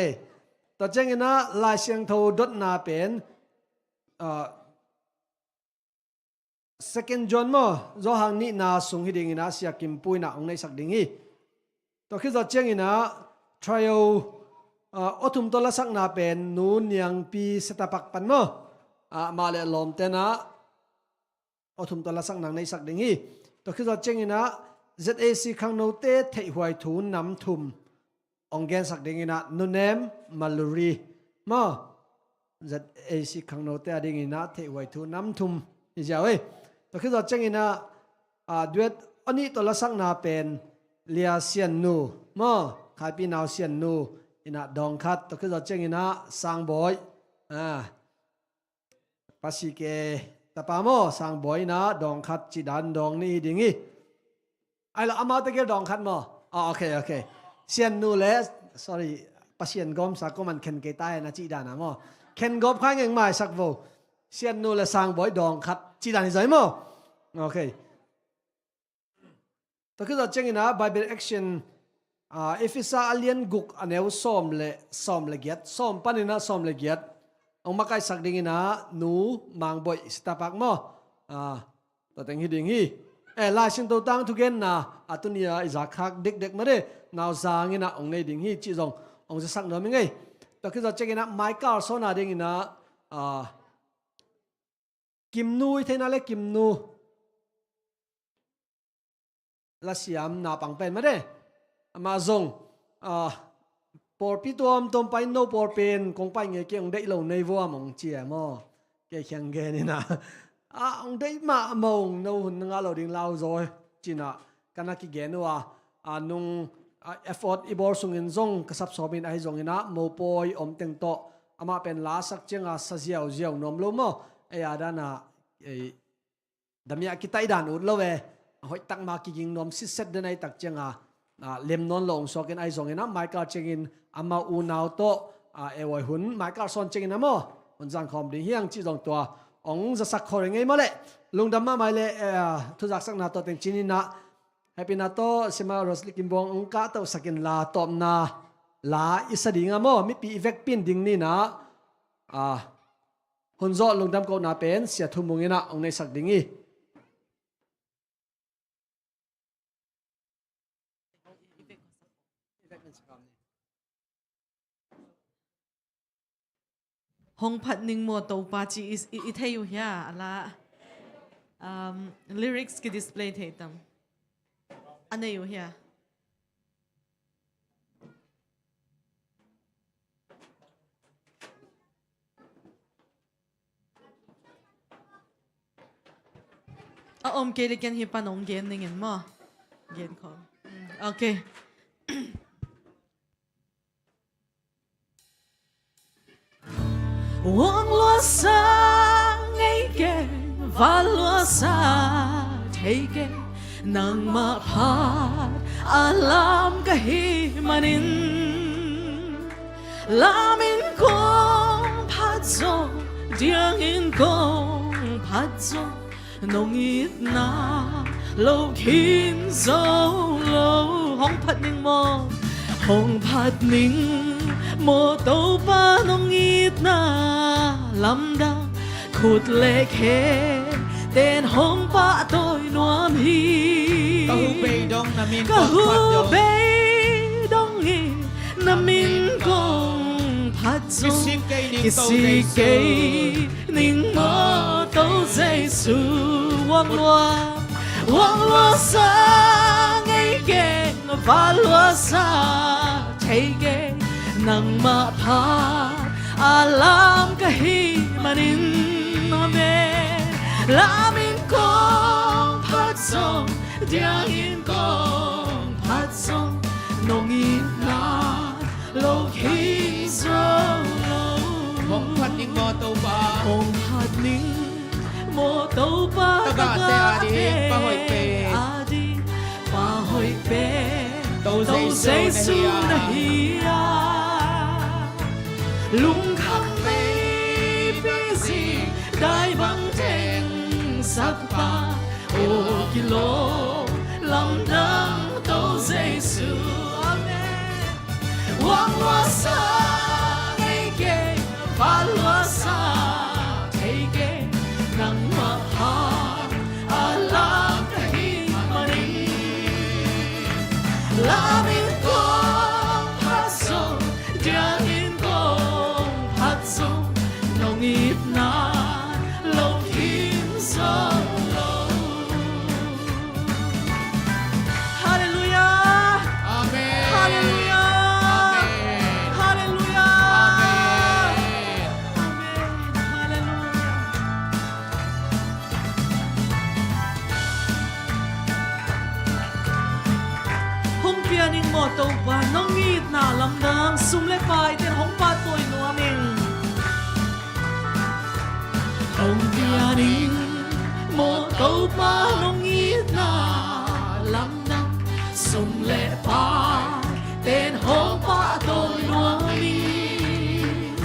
Tua ciangin ah Lai Siangtho dotna pen, ah, Second John maw, Johan nihna sung hi dingin ah Sia Kim Pu in ah hong neihsak ding hi. Tua khit zawh ciangin ah trio, ah, aw thum tawh lasakna pen Nu Niang Pi Setapak pan maw. Ah, amah le a lawmte in ah aw thum tawh lasakna neihsak ding hi. Tua khit zawh ciangin ah Z A C khangnote theihhuai thu nam thum hong gensak dingin ah Nu Nem Maluri maw. Z A C khangnote a dingin ah theihhuai thu nam thum hi ziau ei. Tua khit zawh ciangin ah, ah, duet aw nih tawh lasakna pen Lia Sian Nu maw, Khaipi Nau Sian Nu in ah dawng khat. Tua khit zawh ciangin ah Sang Bawi, ah, Pa Si Ke tapa maw, Sang Bawi in ah dawng khat, cih dan dawng nih hi ding hi. Ai lo, amaute gel dawng khat maw. Ah, ok, ok. Sian Nu le, sorry, Pasian gawmsa ko man khen kei ta hen a cih dan a maw. Khen gawp kha ing, maisak vo. Sian Nu le Sang Bawi dawng khat, cih dan hi zaw maw. Ok. Tua khit zawh ciangin ah Bible Action, ah, Efesa a lian guk a neu sawm le, sawm le giat, sawm panin ah sawm le giat hong makaihsak dingin ah Nu Mang Bawi Setapak maw. Ah, tua teng hi ding hi. Eh, Lai Siangtho tangthu genna, a tuni a i zakkhak dekdek mah de, Nau Zang in ah hong nei ding hi cih zong hong zasak nuam i ngei. Tua khit zawh ciangin ah Michael Sawna dingin ah, ah, Kimnu i theihna le Kimnu. Lasiam naupang pen mah de. Amah zong, ah, pawlpi tuamtuam pai in no pawlpi in kong pai ngei kei, hong deih lo nei vuam hong ci e maw. Kei kiang gen in ah, ah, hong deih mahmah ung, no hun na ngah lo ding lau zaw ci in ah ka na kigen uh a, ah, nung, ah, effort i bawl sungin zong ka sap sawm in ahi zongin ah mopawi om teng tawh amah pen la sak ciang a sa ziauziau nuam lo maw. Ei a dan a, ei, damiah kitaih dan ut lo e. Hoih tak mah kiging nuam sitset den ahi tak ciang a, ah, lem nawn lo hong suak in ahi zongin ah Michael ciangin amah unau tawh, ah, ei hun Michael sawn ciangin ah maw, hun zang khawm ding hi hang cih zong tua hong zasak khol ngei maw le. Lungdam mahmah le, eh, thuzaksakna tawh teng ci ni in ah, happy na tawh Sima Rosli Kimbuang hong kahtohsak in la tawpna la i sa ding a maw, mipi i vekpi in ding ni in ah, ah, hun zawh lungdam kohna pen Sia Thu Mung in ah hong neihsak ding hi. Hong phat ning maw Topa ci i, i, i thei uh hia, a la, um, lyrics ki display thei tam. A nei uh hia. A om kei le ken hi pan hong gen ning in maw. Gen khawm. Mm, okay. Wan luasa ngei keng, van luasa thei keng, nangmah phat a lam ka hih manin. Lam in kong phat zong, diang in kong phat zong, nong itna lo khin zo lo. Hong phat ning maw, hong phat ning maw Topa, nong itna lamdang, khut le khe ten hong pahtawi nuam hi. Ka huhbei dong na min kong phat zong, ka huhbei dong in na min kong phat zong, kisik kei ning, kisik kei ning maw To Jesu. Wang lua, wang luasa ngei keng, van luasa thei keng, nangmah phat a lam ka hih manin. Amen. Lam in kong phat zong, diang in kong phat zong, nong itna lo khin zo lo. Hong phat ning maw Topa, hong phat ning maw Topa, tagahte ading pa hoih pen, ading pa hoih pen To Jesu na hi a. Lungkham meipi zi dai bang teng sakpa, aw kilawm lamdang To Jesu. Amen. Wang luasa ngei keng, van luasa thei keng, nangmah phat a lam ka hih manin. Lam in kong phat zong, diang in kong phat zong, nong itna lo khin zo lo. Halleluiah. Amen. Halleluiah. Amen. Halleluiah. Amen. Amen. Halleluiah. Hong pia ning maw Topa, nong itna lamdang, sum le pai ten hong pahtawi nuam ing. Hong pia ning maw Topa, nong itna lamdang, sum le pai ten hong pahtawi nuam ing.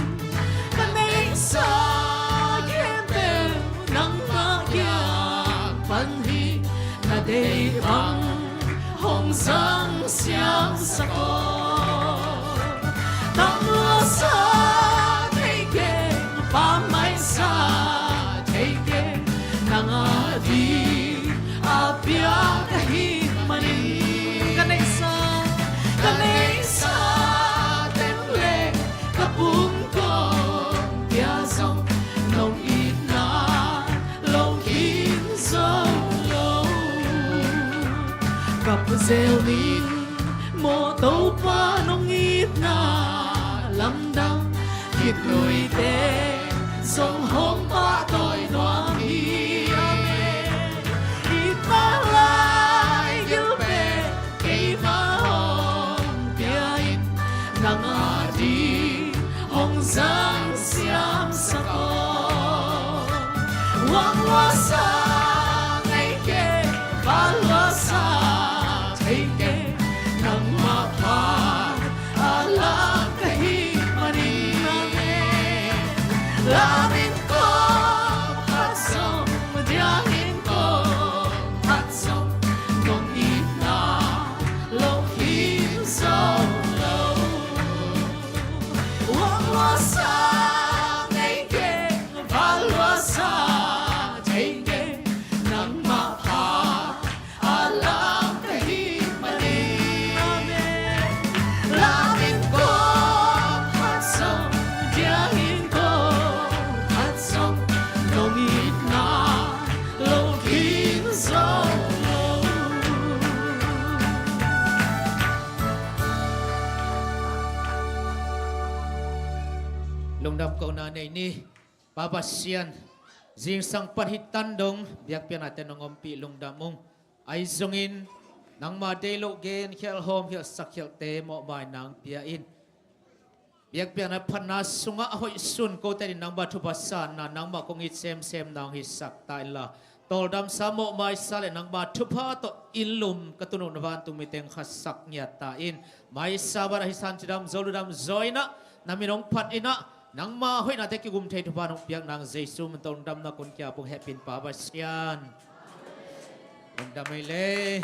Ka neihsa khempeuh nangmah kiang pan hi, na deih bang hong zang siamsak aw. Tam luasa thei keng, pammaihsa thei keng, nang ading a piak ahih manin. Ka neihsa, ka neihsa teng le ka pumkong pia zong, nong itna Na lamdang khitnuite zong hong pahtawi nuam hi. Amen. I palai gil pen keima hong pia in, nang a ding hong zang siamsak aw. Wang luasa ngei keng, van luasa thei keng, nangmah phat a lam ka hih manin. Amen. Lam in kong phat zong, diang in kong phat zong, nong itna lo khin zo lo. Wang luasa ngei keng, van luasa thei keng, nangmah phat a lam ka hih manin. Amen. Lam in kong phat zong, diang in kong phat zong, nong itna lo khin zo lo. Lungdam kohna nei ni. Pa Pasian, zingsang pan hih tan dong biakpiaknate nong ompih lungdam ung. Ahi zongin nangma deih loh gen khial, hawm khial, sak khialte mawhmaina hong pia in. Biakpiakna phatna sungah a hoih sun kote in nangma thupha sanna, nangmah kong it semsemna hong hisak ta inla, tawldamsa, mawhmaisa le nangma thupha tawh inn lum ka tun uh na vantung mite hong khasak ngiat ta in. Maisa banah hih san cidam zo, ludam zaw inah, na min hong phat inah, nangma hoihnate kigum thei thupha nong piak nang Jesu min tawh lungdamna kong kiap ung, hehpihna Pa Pasian. Lungdam ei le.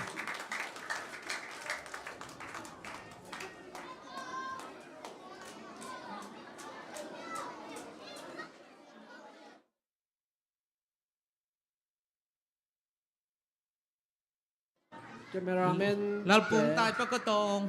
Cameraman Lalpum te. Tai pa ka tawng.